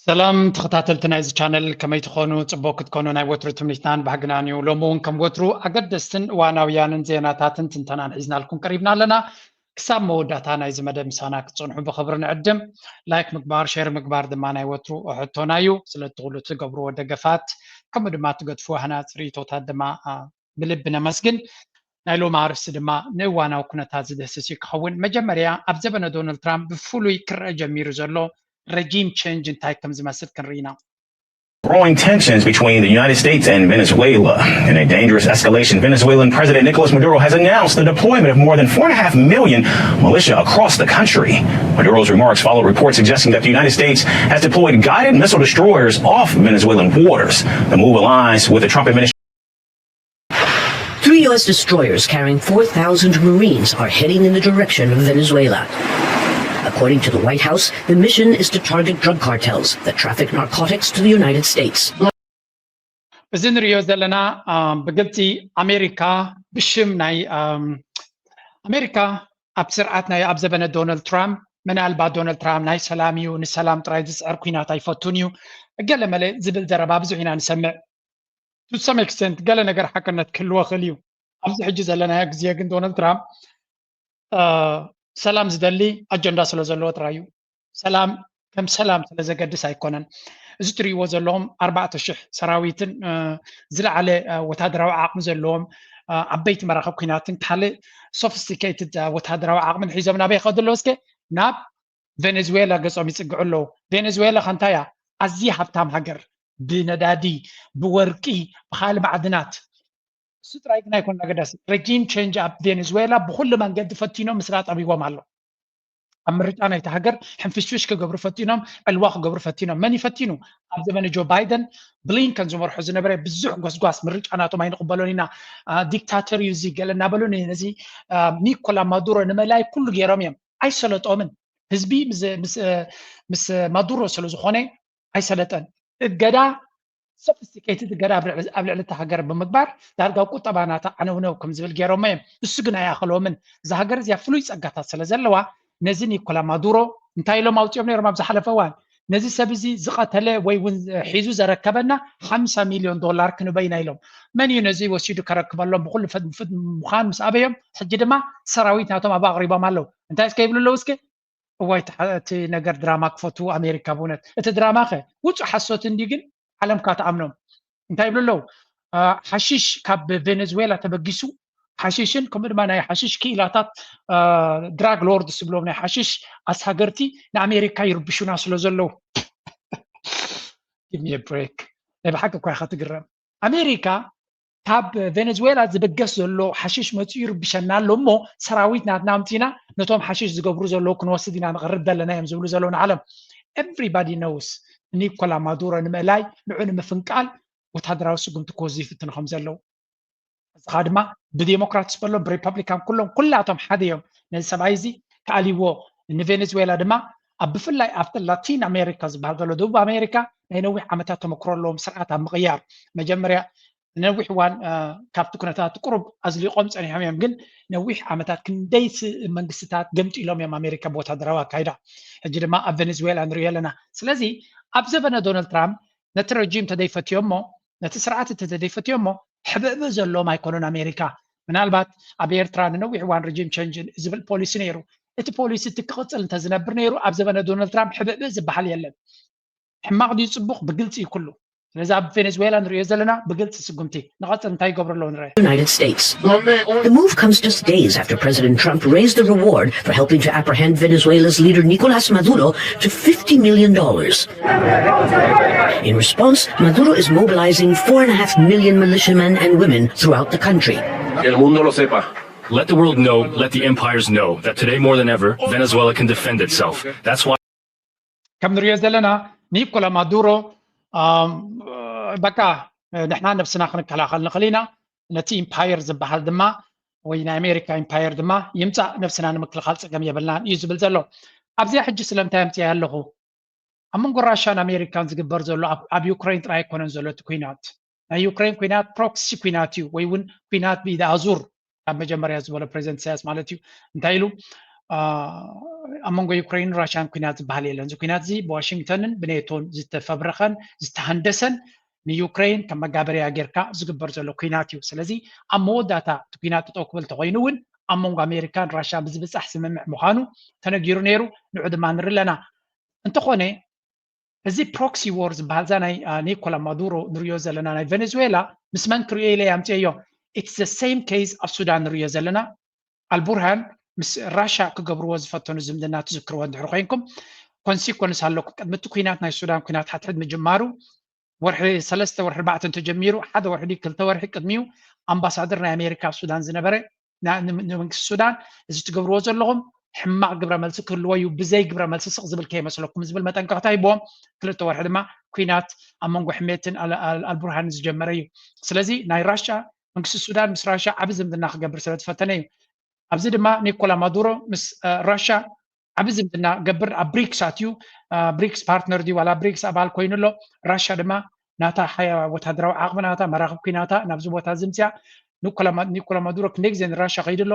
ሰላም ተኸታተልቲ ናይዚ ቻነል፣ ከመይ ትኾኑ? ጽቡቕ ክትኮኑ ናይ ወትሩ ትምኒትናን ባህግናን እዩ። ሎሚ እውን ከም ወትሩ ኣገደስትን እዋናውያንን ዜናታትን ትንተናን ሒዝናልኩም ቀሪብና ኣለና። ክሳብ መወዳእታ ናይዚ መደብ ምሳና ክትጸንሑ ብኽብሪ ንዕድም። ላይክ ምግባር፣ ሼር ምግባር ድማ ናይ ወትሩ ሕቶና እዩ። ስለቲ ኩሉ ትገብርዎ ደገፋት ከምኡ ድማ ትገድፍዎ ሃናጺ ርእይቶታት ድማ ብልቢ ነመስግን። ናይ ሎሚ ኣርእስቲ ድማ ንእዋናዊ ኩነታት ዝድህስስ እዩ ክኸውን። መጀመርያ ኣብ ዘበነ ዶናልድ ትራምፕ ብፍሉይ ክረአ ጀሚሩ ዘሎ ረጂም ቸንጅ እንታይ ከም ዝመስል ክንርኢ ኢና። Growing tensions between the United States and Venezuela. In a dangerous escalation, Venezuelan President Nicolas Maduro has announced the deployment of more than four and a half million militia across the country. Maduro's remarks follow reports suggesting that the United States has deployed guided missile destroyers off Venezuelan waters. The move aligns with the Trump administration. Three U S destroyers carrying four thousand Marines are heading in the direction of Venezuela. According to the White House, the mission is to target drug cartels that traffic narcotics to the United States. እዚ ንሪኦ ዘለና ብግልፂ ኣሜሪካ ብሽም ናይ ኣሜሪካ ኣብ ስርዓት ናይ ኣብ ዘበነ ዶናልድ ትራምፕ፣ ምናልባት ዶናልድ ትራምፕ ናይ ሰላም እዩ፣ ንሰላም ጥራይ ዝፅዕር ኩናት ኣይፈቱን እዩ፣ ገለ መለ ዝብል ዘረባ ብዙሕ ኢና ንሰምዕ። To some extent ገለ ነገር ሓቅነት ክህልዎ ይኽእል እዩ። ኣብዚ ሕጂ ዘለናዮ ግዜ ግን ዶናልድ ትራምፕ ሰላም ዝደሊ ኣጀንዳ ስለ ዘለዎ ጥራይ እዩ። ሰላም ከም ሰላም ስለ ዘገድስ ኣይኮነን። እዚ ትርእይዎ ዘለኹም ኣርባዕተ ሽሕ ሰራዊትን ዝለዓለ ወታደራዊ ዓቕሚ ዘለዎም ዓበይቲ መራኽብ ኩናትን ካልእ ሶፊስቲኬትድ ወታደራዊ ዓቕምን ሒዞም ናበይ ይኸዱ ኣለዉ? እስከ ናብ ቬኔዙዌላ ገጾም ይጽግዑ ኣለዉ። ቬኔዙዌላ ከ እንታይ እያ? ኣዝያ ሃብታም ሃገር፣ ብነዳዲ፣ ብወርቂ፣ ብኻልእ ማዕድናት። እሱ ጥራይ ግን ኣይኮነን ኣገዳሲ። ረጂም ቸንጅ ኣብ ቬኔዙዌላ ብኹሉ መንገዲ ፈቲኖም ምስላ ጠቢቦም ኣሎ። ኣብ ምርጫ ናይታ ሃገር ሕንፍሽፍሽ ክገብሩ ፈቲኖም፣ ዕልዋ ክገብሩ ፈቲኖም። መን ይፈቲኑ? ኣብ ዘመነ ጆ ባይደን ብሊንከን ዝመርሖ ዝነበረ ብዙሕ ጎስጓስ፣ ምርጫ ናቶም ኣይንቕበሎን ኢና፣ ዲክታተር እዩ እዚ ገለ እናበሉ ነዚ ኒኮላ ማዱሮ ንምእላይ ኩሉ ገይሮም እዮም። ኣይሰለጦምን። ህዝቢ ምስ ማዱሮ ስለ ዝኾነ ኣይሰለጠን። እገዳ፣ ሶፊስቲኬትድ እገዳ ኣብ ልዕሊ እታ ሃገር ብምግባር ዳርጋ ቁጠባ ናታ ዓነውነው ከም ዝብል ገይሮሞ እዮም። እሱ ግን ኣይኣኸሎምን። እዛ ሃገር እዚኣ ፍሉይ ጸጋታት ስለ ዘለዋ ነዚ ኒኮላ ማዱሮ እንታይ ኢሎም ኣውጺኦም ነይሮም ኣብ ዝሓለፈ እዋን? ነዚ ሰብ እዚ ዝቐተለ ወይ እውን ሒዙ ዘረከበና ሓምሳ ሚልዮን ዶላር ክንበይና ኢሎም። መን እዩ ነዚ ወሲዱ ከረክበሎም? ብኩሉ ፈድፍድ ምዃን ምስ ኣበዮም ሕጂ ድማ ሰራዊት ናቶም ኣብ ኣቕሪቦም ኣለዉ። እንታይ እስከ ይብሉ ኣለዉ እስከ? እዋይ እቲ ነገር ድራማ ክፈትዉ ኣሜሪካ ብእውነት። እቲ ድራማ ከ ውጹእ ሓሶት እንዲ ግን ዓለም ካ ትኣምኖም። እንታይ ይብሉ ኣለዉ? ሓሽሽ ካብ ቬኔዙዌላ ተበጊሱ ሓሽሽን ከምኡ ድማ ናይ ሓሽሽ ክኢላታት ድራግ ሎርድስ ዝብሎም ናይ ሓሽሽ ኣሳገርቲ ንኣሜሪካ ይርብሹና ስለ ዘለዉ give me a break ናይ ብሓቂ እኳ ኢኻ ትግረም ኣሜሪካ ካብ ቬኔዙዌላ ዝብገስ ዘሎ ሓሽሽ መፂኡ ይርብሸና ኣሎ እሞ ሰራዊት ናትና ኣምፂና ነቶም ሓሽሽ ዝገብሩ ዘለዉ ክንወስድ ኢና ንቐርብ ዘለና እዮም ዝብሉ ዘለዉ ንዓለም everybody knows ኒኮላ ማዱሮ ንምእላይ ንዑ ንምፍንቃል ወታደራዊ ስጉምቲ ክወስዱ ይፍትኑ ከም ዘለዉ እዚ ከዓ ድማ ብዴሞክራትስ በሎም ብሪፐብሊካን ኩሎም ኩላቶም ሓደ እዮም ነዚ ሰብኣይ እዚ ክኣልይዎ ንቬኔዙዌላ ድማ ኣብ ብፍላይ ኣብቲ ላቲን ኣሜሪካ ዝበሃል ዘሎ ደቡብ ኣሜሪካ ናይ ነዊሕ ዓመታት ተመክሮ ኣለዎም ስርዓት ኣብ ምቕያር መጀመርያ ነዊሕ እዋን ካብቲ ኩነታት ቁሩብ ኣዝሊቆም ፀኒሖም እዮም ግን ነዊሕ ዓመታት ክንደይ መንግስትታት ገምጢሎም እዮም ኣሜሪካ ብወታደራዊ ኣካይዳ ሕጂ ድማ ኣብ ቬኔዙዌላ ንሪኦ ኣለና ስለዚ ኣብ ዘበነ ዶናልድ ትራምፕ ነቲ ረጂም ተደይፈትዮ እሞ ነቲ ስርዓት እቲ ተደይፈትዮ እሞ ሕብእብእ ዘለዎም ኣይኮኑን ኣሜሪካ ምናልባት ኣብ ኤርትራ ንነዊሕ እዋን ረጂም ቸንጅ ዝብል ፖሊሲ ነይሩ እቲ ፖሊሲ እቲ ክቕፅል እንተዝነብር ነይሩ ኣብ ዘበነ ዶናልድ ትራምፕ ሕብእብእ ዝበሃል የለን ሕማቕ ድዩ ፅቡቕ ብግልፂ እዩ ኩሉ ስለዚ ኣብ ቬኔዙዌላ ንሪኦ ዘለና ብግልፂ ስጉምቲ ንቐፅል እንታይ ይገብሩ ኣለዉ ንርአ United States. The move comes just days after President Trump raised the reward for helping to apprehend Venezuela's leader Nicolas Maduro to fifty million dollars. In response, Maduro is mobilizing four and a half million militiamen and women throughout the country. El mundo lo sepa. Let the world know, let the empires know that today more than ever, Venezuela can defend itself. That's why. ከም ንሪኦ ዘለና ኒኮላ ማዱሮ በቃ ንሕና ነብስና ክንከላኸል ንኽእል ኢና ነቲ ኢምፓየር ዝበሃል ድማ ወይ ናይ ኣሜሪካ ኢምፓየር ድማ ይምፃእ፣ ነብስና ንምክልኻል ፀገም የብልናን እዩ ዝብል ዘሎ። ኣብዚኣ ሕጂ ስለምንታይ ኣምፅያ ኣለኹ? ኣብ መንጎ ራሻን ኣሜሪካን ዝግበር ዘሎ ኣብ ዩክሬን ጥራይ ኣይኮነን ዘሎ እቲ ኩናት። ናይ ዩክሬን ኩናት ፕሮክሲ ኩናት እዩ፣ ወይ እውን ኩናት ብኢድ ኣዙር፣ ካብ መጀመርያ ዝበሎ ፕሬዚደንት ኢሳያስ ማለት እዩ። እንታይ ኢሉ? ኣብ መንጎ ዩክሬን ራሻን ኩናት ዝበሃል የለን። እዚ ኩናት እዚ ብዋሽንግተንን ብኔቶን ዝተፈብረኸን ዝተሃንደሰን ንዩክሬን ከም መጋበርያ ጌርካ ዝግበር ዘሎ ኩናት እዩ። ስለዚ ኣብ መወዳእታ እቲ ኩናት ጠጠው ክብል እንተኮይኑ እውን ኣብ መንጎ ኣሜሪካን ራሻን ብዝብፃሕ ስምምዕ ምዃኑ ተነጊሩ ነይሩ። ንዑ ድማ ንርኢ ኣለና። እንተኾነ እዚ ፕሮክሲ ዎር ዝበሃል እዛ ናይ ኒኮላ ማዱሮ ንሪኦ ዘለና ናይ ቬኔዙዌላ ምስ መን ክሪኦ ኢለ ኣምፅኤዮ? It's the same case ኣብ ሱዳን ንሪኦ ዘለና። ኣልቡርሃን ምስ ራሻ ክገብርዎ ዝፈተኑ ዝምድና ትዝክርዎ እንድሕር ኮይንኩም፣ ኮንሲኮንስ ኣለኩ። ቅድሚ እቲ ኩናት ናይ ሱዳን ኩናት ሓድሕድ ምጅማሩ ወርሒ ሰለስተ ወርሒ ኣርባዕተ እንተጀሚሩ ሓደ ወርሒ ድዩ ክልተ ወርሒ ቅድሚኡ ኣምባሳደር ናይ ኣሜሪካ ኣብ ሱዳን ዝነበረ ንመንግስቲ ሱዳን እዚ ትገብርዎ ዘለኹም ሕማቕ ግብረ መልሲ ክህልዎ እዩ፣ ብዘይ ግብረ መልሲ ስቕ ዝብል ከይመስለኩም ዝብል መጠንቀቕታ ሂብዎም። ክልተ ወርሒ ድማ ኩናት ኣብ መንጎ ሕሜትን ኣልቡርሃንን ዝጀመረ እዩ። ስለዚ ናይ ራሻ መንግስቲ ሱዳን ምስ ራሻ ዓቢ ዝምድና ክገብር ስለ ዝፈተነ እዩ። ኣብዚ ድማ ኒኮላ ማዱሮ ምስ ራሻ ዓቢ ዝምድና ገብር ኣብ ብሪክስ ኣትዩ። ብሪክስ ፓርትነር ድዩ ዋላ ብሪክስ ኣባል ኮይኑ ኣሎ። ራሻ ድማ ናታ ሓያ ወታደራዊ ዓቕሚ ናታ መራኽብ ኩናታ ናብዚ ቦታ ዝምፅያ። ኒኮላ ማዱሮ ክንደይ ግዜ ንራሻ ከይዱ ኣሎ።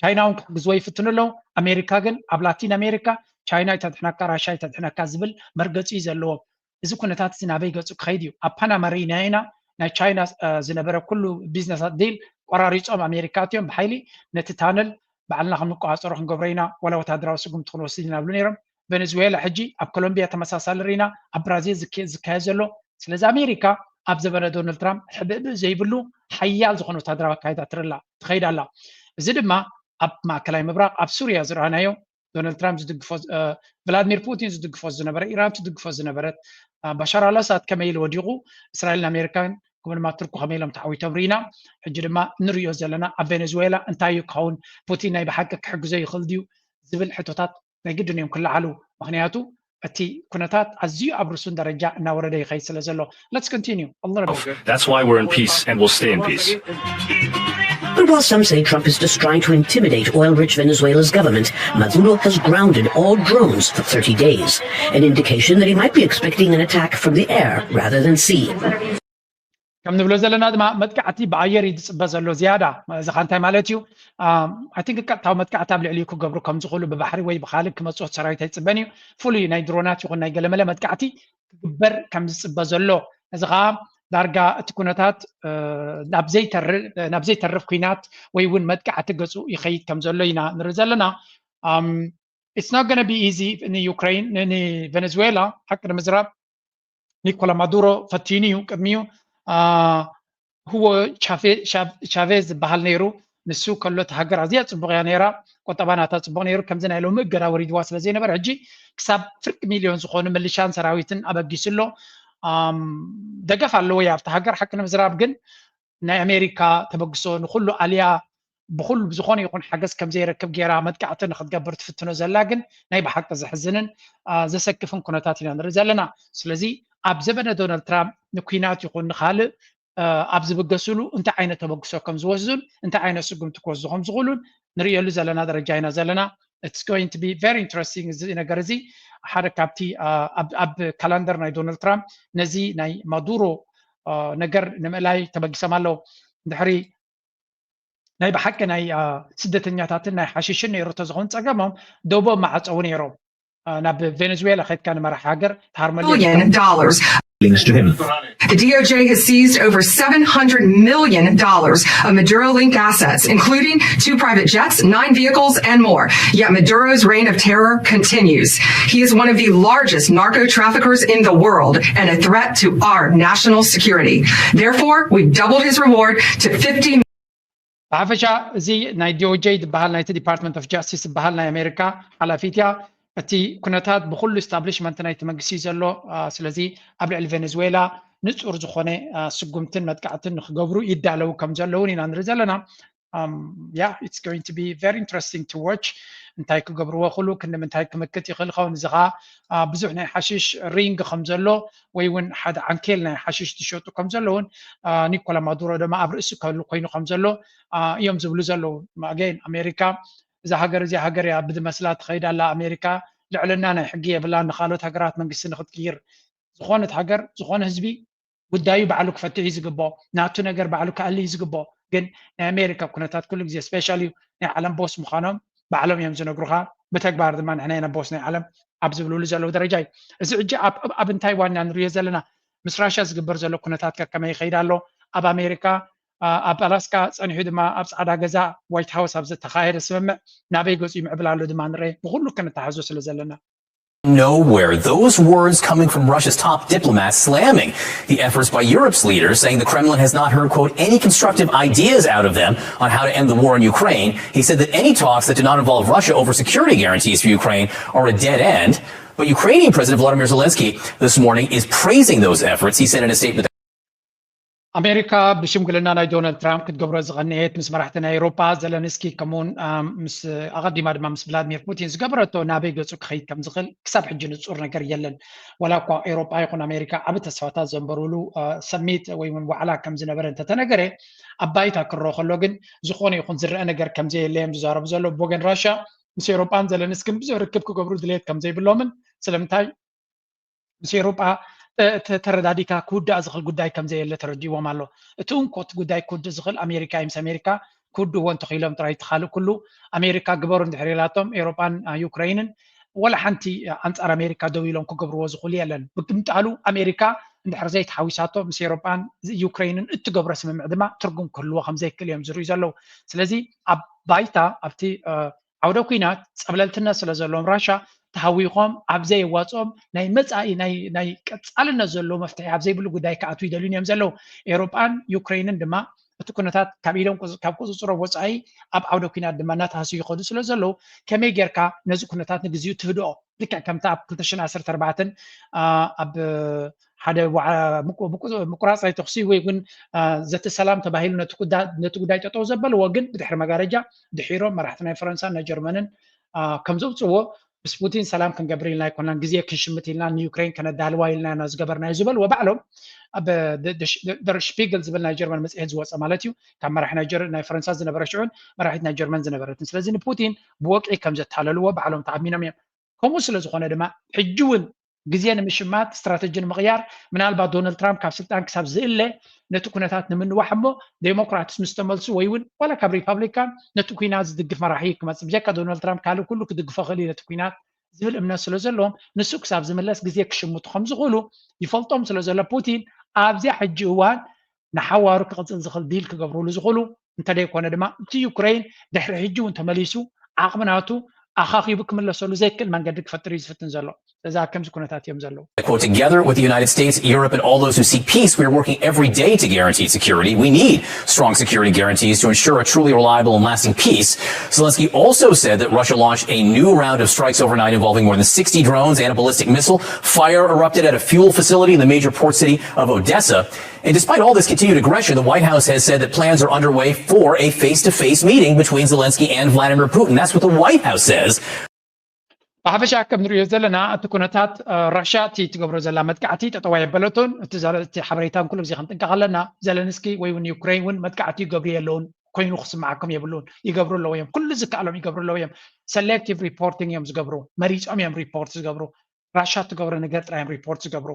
ቻይና እውን ክሕግዝዎ ይፍትኑ ኣለዉ። ኣሜሪካ ግን ኣብ ላቲን ኣሜሪካ ቻይና ይተድሕነካ ራሻ ይተድሕነካ ዝብል መርገፂ እዩ ዘለዎም። እዚ ኩነታት እዚ ናበይ ገፁ ክኸይድ እዩ? ኣብ ፓናማ ርኢና ኢና። ናይ ቻይና ዝነበረ ኩሉ ቢዝነሳት ዲል ቆራሪፆም ኣሜሪካ ኣትዮም ብሓይሊ ነቲ ታነል ባዕልና ከም ንቆፃፀሮ ክንገብሮ ኢና፣ ዋላ ወታደራዊ ስጉምቲ ክንወስድ ኢና ብሉ ነይሮም። ቬኔዙዌላ ሕጂ ኣብ ኮሎምቢያ ተመሳሳሊ ርኢና፣ ኣብ ብራዚል ዝካየድ ዘሎ። ስለዚ ኣሜሪካ ኣብ ዘበነ ዶናልድ ትራምፕ ሕብእብእ ዘይብሉ ሓያል ዝኾነ ወታደራዊ ኣካይዳ ትርላ ትኸይድ ኣላ። እዚ ድማ ኣብ ማእከላይ ምብራቕ ኣብ ሱርያ ዝረኣናዮ ዶናልድ ትራምፕ ዝድግፎ ቭላድሚር ፑቲን ዝድግፎ ዝነበረ ኢራን ትድግፎ ዝነበረት ባሻር ኣልኣሳድ ከመይ ኢሉ ወዲቑ፣ እስራኤልን ኣሜሪካን ከምኡ ድማ ቱርኪ ከመይ ኢሎም ተዓዊቶም ርኢና። ሕጂ ድማ ንሪኦ ዘለና ኣብ ቬኔዙዌላ እንታይ እዩ ክኸውን፣ ፑቲን ናይ ብሓቂ ክሕግዞ ይኽእል ድዩ ዝብል ሕቶታት ናይ ግድን እዮም ክለዓሉ። ምክንያቱ እቲ ኩነታት ኣዝዩ ኣብ ርሱን ደረጃ እናወረደ ይኸይድ ስለ ዘሎ። Let's continue a little bit. That's why we're in peace and we'll stay in peace. But while some say Trump is just trying to intimidate oil rich Venezuela's government, Maduro has grounded all drones for thirty days, an indication that he might be expecting an attack from the air rather than sea. ከም ንብሎ ዘለና ድማ መጥቃዕቲ ብኣየር እዩ ዝፅበ ዘሎ ዝያዳ። እዚ ካ እንታይ ማለት እዩ? I think ቀጥታዊ መጥቃዕቲ ኣብ ልዕሊኡ ክገብሩ ከም ዝኽእሉ ብባሕሪ ወይ ብካልእ ክመፅኦ ሰራዊት ኣይፅበን እዩ። ፍሉይ ናይ ድሮናት ይኹን ናይ ገለመለ መጥቃዕቲ ክግበር ከም ዝፅበ ዘሎ፣ እዚ ከዓ ዳርጋ እቲ ኩነታት ናብ ዘይተርፍ ኩናት ወይ እውን መጥቃዕቲ ገፁ ይኸይድ ከም ዘሎ ኢና ንርኢ ዘለና። It's not gonna be easy ንዩክሬን ንቬኔዙዌላ ሓቂ ንምዝራብ ኒኮላ ማዱሮ ፈቲኑ እዩ ቅድሚኡ። ሁጎ ቻቬዝ ዝበሃል ነይሩ። ንሱ ከሎ እቲ ሃገር ኣዝያ ፅቡቕ እያ ነይራ፣ ቆጠባ ናታ ፅቡቕ ነይሩ። ከምዚ ናይ ሎሚ እገዳ ወሪድዋ ስለ ዘይነበረ ሕጂ ክሳብ ፍርቂ ሚልዮን ዝኾኑ ምልሻን ሰራዊትን ኣበጊሱ ኣሎ። ደገፍ ኣለዎ ኣብቲ ሃገር ሓቂ ንምዝራብ ግን ናይ ኣሜሪካ ተበግሶ ንኩሉ ኣልያ ብኩሉ ብዝኾነ ይኹን ሓገዝ ከም ዘይረክብ ገይራ መጥቃዕቲ ንክትገብር ትፍትኖ ዘላ ግን ናይ ብሓቂ ዘሕዝንን ዘሰክፍን ኩነታት ኢና ንርኢ ዘለና። ስለዚ ኣብ ዘበነ ዶናልድ ትራምፕ ንኩናት ይኹን ንካልእ ኣብ ዝብገስሉ እንታይ ዓይነት ተበግሶ ከም ዝወስዱን እንታይ ዓይነት ስጉምቲ ክወስዱ ከም ዝኽእሉን ንርእየሉ ዘለና ደረጃ ኢና ዘለና። It's going to be very interesting እዚ ነገር እዚ ሓደ ካብቲ ኣብ ካላንደር ናይ ዶናልድ ትራምፕ ነዚ ናይ ማዱሮ ነገር ንምእላይ ተበጊሶም ኣለዉ። ድሕሪ ናይ ብሓቂ ናይ ስደተኛታትን ናይ ሓሽሽን ነይሩ ተዝኸውን ፀገሞም ደቦ መዓፀው ነይሮም። ናብ ቬኔዙዌላ ከድካ ንመራሕ ሃገር ትሃርመሉ billion dollars. Links to him. The D O J has seized over seven hundred million dollars of Maduro linked assets, including two private jets, nine vehicles, and more. Yet Maduro's reign of terror continues. He is one of the largest narco traffickers in the world and a threat to our national security. Therefore, we've doubled his reward to fifty ብሓፈሻ እዚ ናይ ዲኦጄ ዝበሃል ናይቲ ዲፓርትመንት ኦፍ ጃስቲስ ዝበሃል ናይ ኣሜሪካ ሓላፊት እያ። እቲ ኩነታት ብኩሉ ስታብሊሽመንት ናይቲ መንግስቲ እዩ ዘሎ። ስለዚ ኣብ ልዕሊ ቬኔዙዌላ ንፁር ዝኾነ ስጉምትን መጥቃዕትን ንክገብሩ ይዳለዉ ከም ዘለውን ኢና ንርኢ ዘለና። yeah, it's going to be very interesting to watch እንታይ ክገብርዎ ክሉ ክንዲ ምንታይ ክምክት ይኽእል ኸውን። እዚ ኸዓ ብዙሕ ናይ ሓሽሽ ሪንግ ከም ዘሎ ወይ እውን ሓደ ዓንኬል ናይ ሓሽሽ ትሸጡ ከም ዘለውን ኒኮላ ማዱሮ ድማ ኣብ ርእሲ ከሉ ኮይኑ ከም ዘሎ እዮም ዝብሉ ዘለዉ። ኣገይን ኣሜሪካ እዛ ሃገር እዚኣ ሃገር እያ ብዝመስላ ትኸይድ ኣላ። ኣሜሪካ ልዕልና ናይ ሕጊ የብላ ንካልኦት ሃገራት መንግስቲ ንክትቅይር። ዝኾነት ሃገር ዝኾነ ህዝቢ ጉዳዩ ባዕሉ ክፈትሕ እዩ ዝግብኦ። ናቱ ነገር ባዕሉ ክኣሊ እዩ ዝግብኦ። ግን ናይ ኣሜሪካ ኩነታት ኩሉ ግዜ ስፔሻል እዩ። ናይ ዓለም ቦስ ምዃኖም ባዕሎም እዮም ዝነግሩኻ። ብተግባር ድማ ንሕና ኢና ቦስ ናይ ዓለም ኣብ ዝብልሉ ዘለዉ ደረጃ እዩ። እዚ ሕጂ ኣብ እንታይ ዋና ንሪኦ ዘለና ምስ ራሽያ ዝግበር ዘሎ ኩነታት ከ ከመይ ይኸይድ ኣሎ? ኣብ ኣሜሪካ ኣብ ኣላስካ ጸኒሑ ድማ ኣብ ጻዕዳ ገዛ ዋይት ሃውስ ኣብ ዝተኻየደ ስምምዕ ናበይ ገጹ ይምዕብል ኣሎ ድማ ንርአ። ብኩሉ ክንተሓዞ ስለ ዘለና nowhere. Those words coming from Russia's top diplomat slamming the efforts by Europe's leaders, saying the Kremlin has not heard, quote, any constructive ideas out of them on how to end the war in Ukraine. He said that any talks that do not involve Russia over security guarantees for Ukraine are a dead end. But Ukrainian President Volodymyr Zelensky this morning is praising those efforts. He said in a statement that ኣሜሪካ ብሽምግልና ናይ ዶናልድ ትራምፕ ክትገብሮ ዝቐነየት ምስ መራሕቲ ናይ ኤውሮጳ ዘለንስኪ ከምኡውን ምስ ኣቐዲማ ድማ ምስ ቭላድሚር ፑቲን ዝገበረቶ ናበይ ገጹ ክኸይድ ከም ዝኽእል ክሳብ ሕጂ ንጹር ነገር የለን። ዋላ እኳ ኤውሮጳ ይኹን ኣሜሪካ ዓቢ ተስፋታት ዘንበሩሉ ሰሚት ወይ እውን ዋዕላ ከም ዝነበረ እንተተነገረ ኣብ ባይታ ክረኦ ከሎ ግን ዝኾነ ይኹን ዝረአ ነገር ከም ዘየለ እዮም ዝዛረቡ ዘለዉ። ብወገን ራሽያ ምስ ኤውሮጳን ዘለንስኪን ብዙሕ ርክብ ክገብሩ ድሌት ከም ዘይብሎምን ስለምንታይ ምስ ኤውሮጳ ተረዳዲካ ክውዳእ ዝኽእል ጉዳይ ከም ዘየለ ተረዲእዎም ኣሎ። እቲ እንኮ እቲ ጉዳይ ክውድእ ዝኽእል ኣሜሪካ እዩ። ምስ ኣሜሪካ ክውድእዎ እንተኽኢሎም ጥራይ እቲ ካልእ ኩሉ ኣሜሪካ ግበሩ እንድሕር ኢላቶም ኤውሮጳን ዩክረይንን ወላ ሓንቲ ኣንጻር ኣሜሪካ ደው ኢሎም ክገብርዎ ዝኽእሉ የለን። ብግምጣሉ ኣሜሪካ እንድሕር ዘይተሓዊሳቶ ምስ ኤውሮጳን ዩክረይንን እትገብሮ ስምምዕ ድማ ትርጉም ክህልዎ ከም ዘይክእል እዮም ዝርእዩ ዘለዉ። ስለዚ ኣብ ባይታ ኣብቲ ዓውደ ኲናት ጸብለልትነት ስለ ዘለዎም ራሻ ተሃዊኾም ኣብ ዘየዋጽኦም ናይ መጻኢ ናይ ናይ ቀጻልነት ዘለዎ መፍትሒ ኣብ ዘይብሉ ጉዳይ ክኣትዉ ይደልዩን እዮም ዘለዉ። ኤውሮጳን ዩክረይንን ድማ እቲ ኩነታት ካብ ኢዶም ካብ ቁጽጽሮም ወጻኢ ኣብ ዓውደ ኲናት ድማ እናተሃስዩ ይኸዱ ስለ ዘለዉ ከመይ ጌርካ ነዚ ኩነታት ንግዚኡ ትህድኦ? ልክዕ ከምቲ ኣብ ክልተ ሽሕን ዓሰርተ ኣርባዕተን ኣብ ሓደ ምቁራጽ ናይ ተኹሲ ወይ እውን ዘተ ሰላም ተባሂሉ ነቲ ጉዳይ ጠጠው ዘበልዎ ግን ብድሕሪ መጋረጃ ድሒሮም መራሕቲ ናይ ፈረንሳን ናይ ጀርመንን ከም ዘውፅዎ ምስ ፑቲን ሰላም ክንገብር ኢልና ኣይኮናን ግዜ ክንሽምት ኢልና ንዩክሬን ከነዳልዋ ኢልና ኢና ዝገበርናዮ ዝበልዎ ባዕሎም ኣብ ደር ሽፒግል ዝብል ናይ ጀርመን መፅሄት ዝወፀ ማለት እዩ ካብ መራሒ ናይ ፈረንሳ ዝነበረ ሽዑን መራሒት ናይ ጀርመን ዝነበረትን ስለዚ ንፑቲን ብወቅዒ ከም ዘታለልዎ ባዕሎም ተኣሚኖም እዮም ከምኡ ስለ ዝኾነ ድማ ሕጂ እውን ግዜ ንምሽማት ስትራተጂ ንምቕያር ምናልባት ዶናልድ ትራምፕ ካብ ስልጣን ክሳብ ዝእለ ነቲ ኩነታት ንምንዋሕ እሞ ዴሞክራትስ ምስ ተመልሱ ወይ እውን ዋላ ካብ ሪፓብሊካን ነቲ ኩናት ዝድግፍ መራሒ ክመፅእ ብጀካ ዶናልድ ትራምፕ ካልእ ኩሉ ክድግፎ ክእል እዩ ነቲ ኩናት ዝብል እምነት ስለ ዘለዎም ንሱ ክሳብ ዝምለስ ግዜ ክሽምቱ ከም ዝኽእሉ ይፈልጦም ስለ ዘሎ ፑቲን ኣብዚኣ ሕጂ እዋን ንሓዋሩ ክቕፅል ዝኽእል ዲል ክገብርሉ ዝኽእሉ እንተደይኮነ ድማ እቲ ዩክሬን ድሕሪ ሕጂ እውን ተመሊሱ ዓቕሚ ናቱ ኣኻኺቡ ክምለሰሉ ዘይክእል መንገዲ ክፈጥር እዩ ዝፍትን ዘሎ። ስለዚ ኣብ ከምዚ ኩነታት እዮም ዘለዉ። Quote, together with the United States, Europe, and all those who seek peace, we are working every day to guarantee security. We need strong security guarantees to ensure a truly reliable and lasting peace. Zelensky also said that Russia launched a new round of strikes overnight involving more than sixty drones and a ballistic missile. Fire erupted at a fuel facility in the major port city of Odessa. And despite all this continued aggression, the White House has said that plans are underway for a face to face meeting between Zelensky and Vladimir Putin. That's what the White House says. ብሓፈሻ ከም ንሪኦ ዘለና እቲ ኩነታት ራሽያ እቲ ትገብሮ ዘላ መጥቃዕቲ ጠጠው ኣየበለቶን እቲ ሓበሬታን ኩሉ ግዜ ክንጥንቀቕ ኣለና ዘለንስኪ ወይ እውን ዩክሬን እውን መጥቃዕቲ ይገብሩ የለውን ኮይኑ ክስምዓኩም የብሉን ይገብሩ ኣለዉ እዮም ኩሉ ዝከኣሎም ይገብሩ ኣለዉ እዮም selective reporting እዮም ዝገብሩ መሪፆም እዮም ሪፖርት ዝገብሩ ራሻ ትገብሮ ነገር ጥራይ እዮም ሪፖርት ዝገብሩ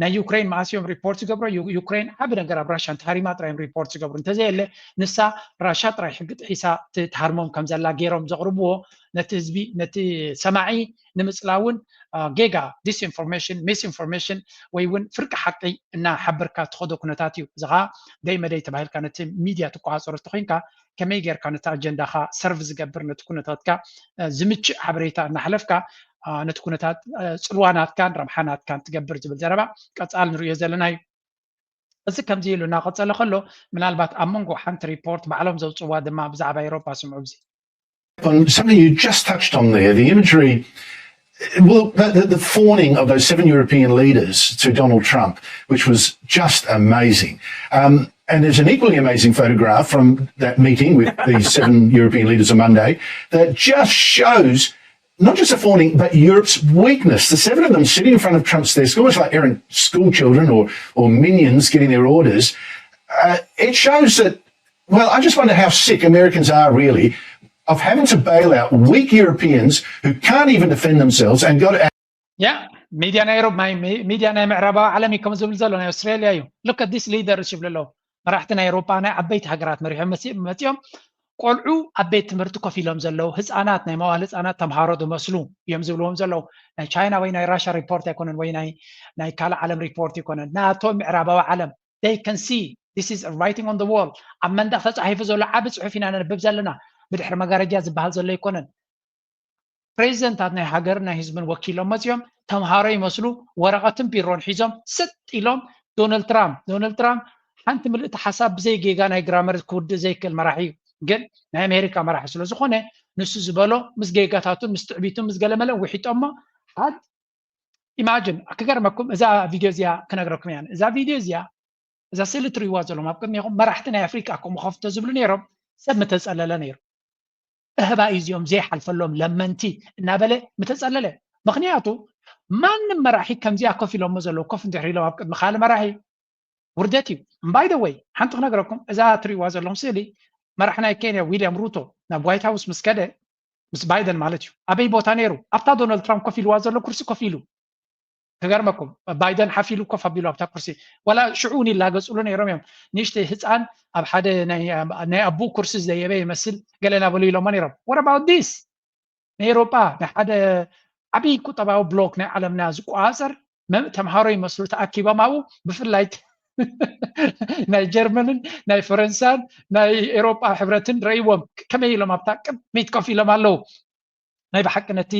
ናይ ዩክሬን መኣስ እዮም ሪፖርት ዝገብሮ ዩክሬን ዓቢ ነገር ኣብ ራሻ እንተሃሪማ ጥራይ እዮም ሪፖርት ዝገብሩ እንተዘየለ ንሳ ራሻ ጥራይ ሕጊ ጥሒሳ ትሃርሞም ከም ዘላ ገይሮም ዘቕርብዎ ነቲ ህዝቢ ነቲ ሰማዒ ንምጽላውን ጌጋ disinformation misinformation ወይ እውን ፍርቂ ሓቂ እናሓበርካ ትኸዶ ኩነታት እዩ እዚ ከዓ ደይ መደይ ተባሂልካ ነቲ ሚድያ ትቆፃፀሮ እንተኮይንካ ከመይ ጌርካ ነቲ ኣጀንዳኻ serve ዝገብር ነቲ ኩነታትካ ዝምችእ ሓበሬታ እናሕለፍካ ነቲ ኩነታት ፅልዋ ናትካን ረብሓ ናትካን ትገብር ዝብል ዘረባ ቀፃል ንሪኦ ዘለና እዩ እዚ ከምዚ ኢሉ እናቐፀለ ከሎ ምናልባት ኣብ መንጎ ሓንቲ ሪፖርት ባዕሎም ዘውፅዋ ድማ ብዛዕባ ኤሮፓ ስምዑ ብዚ on something you just touched on there, the imagery, well, the, the, the fawning of those seven European leaders to Donald Trump, which was just amazing. Um, And there's an equally amazing photograph from that meeting with these seven European leaders on Monday that just shows not just the fawning, but Europe's weakness. The seven of them sitting in front of Trump's desk, almost like errant school children or, or minions getting their orders. Uh, it shows that, well, I just wonder how sick Americans are really of having to bail out weak Europeans who can't even defend themselves and got to ያ ሚድያ ናይ ሮብ ሚድያ ናይ ምዕራባዊ ዓለም እዩ ከም ዝብል ዘሎ ናይ ኣውስትራሊያ እዩ። Look at this leader ይብሉ ኣለዉ። መራሕቲ ናይ ኤሮፓ ናይ ዓበይቲ ሃገራት መሪሖም መፂኦም ቆልዑ ኣብ ቤት ትምህርቲ ኮፍ ኢሎም ዘለዉ ህፃናት ናይ መዋል ህፃናት ተምሃሮ ዝመስሉ እዮም ዝብልዎም ዘለዉ። ናይ ቻይና ወይ ናይ ራሻ ሪፖርት ኣይኮነን ወይ ናይ ካልእ ዓለም ሪፖርት ኣይኮነን፣ ናቶም ምዕራባዊ ዓለም they can see this is writing on the wall። ኣብ መንደቕ ተፃሒፉ ዘሎ ዓቢ ፅሑፍ ኢና ነንብብ ዘለና። ብድሕሪ መጋረጃ ዝበሃል ዘሎ ኣይኮነን። ፕሬዚደንታት ናይ ሃገርን ናይ ህዝብን ወኪሎም መፂኦም ተምሃሮ ይመስሉ ወረቐትን ቢሮን ሒዞም ስጥ ኢሎም ዶናልድ ትራምፕ ዶናልድ ትራምፕ ሓንቲ ምልእቲ ሓሳብ ብዘይ ጌጋ ናይ ግራመር ክውድእ ዘይክእል መራሒ እዩ። ግን ናይ ኣሜሪካ መራሒ ስለ ዝኾነ ንሱ ዝበሎ ምስ ጌጋታቱን ምስ ትዕቢቱን ምስ ገለመለን ውሒጦሞ ሓድ ኢማጅን ክገርመኩም እዛ ቪድዮ እዚኣ ክነግረኩም እያ። እዛ ቪድዮ እዚኣ እዛ ስእሊ ትሪእዋ ዘለኹም ኣብ ቅድሚኹም መራሕቲ ናይ ኣፍሪቃ ከምኡ ከፍቶ ዝብሉ ነይሮም። ሰብ ምተፀለለ ነይሩ። እህባ እዩ እዚኦም ዘይሓልፈሎም ለመንቲ እናበለ ምተፀለለ። ምክንያቱ ማንም መራሒ ከምዚኣ ኮፍ ኢሎሞ ዘለዉ ኮፍ እንድሕር ኢሎም ኣብ ቅድሚ ካልእ መራሒ ውርደት እዩ። By the way ሓንቲ ክነግረኩም እዛ ትሪእዋ ዘለኹም ስእሊ መራሒ ናይ ኬንያ ዊልያም ሩቶ ናብ ዋይት ሃውስ ምስ ከደ ምስ ባይደን ማለት እዩ ኣበይ ቦታ ነይሩ ኣብታ ዶናልድ ትራምፕ ኮፍ ኢልዋ ዘሎ ኩርሲ ኮፍ ኢሉ ክገርመኩም ባይደን ሓፍ ኢሉ ኮፍ ኣቢሉ ኣብታ ኩርሲ ዋላ ሽዑ እውን ይላገፅሉ ነይሮም እዮም። ንእሽተይ ህፃን ኣብ ሓደ ናይ ኣቦ ኩርሲ ዝደየበ ይመስል ገለ ናበሉ ኢሎሞ ነይሮም። What about this? ናይ ኤሮጳ ናይ ሓደ ዓብዪ ቁጠባዊ ብሎክ ናይ ዓለምና ዝቆፃፀር ተምሃሮ ይመስሉ ተኣኪቦም ኣብኡ ብፍላይ ናይ ጀርመንን ናይ ፈረንሳን ናይ ኤሮጳ ሕብረትን ረእይዎም ከመይ ኢሎም ኣብታ ቅድሚት ኮፍ ኢሎም ኣለዉ። ናይ ብሓቂ ነቲ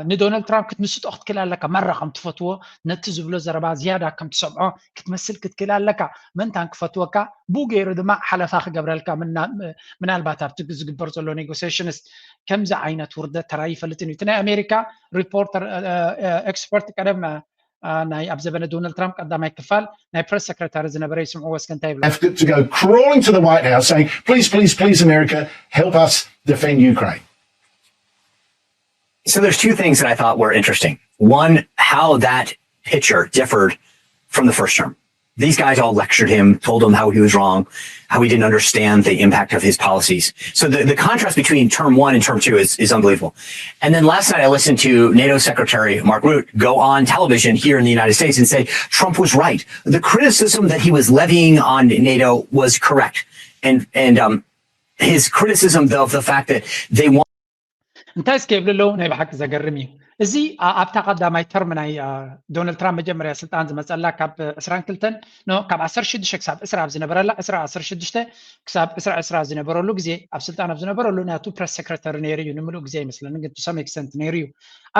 ንዶናልድ ትራምፕ ክትምስጦ ክትክእል ኣለካ ማራ ከም ትፈትዎ ነቲ ዝብሎ ዘረባ ዝያዳ ከም ትሰምዖ ክትመስል ክትክእል ኣለካ። ምእንታን ክፈትወካ ብኡ ገይሩ ድማ ሓለፋ ክገብረልካ ምናልባት ኣብቲ ዝግበር ዘሎ ኔጎሲሽንስ ከምዚ ዓይነት ውርደት ተራይ ይፈልጥን እዩ። እቲ ናይ ኣሜሪካ ሪፖርተር ኤክስፐርት ቀደም ናይ ኣብ ዘበነ ዶናልድ ትራምፕ ቀዳማይ ክፋል ናይ ፕረስ ሰክረታሪ ዝነበረ ይስምዕዎ እስከ እንታይ ይብሉ። Have to go crawling to the White House saying, please, please, please, America, help us defend Ukraine. So there's two things that I thought were interesting. One, how that picture differed from the first term. These guys all lectured him, told him how he was wrong, how he didn't understand the impact of his policies. So the, the contrast between term one and term two is, is unbelievable. And then last night I listened to NATO Secretary Mark Rutte go on television here in the United States and say Trump was right. The criticism that he was levying on NATO was correct. And, and um, his criticism of the fact that they want እንታይ እስከ ይብሉ ኣለዉ? ናይ ብሓቂ ዘገርም እዩ። እዚ ኣብታ ቀዳማይ ተርም ናይ ዶናልድ ትራምፕ መጀመርያ ስልጣን ዝመፀላ ካብ ዕስራን ክልተን ኖ ካብ ዓሰርተ ሽዱሽተ ክሳብ ዕስራ ኣብ ዝነበረላ ዕስራ ዓሰርተ ሽዱሽተ ክሳብ ዕስራ ዕስራ ዝነበረሉ ግዜ ኣብ ስልጣን ኣብ ዝነበረሉ ናቱ ፕረስ ሰክረተሪ ነይሩ እዩ ንምሉእ ግዜ ይመስለኒ ግን ቱ ሰም ኤክስተንት ነይሩ እዩ።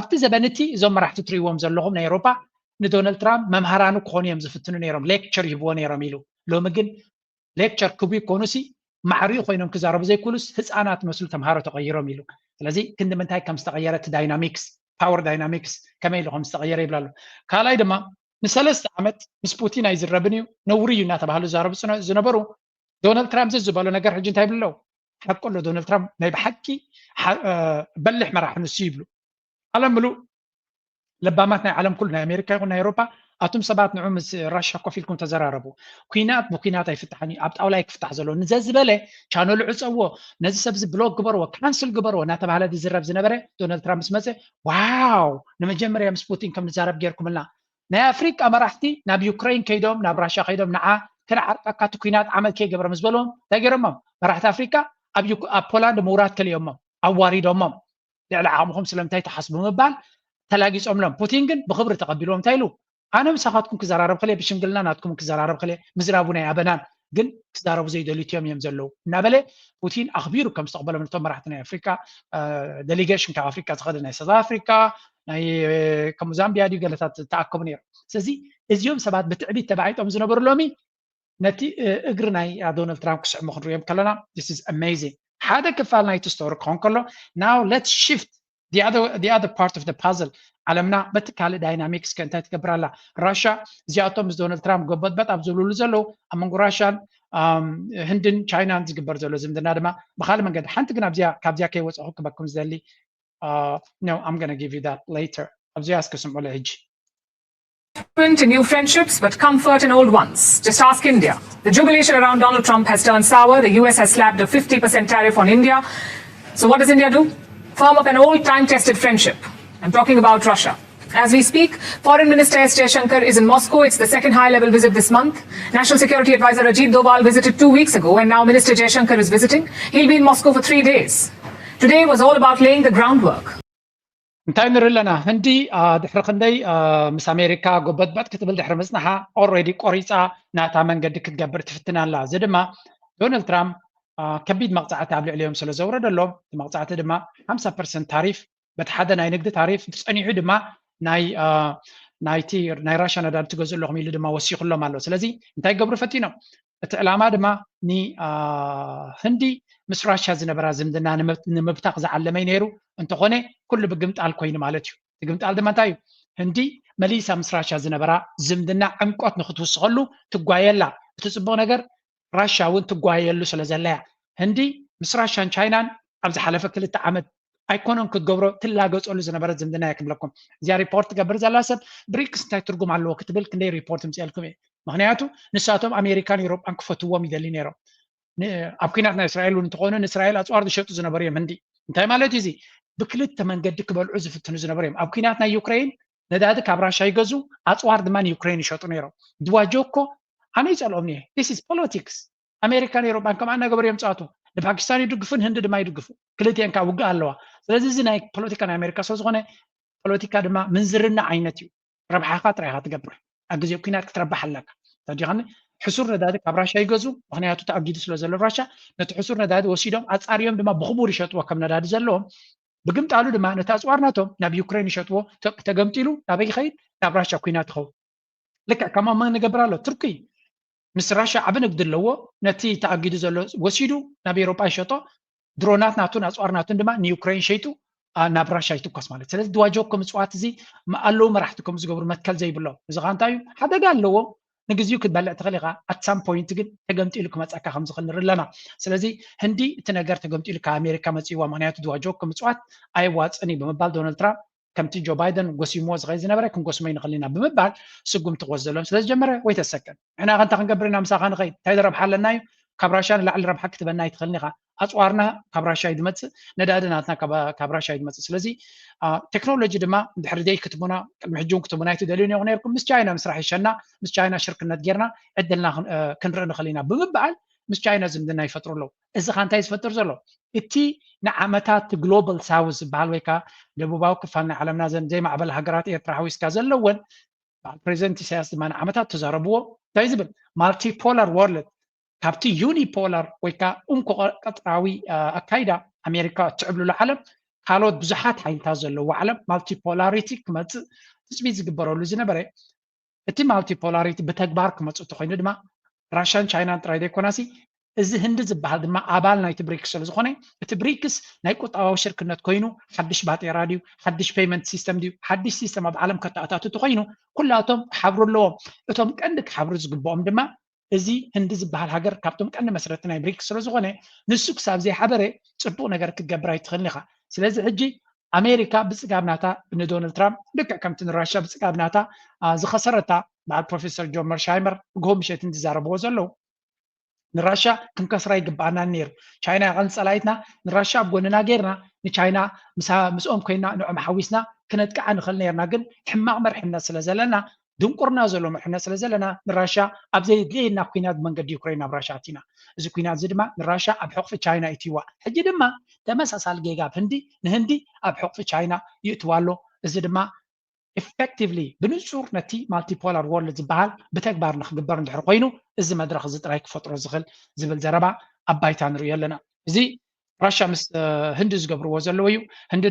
ኣብቲ ዘበን እቲ እዞም መራሕቲ ትሪእዎም ዘለኹም ናይ ኤሮፓ ንዶናልድ ትራምፕ መምሃራኑ ክኾኑ እዮም ዝፍትኑ ነይሮም ሌክቸር ይህብዎ ነይሮም ኢሉ። ሎሚ ግን ሌክቸር ክቡ ይኮኑሲ ማዕሪኡ ኮይኖም ክዛረቡ ዘይክእሉስ ህፃናት መስሉ ተምሃሮ ተቀይሮም ኢሉ። ስለዚ ክንዲ ምንታይ ከም ዝተቀየረ እቲ ዳይናሚክስ ፓወር ዳይናሚክስ ከመይ ኢሉ ከም ዝተቀየረ ይብላ ኣሎ። ካልኣይ ድማ ንሰለስተ ዓመት ምስ ፑቲን ኣይዝረብን እዩ ነውሪ እዩ እናተባሃሉ ዝዛረቡ ዝነበሩ ዶናልድ ትራምፕ እዚ ዝበሎ ነገር ሕጂ እንታይ ይብሉ ኣለዉ? ሓቁ ኣሎ ዶናልድ ትራምፕ ናይ ብሓቂ በልሕ መራሒ ንሱ ይብሉ። ዓለም ምሉእ ለባማት ናይ ዓለም ኩሉ ናይ ኣሜሪካ ይኹን ናይ ኤሮፓ ኣቱም ሰባት ንዑ ምስ ራሻ ኮፍ ኢልኩም ተዘራረቡ። ኩናት ብኩናት ኣይፍታሕን እዩ ኣብ ጣውላ ክፍታሕ ዘለዎ ንዘዝበለ ቻነሉ ዕፀዎ ነዚ ሰብዚ ብሎክ ግበርዎ ካንስል ግበርዎ እናተባሃለ ዝዝረብ ዝነበረ ዶናልድ ትራምፕ ምስ መፀ ዋው ንመጀመርያ ምስ ፑቲን ከም ንዛረብ ገይርኩምልና። ናይ ኣፍሪቃ መራሕቲ ናብ ዩክሬን ከይዶም ናብ ራሻ ከይዶም ንዓ ክንዓርቀካ እቲ ኩናት ዓመት ከይገብረ ምስ በልዎም እንታይ ገይሮሞም? መራሕቲ ኣፍሪቃ ኣብ ፖላንድ ምውራድ ከሊኦሞም ኣዋሪዶሞም። ልዕሊ ዓቕምኹም ስለምንታይ ትሓስቡ ምባል ተላጊጾምሎም። ፑቲን ግን ብኽብሪ ተቐቢልዎም እንታይ ኢሉ? ኣነ ምሳኻትኩም ክዘራረብ ከለ ብሽምግልና ናትኩም ክዘራረብ ከለ ምዝራቡ ናይ ኣበናን ግን ክዛረቡ ዘይደልዩ እዮም እዮም ዘለዉ እናበለ ፑቲን ኣኽቢሩ ከም ዝተቐበሎም ነቶም መራሕቲ ናይ ኣፍሪካ ዴሊጌሽን ካብ ኣፍሪካ ዝኸደ ናይ ሳውት ኣፍሪካ ናይ ከም ዛምቢያ ድዩ ገለታት ተኣከቡ ነይሮም። ስለዚ እዚኦም ሰባት ብትዕቢት ተባዒጦም ዝነበሩ ሎሚ ነቲ እግሪ ናይ ዶናልድ ትራምፕ ክስዕሙ ክንሪኦም ከለና this is amazing። ሓደ ክፋል ናይቲ ስቶሪ ክኾን ከሎ now let's shift the other part of the puzzle ዓለምና በቲ ካልእ ዳይናሚክስ ከ እንታይ ትገብር ኣላ? ራሻ እዚኣቶም ምስ ዶናልድ ትራምፕ ጎበጥበጥ ኣብ ዝብልሉ ዘለዉ ኣብ መንጎ ራሻን ህንድን ቻይናን ዝግበር ዘሎ ዝምድና ድማ ብካልእ መንገዲ ሓንቲ ግን ኣብዚኣ ካብዚኣ ከይወፀኹ ክበኩም ዝደሊ no I'm gonna give you that later ኣብዚኣ እስከ ስምዑለ ሕጂ Into new friendships, but comfort in old ones. Just ask India. The jubilation around Donald Trump has turned sour. The U S has slapped a fifty percent tariff on India. So, what does India do? Firm up an old time tested friendship. I'm talking about Russia. As we speak, Foreign Minister S Jaishankar is in Moscow. It's the second high level visit this month. National Security Advisor Ajit Doval visited two weeks ago, and now Minister Jaishankar is visiting. He'll be in Moscow for three days. Today was all about laying the groundwork. እንታይ ንርኢ ኣለና? ህንዲ ድሕሪ ክንደይ ምስ ኣሜሪካ ጎበጥበጥ ክትብል ድሕሪ ምፅናሓ already ቆሪፃ ናታ መንገዲ ክትገብር ትፍትን ኣላ። እዚ ድማ ዶናልድ ትራምፕ ከቢድ መቕፃዕቲ ኣብ ልዕሊኦም ስለ ዘውረደሎም እቲ መቕፃዕቲ ድማ ሓምሳ ፐርሰንት ታሪፍ በቲ ሓደ ናይ ንግዲ ታሪፍ ጸኒሑ ድማ ናይ ናይቲ ናይ ራሻ ነዳዲ ትገዝኡ ኣለኹም ኢሉ ድማ ወሲኹሎም ኣሎ። ስለዚ እንታይ ገብሩ ፈቲኖም? እቲ ዕላማ ድማ ንህንዲ ምስ ራሻ ዝነበራ ዝምድና ንምብታኽ ዝዓለመ ነይሩ። እንተኾነ ኩሉ ብግምጣል ኮይኑ ማለት እዩ። እቲ ግምጣል ድማ እንታይ እዩ? ህንዲ መሊሳ ምስ ራሻ ዝነበራ ዝምድና ዕምቆት ንክትውስኸሉ ትጓየላ። እቲ ፅቡቕ ነገር ራሻ እውን ትጓየሉ ስለ ዘለያ ህንዲ ምስ ራሻን ቻይናን ኣብ ዝሓለፈ ክልተ ዓመት ኣይኮነን ክትገብሮ ትላገፀሉ ዝነበረት ዝምድና እያ ክብለኩም። እዚኣ ሪፖርት ትገብር ዘላ ሰብ ብሪክስ እንታይ ትርጉም ኣለዎ ክትብል ክንደይ ሪፖርት ምፅአልኩም እየ። ምክንያቱ ንሳቶም ኣሜሪካን ኤውሮጳን ክፈትዎም ይደሊ ነይሮም። ኣብ ኩናት ናይ እስራኤል እውን እንተኾኑ ንእስራኤል ኣፅዋር ዝሸጡ ዝነበሩ እዮም ህንዲ። እንታይ ማለት እዩ እዚ? ብክልተ መንገዲ ክበልዑ ዝፍትኑ ዝነበሩ እዮም። ኣብ ኩናት ናይ ዩክሬን ነዳዲ ካብ ራሻ ይገዙ፣ ኣፅዋር ድማ ንዩክሬን ይሸጡ ነይሮም። ድዋጆኮ ኣነ ይፀልኦም እየ። This is politics። ኣሜሪካን ኤውሮጳን ከምኣ እናገበሩ እዮም ፀዋቱ። ንፓኪስታን ይድግፉ፣ ንህንዲ ድማ ይድግፉ። ክልቲአን ከዓ ውግእ ኣለዋ። ስለዚ እዚ ናይ ፖለቲካ ናይ ኣሜሪካ ስለዝኾነ ፖለቲካ ድማ ምንዝርና ዓይነት እዩ። ረብሓኻ ጥራይ ኢኻ ትገብር። ኣብ ግዜ ኩናት ክትረብሕ ኣለካ። ተዲኻኒ ሕሱር ነዳዲ ካብ ራሻ ይገዙ፣ ምክንያቱ ተኣጊዱ ስለ ዘሎ ራሻ ነቲ ሕሱር ነዳዲ ወሲዶም ኣፃርዮም ድማ ብክቡር ይሸጥዎ ከም ነዳዲ ዘለዎም ብግምጣሉ ድማ ነቲ ኣፅዋር ናቶም ናብ ዩክሬን ይሸጥዎ። ተገምጢሉ ናበይ ይኸይድ? ናብ ራሻ ኩናት ይኸውን። ልክዕ ከማኡ መን ይገብር ኣሎ? ቱርኪ ምስ ራሻ ዓቢ ንግዲ ኣለዎ። ነቲ ተኣጊዱ ዘሎ ወሲዱ ናብ ኤውሮጳ ይሸጦ። ድሮናት ናቱን ኣፅዋር ናቱን ድማ ንዩክሬን ሸይጡ ናብ ራሻ ይትኮስ ማለት። ስለዚ ድዋጆኮ ምፅዋት እዚ ኣለዉ መራሕቲ ከም ዝገብሩ መትከል ዘይብሎም። እዚ ከዓ እንታይ እዩ? ሓደጋ ኣለዎ። ንግዚኡ ክትበልዕ ትኽእል ኢኻ። At some point ግን ተገምጢሉ ክመፀካ ከም ዝኽእል ንርኢ ኣለና። ስለዚ ህንዲ እቲ ነገር ተገምጢሉ ካብ ኣሜሪካ መፅእዋ፣ ምክንያቱ ድዋጆኮ ምፅዋት ኣየዋፅእን እዩ ብምባል ዶናልድ ትራምፕ ከምቲ ጆ ባይደን ጎሲምዎ ዝኸይድ ዝነበረ ክንጎስሞ ይንኽእል ኢና ብምባል ስጉምቲ ክወስድ ዘለዎም ስለ ዝጀመረ ወይ ተሰከን ንሕና ከ እንታይ ክንገብር ኢና ምሳኻ ንኸይድ እንታይ ረብሓ ኣለና እዩ ካብ ራሻ ንላዕሊ ረብሓ ክትበና ኣይትኽእልን ኢኻ ኣፅዋርና ካብ ራሻ እዩ ዝመፅእ ነዳዲ ናትና ካብ ራሻ እዩ ዝመፅእ ስለዚ ቴክኖሎጂ ድማ እንድሕር ደይ ክትቡና ቅድሚ ሕጂ እውን ክትቡና ኣይትደልዩን ኢኹ ነርኩም ምስ ቻይና ምስራሕ ይሸና ምስ ቻይና ሽርክነት ጌርና ዕድልና ክንርኢ ንኽእል ኢና ብምባል ምስ ቻይና ዝምድና ይፈጥሩ ኣለዉ እዚ ካ እንታይ ዝፈጥር ዘሎ እቲ ንዓመታት ግሎባል ሳውዝ ዝበሃል ወይ ከዓ ደቡባዊ ክፋል ናይ ዓለምና ዘን ዘይማዕበል ሃገራት ኤርትራ ሓዊስካ ዘለወን በዓል ፕሬዚደንት ኢሳያስ ድማ ንዓመታት ተዛረብዎ እንታይ ዝብል ማልቲፖላር ወርልድ ካብቲ ዩኒፖላር ወይ ከዓ እንኮ ቀጥራዊ ኣካይዳ ኣሜሪካ እትዕብልሉ ዓለም ካልኦት ብዙሓት ሓይልታት ዘለዎ ዓለም ማልቲፖላሪቲ ክመፅእ ትፅቢት ዝግበረሉ ዝነበረ እቲ ማልቲፖላሪቲ ብተግባር ክመፁ እንተኮይኑ ድማ ራሻን ቻይናን ጥራይ ዘይኮናሲ እዚ ህንዲ ዝበሃል ድማ ኣባል ናይቲ ብሪክስ ስለዝኾነ እቲ ብሪክስ ናይ ቁጠባዊ ሽርክነት ኮይኑ ሓድሽ ባጤራ ድዩ ሓድሽ ፔይመንት ሲስተም ድዩ ሓድሽ ሲስተም ኣብ ዓለም ከተኣታቱ ተኮይኑ ኩላቶም ክሓብሩ ኣለዎም እቶም ቀንዲ ክሓብሩ ዝግብኦም ድማ እዚ ህንዲ ዝበሃል ሃገር ካብቶም ቀንዲ መስረቲ ናይ ብሪክስ ስለዝኾነ ንሱ ክሳብ ዘይሓበረ ፅቡቅ ነገር ክትገብር ኣይትኽእልን ኢኻ ስለዚ ሕጂ ኣሜሪካ ብፅጋብ ናታ ንዶናልድ ትራምፕ ልክዕ ከምቲ ንራሻ ብፅጋብ ናታ ዝኸሰረታ በዓል ፕሮፌሰር ጆን መርሻይመር ብግሆ ምሸት እንትዛረብዎ ዘለዉ ንራሻ ክንከስራ ይግባኣና ነይሩ ቻይና ያቐን ፀላይትና ንራሻ ኣብ ጎንና ጌርና ንቻይና ምስኦም ኮይና ንዕም ሓዊስና ክነጥቅዓ ንኽእል ነርና ግን ሕማቕ መርሕነት ስለ ዘለና ድንቁርና ዘሎ መርሕነት ስለ ዘለና ንራሻ ኣብ ዘየድልየና ኩናት ብመንገዲ ዩክሬን ናብ ራሻ ኣቲና እዚ ኩናት እዚ ድማ ንራሻ ኣብ ሕቕፊ ቻይና ኢትዋ ሕጂ ድማ ተመሳሳሊ ጌጋ ኣብ ህንዲ ንህንዲ ኣብ ሕቕፊ ቻይና ይእትዋ ኣሎ እዚ ድማ effectively ብንጹር ነቲ multipolar world ዝበሃል ብተግባር ንክግበር እንድሕር ኮይኑ እዚ መድረኽ እዚ ጥራይ ክፈጥሮ ዝኽእል ዝብል ዘረባ ኣብ ባይታ ንርእዮ ኣለና እዚ ራሻ ምስ ህንዲ ዝገብርዎ ዘለዉ እዩ ህንዲ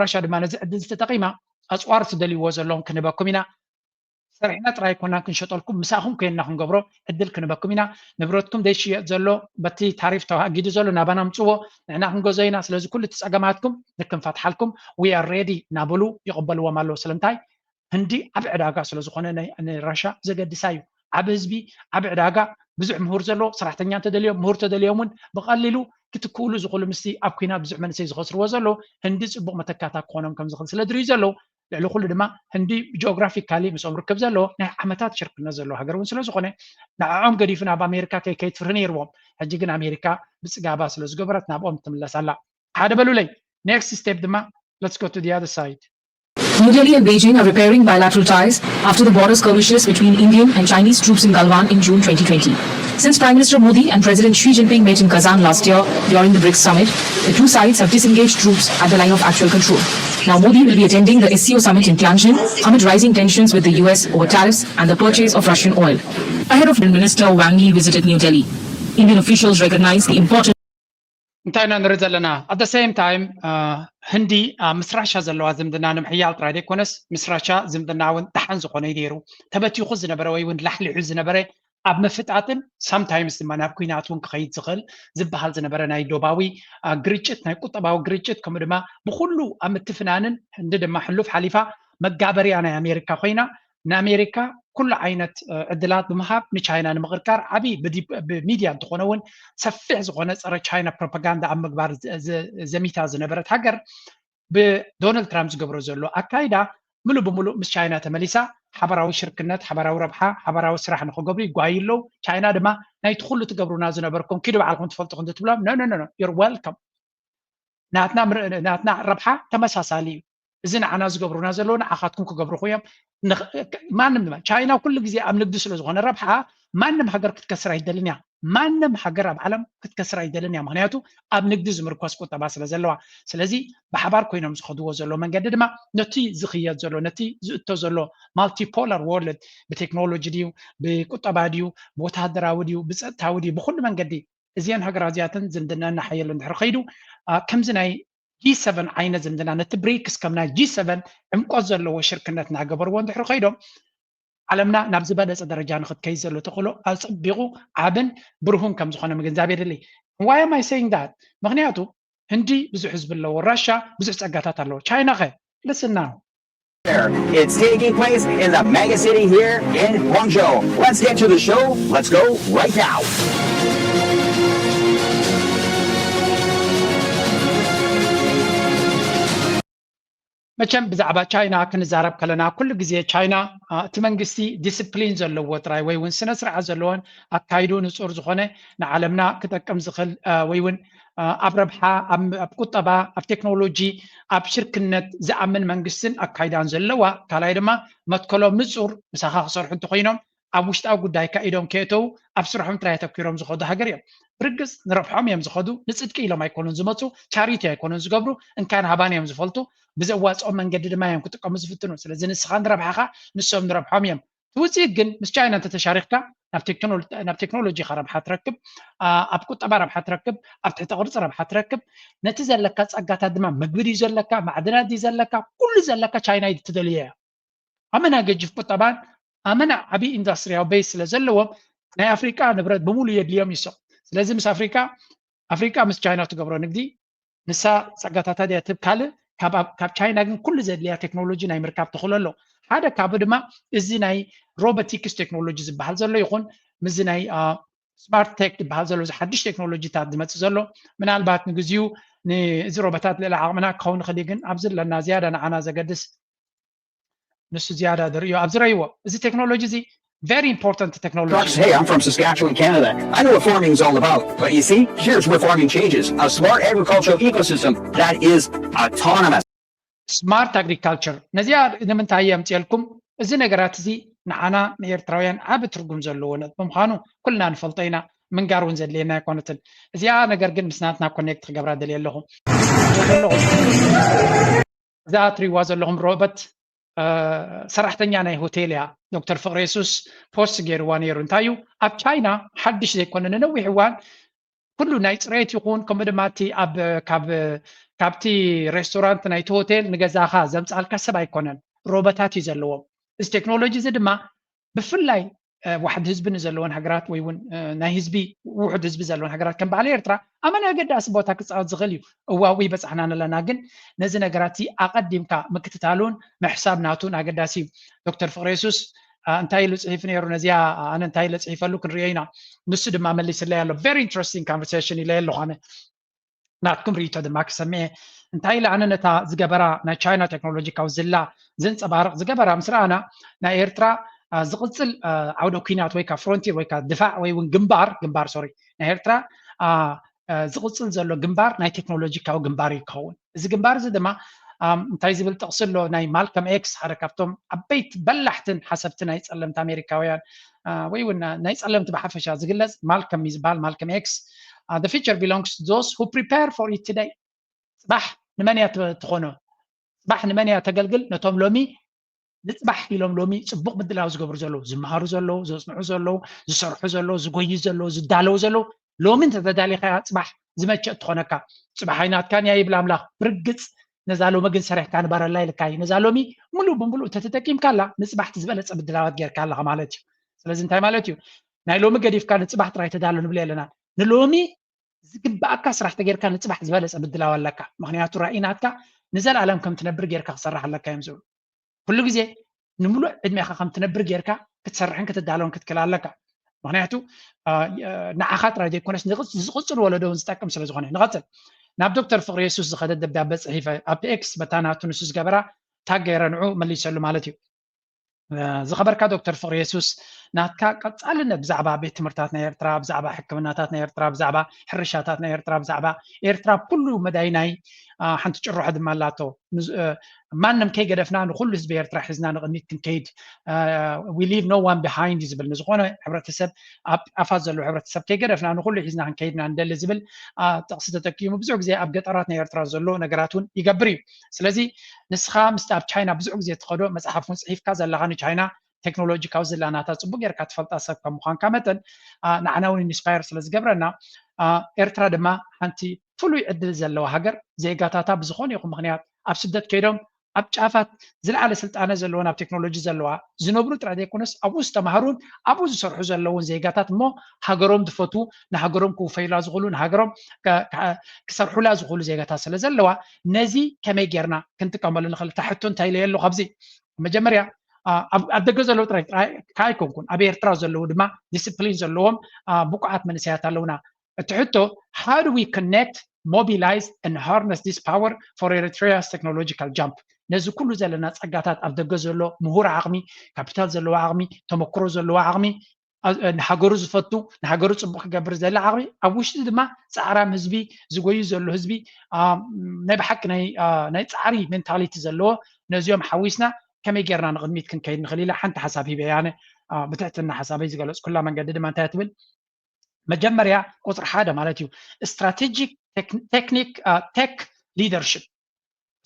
ራሻ ድማ ነዚ ዕድል ዝተጠቒማ ኣፅዋር ትደልይዎ ዘለዎም ክንህበኩም ኢና ሰሪሕና ጥራይ ኣይኮናን ክንሸጠልኩም፣ ምሳኹም ኮይንና ክንገብሮ ዕድል ክንበኩም ኢና። ንብረትኩም ዘይሽየጥ ዘሎ በቲ ታሪፍ ተዋጊዱ ዘሎ ናባና ምፅዎ፣ ንሕና ክንገዞ ኢና። ስለዚ ኩሉ እቲ ፀገማትኩም ንክንፈትሓልኩም we are ready እናበሉ ይቕበልዎም ኣለዉ። ስለምንታይ? ህንዲ ዓቢ ዕዳጋ ስለ ዝኾነ ናይ ንራሻ ዘገድሳ እዩ። ዓቢ ህዝቢ፣ ዓቢ ዕዳጋ፣ ብዙሕ ምሁር ዘለዎ፣ ሰራሕተኛ እንተደልዮም፣ ምሁር ተደልዮም እውን ብቐሊሉ ክትክእሉ ዝኽእሉ፣ ምስቲ ኣብ ኲናት ብዙሕ መንእሰይ ዝኸስርዎ ዘለዉ፣ ህንዲ ጽቡቕ መተካእታ ክኾኖም ከም ዝኽእል ስለ ዝርእዩ ዘለዉ፣ ልዕሊ ኩሉ ድማ ህንዲ ጂኦግራፊካሊ ምስኦም ርክብ ዘለዎ ናይ ዓመታት ሽርክነት ዘለዎ ሃገር እውን ስለ ዝኾነ ንዕኦም ገዲፉ ናብ ኣሜሪካ ከይከይድ ፍርሂ ነይርዎም። ሕጂ ግን ኣሜሪካ ብጽጋባ ስለ ዝገበረት ናብኦም ትምለስ ኣላ። ሓደ በሉለይ። Next step ድማ let's go to the other side. New Delhi and Beijing are repairing bilateral ties after the border skirmishes between Indian and Chinese troops in Galwan in June twenty twenty. Since Prime Minister Modi and President Xi Jinping met in Kazan last year during the brics summit, the two sides have disengaged troops at the line of actual control. Now Modi will be attending the S C O summit in Tianjin amid rising tensions with the U S over tariffs and the purchase of Russian oil. Ahead of Minister Wang Yi visited New Delhi. Indian officials recognize the importance እንታይ ኢና ንርኢ ዘለና? At the same time ህንዲ ምስ ራሻ ዘለዋ ዝምድና ንምሕያል ጥራይ ዘይኮነስ ምስ ራሻ ዝምድና እውን ደሓን ዝኾነ እዩ ነይሩ። ተበቲኹ ዝነበረ ወይ እውን ላሕሊሑ ዝነበረ ኣብ ምፍጣጥን sometimes ድማ ናብ ኲናት እውን ክኸይድ ዝኽእል ዝበሃል ዝነበረ ናይ ዶባዊ ግርጭት፣ ናይ ቁጠባዊ ግርጭት፣ ከምኡ ድማ ብኩሉ ኣብ ምትፍናንን ህንዲ ድማ ሕሉፍ ሓሊፋ መጋበርያ ናይ ኣሜሪካ ኮይና ንኣሜሪካ ኩሉ ዓይነት ዕድላት ብምሃብ ንቻይና ንምቕርቃር ዓብዪ ብሚድያ እንተኾነ እውን ሰፊሕ ዝኾነ ፀረ ቻይና ፕሮፓጋንዳ ኣብ ምግባር ዘሚታ ዝነበረት ሃገር ብዶናልድ ትራምፕ ዝገብሮ ዘሎ ኣካይዳ ምሉእ ብምሉእ ምስ ቻይና ተመሊሳ ሓበራዊ ሽርክነት፣ ሓበራዊ ረብሓ፣ ሓበራዊ ስራሕ ንክገብሩ ይጓዩ ኣለዉ። ቻይና ድማ ናይቲ ኩሉ ትገብሩና ዝነበርኩም ኪዱ ባዕልኩም ትፈልጡ ክንዲ ትብሎም no no no you're welcome ናትና ረብሓ ተመሳሳሊ እዩ። እዚ ንዓና ዝገብሩና ዘለዉ ንዓኻትኩም ክገብሩኹ እዮም። ማንም ድማ ቻይና ኩሉ ግዜ ኣብ ንግዲ ስለ ዝኾነ ረብሓ ማንም ሃገር ክትከስር ኣይደልን እያ። ማንም ሃገር ኣብ ዓለም ክትከስር ኣይደልን እያ። ምክንያቱ ኣብ ንግዲ ዝምርኮስ ቁጠባ ስለ ዘለዋ። ስለዚ ብሓባር ኮይኖም ዝኸድዎ ዘሎ መንገዲ ድማ ነቲ ዝኽየድ ዘሎ ነቲ ዝእቶ ዘሎ multipolar world ብቴክኖሎጂ ድዩ ብቁጠባ ድዩ ብወታደራዊ ድዩ ብፀጥታዊ ድዩ ብኩሉ መንገዲ እዚአን ሃገራት እዚኣተን ዝምድና እናሓየለ እንድሕር ከይዱ ከምዚ ናይ ጂ ሰቨን ዓይነት ዝምድና ነቲ ብሪክስ ከም ናይ ጂ ሰቨን ዕምቆት ዘለዎ ሽርክነት እናገበርዎ እንድሕር ከይዶም ዓለምና ናብ ዝበለፀ ደረጃ ንክትከይድ ዘሎ ተኽእሎ ኣፀቢቑ ዓብን ብርሁን ከም ዝኾነ ምግንዛብ የድሊ። Why am I saying that? ምክንያቱ ህንዲ ብዙሕ ህዝቢ ኣለዎ፣ ራሻ ብዙሕ ፀጋታት ኣለዎ። ቻይና ኸ? Listen now. It's taking place in the mega city here in Guangzhou. Let's get to the show. Let's go right now. መቸም ብዛዕባ ቻይና ክንዛረብ ከለና ኩሉ ግዜ ቻይና እቲ መንግስቲ ዲስፕሊን ዘለዎ ጥራይ ወይ እውን ስነ ስርዓት ዘለዎን ኣካይዱ ንፁር ዝኾነ ንዓለምና ክጠቅም ዝኽእል ወይ እውን ኣብ ረብሓ ኣብ ቁጠባ ኣብ ቴክኖሎጂ ኣብ ሽርክነት ዝኣምን መንግስትን ኣካይዳን ዘለዋ ካልኣይ ድማ መትከሎም ንፁር ምሳኻ ክሰርሑ እንተኮይኖም ኣብ ውሽጣዊ ጉዳይካ ኢዶም ከየተው ኣብ ስርሖም ጥራይ ኣተኪሮም ዝኸዱ ሃገር እዮም። ብርግፅ ንረብሖም እዮም ዝኸዱ፣ ንፅድቂ ኢሎም ኣይኮኑን ዝመፁ፣ ቻሪቲ ኣይኮኑን ዝገብሩ፣ እንካን ሃባን እዮም ዝፈልጡ፣ ብዘዋፅኦም መንገዲ ድማ እዮም ክጥቀሙ ዝፍትኑ። ስለዚ ንስኻ ንረብሓኻ ንሶም ንረብሖም እዮም። እቲ ውፅኢት ግን ምስ ቻይና እንተተሻሪኽካ ናብ ቴክኖሎጂኻ ረብሓ ትረክብ፣ ኣብ ቁጠባ ረብሓ ትረክብ፣ ኣብ ትሕተ ቅርፂ ረብሓ ትረክብ። ነቲ ዘለካ ፀጋታት ድማ ምግቢ ድዩ ዘለካ፣ ማዕድናት ድዩ ዘለካ፣ ኩሉ ዘለካ ቻይና ትደልዮ እያ። ኣመና ገጅፍ ቁጠባን ኣመና ዓብዪ ኢንዱስትሪያዊ ቤዝ ስለ ዘለዎም ናይ ኣፍሪቃ ንብረት ብምሉ የድልዮም ይሶም። ስለዚ ምስ ኣፍሪቃ ኣፍሪቃ ምስ ቻይና ትገብሮ ንግዲ ንሳ ጸጋታታ ድያ ትብ ካልእ ካብ ቻይና ግን ኩሉ ዘድልያ ቴክኖሎጂ ናይ ምርካብ ተኽእሎ ኣሎ። ሓደ ካብኡ ድማ እዚ ናይ ሮቦቲክስ ቴክኖሎጂ ዝበሃል ዘሎ ይኹን ምስዚ ናይ ስማርት ቴክ ዝበሃል ዘሎ እዚ ሓድሽ ቴክኖሎጂታት ዝመፅእ ዘሎ ምናልባት ንግዚኡ እዚ ሮቦታት ልዕሊ ዓቕምና ክኸውን ይኽእል እዩ ግን ኣብዚ ኣለና ዝያዳ ንዓና ዘገድስ ንሱ ዝያዳ ዝርእዮ ኣብዚ ረይዎ እዚ ቴክኖሎጂ እዚ very important technology Trucks. Hey, I'm from Saskatchewan, Canada. I know what farming's all about, but you see, here's where farming changes. A smart agricultural ecosystem that is autonomous. Smart agriculture ነዚኣ ንምንታይ የምፅኤልኩም እዚ ነገራት እዚ ንዓና ንኤርትራውያን ዓቢ ትርጉም ዘለዎ ነጥቢ ምዃኑ ኩልና ንፈልጦ ኢና ምንጋር እውን ዘድልየና ኣይኮነትን እዚኣ ነገር ግን ምስ ናትና ኮኔክት ክገብራ ደልየ ኣለኹ እዛ ትሪዋ ዘለኹም ሮበት ሰራሕተኛ ናይ ሆቴል እያ ዶክተር ፍቅሬሱስ ፖስት ገይርዋ ነይሩ እንታይ እዩ ኣብ ቻይና ሓድሽ ዘይኮነ ንነዊሕ እዋን ኩሉ ናይ ፅሬት ይኹን ከምኡ ድማ እቲ ኣብ ካብ ካብቲ ሬስቶራንት ናይቲ ሆቴል ንገዛኻ ዘምፃልካ ሰብ ኣይኮነን ሮበታት እዩ ዘለዎም እዚ ቴክኖሎጂ እዚ ድማ ብፍላይ ዋሕድ ህዝቢ ንዘለወን ሃገራት ወይ እውን ናይ ህዝቢ ውሑድ ህዝቢ ዘለወን ሃገራት ከም በዓል ኤርትራ ኣብ መን ኣገዳሲ ቦታ ክፃወት ዝኽእል እዩ። እዋኡ ይበፃሕናን ኣለና፣ ግን ነዚ ነገራት እዚ ኣቐዲምካ ምክትታሉን ምሕሳብ ናቱን ኣገዳሲ እዩ። ዶክተር ፍቅረ የሱስ እንታይ ኢሉ ፅሒፉ ነይሩ? ነዚኣ ኣነ እንታይ ኢለ ፅሒፈሉ ክንሪኦ ኢና። ንሱ ድማ መሊስለይ ኣሎ። Very interesting conversation ኢለ ኣለኹ ኣነ። ናትኩም ርእይቶ ድማ ክሰምዕ። እንታይ ኢለ ኣነ ነታ ዝገበራ ናይ ቻይና ቴክኖሎጂካዊ ዝላ ዘንጸባርቕ ዝገበራ ምስ ረኣና፣ ናይ ኤርትራ ዝቕጽል ዓውደ ኲናት ወይ ከዓ ፍሮንቲር ወይ ከዓ ድፋዕ ወይ እውን ግንባር ግንባር ሶሪ ናይ ኤርትራ ዝቕጽል ዘሎ ግንባር ናይ ቴክኖሎጂካዊ ግንባር እዩ ክኸውን። እዚ ግንባር እዚ ድማ እንታይ ዝብል ጥቕሲ ኣሎ? ናይ ማልከም ኤክስ፣ ሓደ ካብቶም ዓበይቲ በላሕትን ሓሰብቲ ናይ ጸለምቲ ኣሜሪካውያን ወይ እውን ናይ ጸለምቲ ብሓፈሻ ዝግለጽ ማልከም እዩ ዝበሃል። ማልከም ኤክስ፣ the future belongs to those who prepare for it today። ጽባሕ ንመን እያ ትኾኖ? ጽባሕ ንመን እያ ተገልግል? ነቶም ሎሚ ንጽባሕ ኢሎም ሎሚ ጽቡቕ ምድላው ዝገብሩ ዘለዉ፣ ዝመሃሩ ዘለዉ፣ ዘጽንዑ ዘለዉ፣ ዝሰርሑ ዘለዉ፣ ዝጎዩ ዘለዉ፣ ዝዳለዉ ዘለዉ፣ ሎሚ እንተተዳሊኻያ ጽባሕ ዝመቸእ ትኾነካ። ጽባሕ ኣይናትካን እያ ይብል ኣምላኽ። ብርግጽ ነዛ ሎሚ ግን ሰሪሕካ ንበረላ ኢልካ እዩ። ነዛ ሎሚ ሙሉእ ብምሉእ እንተተጠቂምካላ ንጽባሕቲ ዝበለጸ ምድላዋት ጌርካ ኣለኻ ማለት እዩ። ስለዚ እንታይ ማለት እዩ? ናይ ሎሚ ገዲፍካ ንጽባሕ ጥራይ ተዳሎ ንብል የለና። ንሎሚ ዝግባኣካ ስራሕ ተጌርካ ንጽባሕ ዝበለጸ ምድላው ኣለካ። ምኽንያቱ ራእይ ናትካ ንዘለኣለም ከም ትነብር ጌርካ ክሰርሕ ኣለካ እዮም ዝብሉ። ኩሉ ግዜ ንምሉእ ዕድሜኻ ከም ትነብር ጌርካ ክትሰርሕን ክትዳለውን ክትክእል ኣለካ። ምኽንያቱ ንዓኻ ጥራይ ዘይኮነስ ዝቕጽል ወለዶ እውን ዝጠቅም ስለ ዝኾነ። ንቐጽል። ናብ ዶክተር ፍቅሪ የሱስ ዝኸደ ደብዳበ ጽሒፈ ኣብቲ ኤክስ በታ ናቱ ንሱ ዝገበራ ታግ ገይረ ንዑ መሊሰሉ ማለት እዩ። ዝኸበርካ ዶክተር ፍቅሪ የሱስ፣ ናትካ ቀጻልነት ብዛዕባ ቤት ትምህርታት ናይ ኤርትራ፣ ብዛዕባ ሕክምናታት ናይ ኤርትራ፣ ብዛዕባ ሕርሻታት ናይ ኤርትራ፣ ብዛዕባ ኤርትራ ኩሉ መዳይ ናይ ሓንቲ ጭርሖ ድማ ኣላቶ። ማንም ከይገደፍና ንኩሉ ህዝቢ ኤርትራ ሒዝና ንቕድሚት ክንከይድ፣ we leave no one behind ዝብል፣ ንዝኾነ ሕብረተሰብ ኣብ ኣፋት ዘሎ ሕብረተሰብ ከይገደፍና ንኩሉ ሒዝና ክንከይድና ንደሊ ዝብል ጥቕሲ ተጠቂሙ ብዙሕ ግዜ ኣብ ገጠራት ናይ ኤርትራ ዘሎ ነገራት እውን ይገብር እዩ። ስለዚ ንስኻ ምስቲ ኣብ ቻይና ብዙሕ ግዜ ትኸዶ መፅሓፍ እውን ፅሒፍካ ዘለኻ ንቻይና ቴክኖሎጂካዊ ዝላናታ ፅቡቅ ጌርካ ትፈልጣ ሰብ ከም ምዃንካ መጠን ንዓና እውን ኢንስፓየር ስለ ዝገብረና ኤርትራ ድማ ሓንቲ ፍሉይ ዕድል ዘለዋ ሃገር ዜጋታታ ብዝኾነ ይኹን ምኽንያት ኣብ ስደት ከይዶም ኣብ ጫፋት ዝለዓለ ስልጣነ ዘለወን ኣብ ቴክኖሎጂ ዘለዋ ዝነብሩ ጥራይ ዘይኮነስ ኣብኡ ዝተማሃሩን ኣብኡ ዝሰርሑ ዘለውን ዜጋታት እሞ ሃገሮም ዝፈትዉ ንሃገሮም ክውፈዩላ ዝኽእሉ ንሃገሮም ክሰርሑላ ዝኽእሉ ዜጋታት ስለ ዘለዋ ነዚ ከመይ ጌርና ክንጥቀመሉ ንኽእል? እታ ሕቶ እንታይ ኢለዮ ኣለኹ ኣብዚ መጀመርያ ኣብ ደገ ዘለዉ ጥራይ ኣይኮንኩን ኣብ ኤርትራ ዘለዉ ድማ ዲስፕሊን ዘለዎም ብቁዓት መንእሰያት ኣለውና። እቲ ሕቶ how do we connect, mobilize and harness this power for Eritrea's technological jump? ነዚ ኩሉ ዘለና ጸጋታት ኣብ ደገ ዘሎ ምሁር ዓቕሚ፣ ካፒታል ዘለዎ ዓቕሚ፣ ተመክሮ ዘለዎ ዓቕሚ፣ ንሃገሩ ዝፈቱ ንሃገሩ ጽቡቅ ክገብር ዘለ ዓቕሚ ኣብ ውሽጢ ድማ ጻዕራም ህዝቢ ዝጎዩ ዘሎ ህዝቢ ናይ ብሓቂ ናይ ጻዕሪ ሜንታሊቲ ዘለዎ ነዚኦም ሓዊስና ከመይ ጌርና ንቕድሚት ክንከይድ ንኽእል ኢለ ሓንቲ ሓሳብ ሂበ ኣነ ብትሕትና ሓሳበይ ዝገለጽኩላ መንገዲ ድማ እንታይ ትብል መጀመርያ ቁፅሪ ሓደ ማለት እዩ strategic technique tech leadership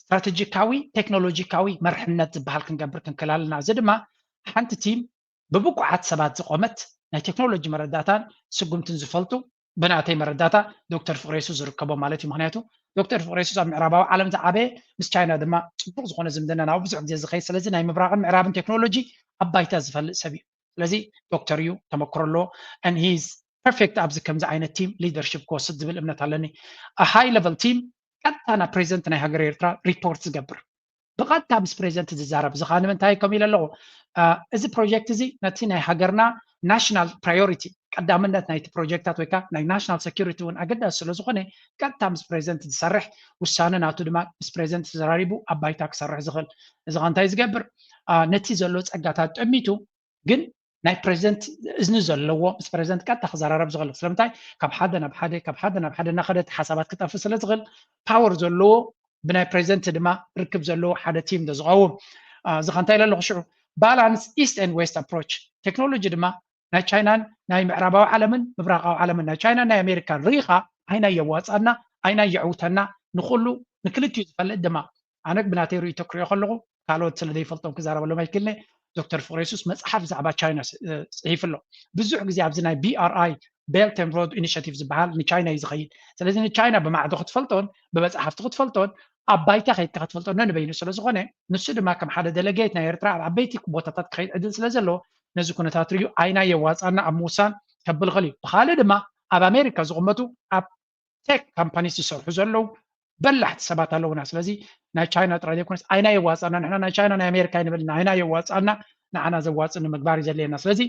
ስትራቴጂካዊ ቴክኖሎጂካዊ መርሕነት ዝበሃል ክንገብር ክንክእል ኣለና። እዚ ድማ ሓንቲ ቲም ብብቁዓት ሰባት ዝቆመት ናይ ቴክኖሎጂ መረዳእታን ስጉምትን ዝፈልጡ ብናተይ መረዳእታ ዶክተር ፍቅሬሱ ዝርከቦ ማለት እዩ። ምክንያቱ ዶክተር ፍቅሬሱስ ኣብ ምዕራባዊ ዓለም ዝዓበየ ምስ ቻይና ድማ ፅቡቅ ዝኮነ ዝምድና ናብኡ ብዙሕ ግዜ ዝኸይድ ስለዚ ናይ ምብራቅን ምዕራብን ቴክኖሎጂ ኣብ ባይታ ዝፈልጥ ሰብ እዩ። ስለዚ ዶክተር እዩ ተመክሮ ኣለዎ and he is perfect ኣብዚ ከምዚ ዓይነት ቲም ሊደርሽፕ ክወስድ ዝብል እምነት ኣለኒ። ሃይ ለቨል ቲም ቀጥታ ናብ ፕሬዚደንት ናይ ሃገር ኤርትራ ሪፖርት ዝገብር ብቐጥታ ምስ ፕሬዚደንት ዝዛረብ እዚ ከዓ ንምንታይ ከም ኢለ ኣለኹ እዚ ፕሮጀክት እዚ ነቲ ናይ ሃገርና ናሽናል ፕራዮሪቲ ቀዳምነት ናይቲ ፕሮጀክታት ወይ ከዓ ናይ ናሽናል ሴኩሪቲ እውን ኣገዳሲ ስለ ዝኾነ ቀጥታ ምስ ፕሬዚደንት ዝሰርሕ ውሳነ ናቱ ድማ ምስ ፕሬዚደንት ተዘራሪቡ ኣብ ባይታ ክሰርሕ ዝኽእል እዚ ከዓ እንታይ ዝገብር ነቲ ዘሎ ፀጋታት ጠሚቱ ግን ናይ ፕሬዚደንት እዝኒ ዘለዎ ምስ ፕሬዚደንት ቀጥታ ክዘራረብ ዝኽእል ስለምንታይ ካብ ሓደ ናብ ሓደ ካብ ሓደ ናብ ሓደ እናኸደት ሓሳባት ክጠፍእ ስለ ዝኽእል ፓወር ዘለዎ ብናይ ፕሬዚደንት ድማ ርክብ ዘለዎ ሓደ ቲም ዶ ዝቐውም እዚ ከ እንታይ ኢለ ኣለኹ ሽዑ balance east and west approach ቴክኖሎጂ ድማ ናይ ቻይናን ናይ ምዕራባዊ ዓለምን ምብራቃዊ ዓለምን ናይ ቻይናን ናይ ኣሜሪካን ርኢኻ ኣይናይ የዋፃና ኣይናይ የዕውተና ንኩሉ ንክልቲኡ ዝፈልጥ ድማ ኣነ ብናተይ ርእይቶ ክሪኦ ከለኹ ካልኦት ስለ ዘይፈልጦም ክዛረበሎም ኣይክልነ ዶክተር ፍቅሬሱስ መፅሓፍ ብዛዕባ ቻይና ፅሒፉ ኣሎ ብዙሕ ግዜ ኣብዚ ናይ BRI Belt and Road Initiative ዝበሃል ንቻይና እዩ ዝኸይድ ስለዚ ንቻይና ብማዕዶ ክትፈልጦን ብመፅሓፍቲ ክትፈልጦን ኣብ ባይታ ከይድካ ክትፈልጦ ነንበይኑ ስለ ዝኾነ፣ ንሱ ድማ ከም ሓደ ደለጌት ናይ ኤርትራ ኣብ ዓበይቲ ቦታታት ክኸይድ ዕድል ስለ ዘለዎ፣ ነዚ ኩነታት ርእዩ ኣይናይ የዋጻና ኣብ ምውሳን ከብል ይኽእል እዩ። ብኻልእ ድማ ኣብ ኣሜሪካ ዝቕመጡ ኣብ ቴክ ካምፓኒስ ዝሰርሑ ዘለዉ በላሕቲ ሰባት ኣለውና። ስለዚ ናይ ቻይና ጥራይ ዘይኮነስ ኣይናይ የዋጻና፣ ንሕና ናይ ቻይና ናይ ኣሜሪካ ኣይንብል፣ ኣይናይ የዋጻና፣ ንዓና ዘዋጽእ ንምግባር እዩ ዘድልየና። ስለዚ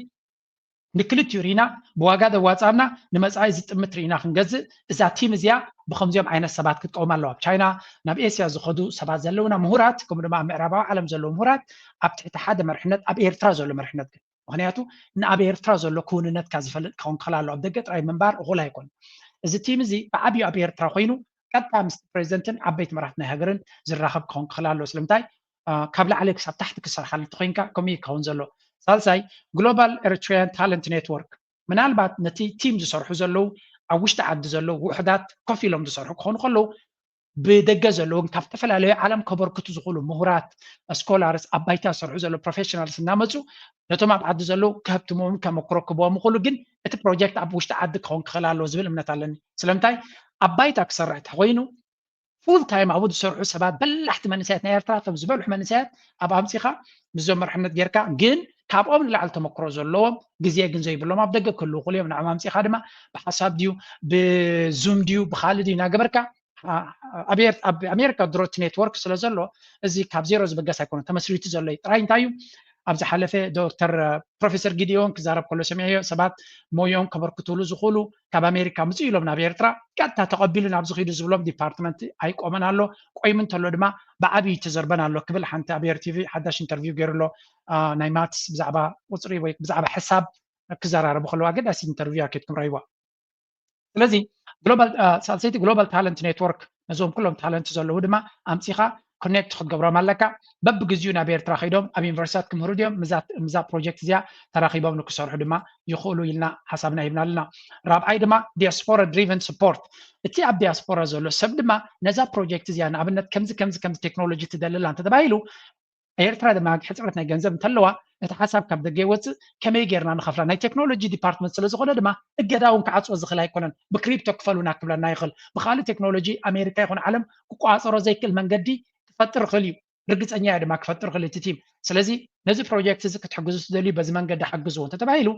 ንክልቲኡ ርኢና ብዋጋ ዘዋጻና ንመጻኢ ዝጥምት ርኢና ክንገዝእ፣ እዛ ቲም እዚኣ ብኸምዚኦም ዓይነት ሰባት ክትቀውም ኣለዋ። ኣብ ቻይና ናብ ኤስያ ዝኸዱ ሰባት ዘለውና ምሁራት፣ ከምኡ ድማ ኣብ ምዕራባዊ ዓለም ዘለዉ ምሁራት ኣብ ትሕቲ ሓደ መርሕነት፣ ኣብ ኤርትራ ዘሎ መርሕነት ግን፣ ምኽንያቱ ንኣብ ኤርትራ ዘሎ ክውንነትካ ዝፈልጥ ክኸውን ክኽእል ኣለዎ። ኣብ ደገ ጥራይ ምንባር እኹል ኣይኮን። እዚ ቲም እዚ ብዓብዩ ኣብ ኤርትራ ኮይኑ ቀጥታ ምስ ፕሬዚደንትን ዓበይቲ መራሕቲ ናይ ሃገርን ዝራኸብ ክኸውን ክኽእል ኣለዎ። ስለምንታይ? አ፣ ካብ ላዕሊ ክሳብ ታሕቲ ክሰርሓሉ እንተኾይንካ ከምኡ እዩ ክኸውን ዘሎ። ሳልሳይ፣ ግሎባል ኤሪትሪያን ታለንት ኔትወርክ፣ ምናልባት ነቲ ቲም ዝሰርሑ ዘለዉ ኣብ ውሽጢ ዓዲ ዘለዉ ውሑዳት ኮፍ ኢሎም ዝሰርሑ ክኾኑ ከለዉ፣ ብደገ ዘለዉ ግን ካብ ዝተፈላለዩ ዓለም ከበርክቱ ዝኽእሉ ምሁራት፣ ስኮላርስ፣ ኣብ ባይታ ዝሰርሑ ዘለዉ ፕሮፌሽናልስ እናመፁ ነቶም ኣብ ዓዲ ዘለዉ ከህብትሞምን ከመክሮ ክህብዎም ይኽእሉ። ግን እቲ ፕሮጀክት ኣብ ውሽጢ ዓዲ ክኸውን ክኽእል ኣለዎ ዝብል እምነት ኣለኒ። ስለምንታይ? ኣብ ባይታ ክሰርሕ እንተኾይኑ ፉል ታይም ኣብኡ ዝሰርሑ ሰባት በላሕቲ መንእሰያት ናይ ኤርትራ፣ እቶም ዝበልሑ መንእሰያት ኣብ ኣምጺኻ ምስዞም መርሕነት ጌርካ፣ ግን ካብኦም ንላዕሊ ተመክሮ ዘለዎም፣ ግዜ ግን ዘይብሎም ኣብ ደገ ክህልዉ ይኽእሉ እዮም። ንዕኦም ኣምጺኻ ድማ ብሓሳብ ድዩ ብዙም ድዩ ብኻልእ ድዩ እናገበርካ፣ አ-፣ ኣብ ኤር-፣ ኣብ ኣሜሪካ ድሮት ኔትወርክ ስለ ዘሎ፣ እዚ ካብ ዜሮ ዝበገስ ኣይኮነን፣ ተመስሪቱ ዘሎ እዩ። ጥራይ እንታይ እዩ? ኣብ ዝሓለፈ ዶክተር፣ ፕሮፌሰር ጊዲዮን ክዛረብ ከሎ ሰሚዐዮ፣ ሰባት ሞዮም ከበርክቱሉ ዝኽእሉ ካብ ኣሜሪካ ምጽኡ ኢሎም ናብ ኤርትራ ቀጥታ ተቐቢሉ ናብዚ ኺዱ ዝብሎም ዲፓርትመንት ኣይቆመን ኣሎ። ቆይሙ እንተሎ ድማ ብዓብዪ ተዘርበን ኣሎ ክብል ሓንቲ ኣብ ኤር ቲቪ ሓዳሽ ኢንተርቪው ገይሩ ኣሎ። አ፣ ናይ ማትስ ብዛዕባ ቁጽሪ ወይ ብዛዕባ ሕሳብ ክዘራረቡ ከለዉ ኣገዳሲ ኢንተርቪው ኣኬድኩም ረይዋ። ስለዚ ግሎባል፣ አ፣ ሳልሰይቲ ግሎባል ታለንት ኔትወርክ ነዞም ኩሎም ታለንት ዘለዉ ድማ ኣምጺኻ ኮኔክት ክትገብሮም ኣለካ። በብግዜኡ ናብ ኤርትራ ከይዶም ኣብ ዩኒቨርሲታት ክምህሩ ድዮም፣ ምዛ፣ ምዛ ፕሮጀክት እዚኣ ተራኺቦም ንክሰርሑ ድማ ይኽእሉ ኢልና ሓሳብና ሂብና ኣለና። ራብዓይ ድማ ዲያስፖራ ድሪቨን ስፖርት። እቲ ኣብ ዲያስፖራ ዘሎ ሰብ ድማ ነዛ ፕሮጀክት እዚኣ ንኣብነት ከምዚ፣ ከምዚ፣ ከምዚ ቴክኖሎጂ ትደሊ ኣላ እንተተባሂሉ፣ ኤርትራ ድማ ሕጽረት ናይ ገንዘብ እንተለዋ፣ እቲ ሓሳብ ካብ ደገ ይወጽእ፣ ከመይ ጌርና ንኸፍላ? ናይ ቴክኖሎጂ ዲፓርትመንት ስለ ዝኾነ ድማ እገዳ እውን ክዓጽዎ ዝኽእል ኣይኮነን። ብክሪፕቶ ክፈሉና ክብለና ይኽእል። ብኻልእ ቴክኖሎጂ ኣሜሪካ ይኹን ዓለም ክቋጸሮ ዘይክእል መንገዲ ክፈጥር ይኽእል እዩ። ርግጸኛ እየ ድማ ክፈጥር ይኽእል እቲ ቲም። ስለዚ ነዚ ፕሮጀክት እዚ ክትሕግዙ ትደልዩ በዚ መንገዲ ሓግዝዎ እንተተባሂሉ፣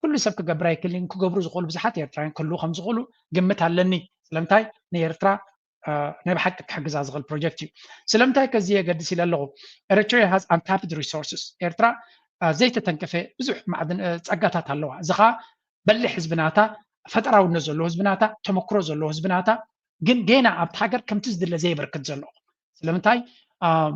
ኩሉ ሰብ ክገብር ኣይክእልን። ክገብሩ ዝኽእሉ ብዙሓት ኤርትራውያን ክህልዉ ከም ዝኽእሉ ግምት ኣለኒ። ስለምንታይ? ንኤርትራ አ፣ ናይ ብሓቂ ክሕግዛ ዝኽእል ፕሮጀክት እዩ። ስለምንታይ ከዚ የገድስ ኢለ ኣለኹ? Eritrea has untapped resources። ኤርትራ፣ አ፣ ዘይተተንከፈ ብዙሕ ማዕድን፣ አ፣ ጸጋታት ኣለዋ። እዚ ኸኣ በሊሕ ህዝቢ ናታ፣ ፈጠራውነት ዘለዎ ህዝቢ ናታ፣ ተመክሮ ዘለዎ ህዝቢ ናታ፣ ግን ጌና ኣብቲ ሃገር ከምቲ ዝድለ ዘየበርክት ዘሎ። ስለምንታይ? ኣም፣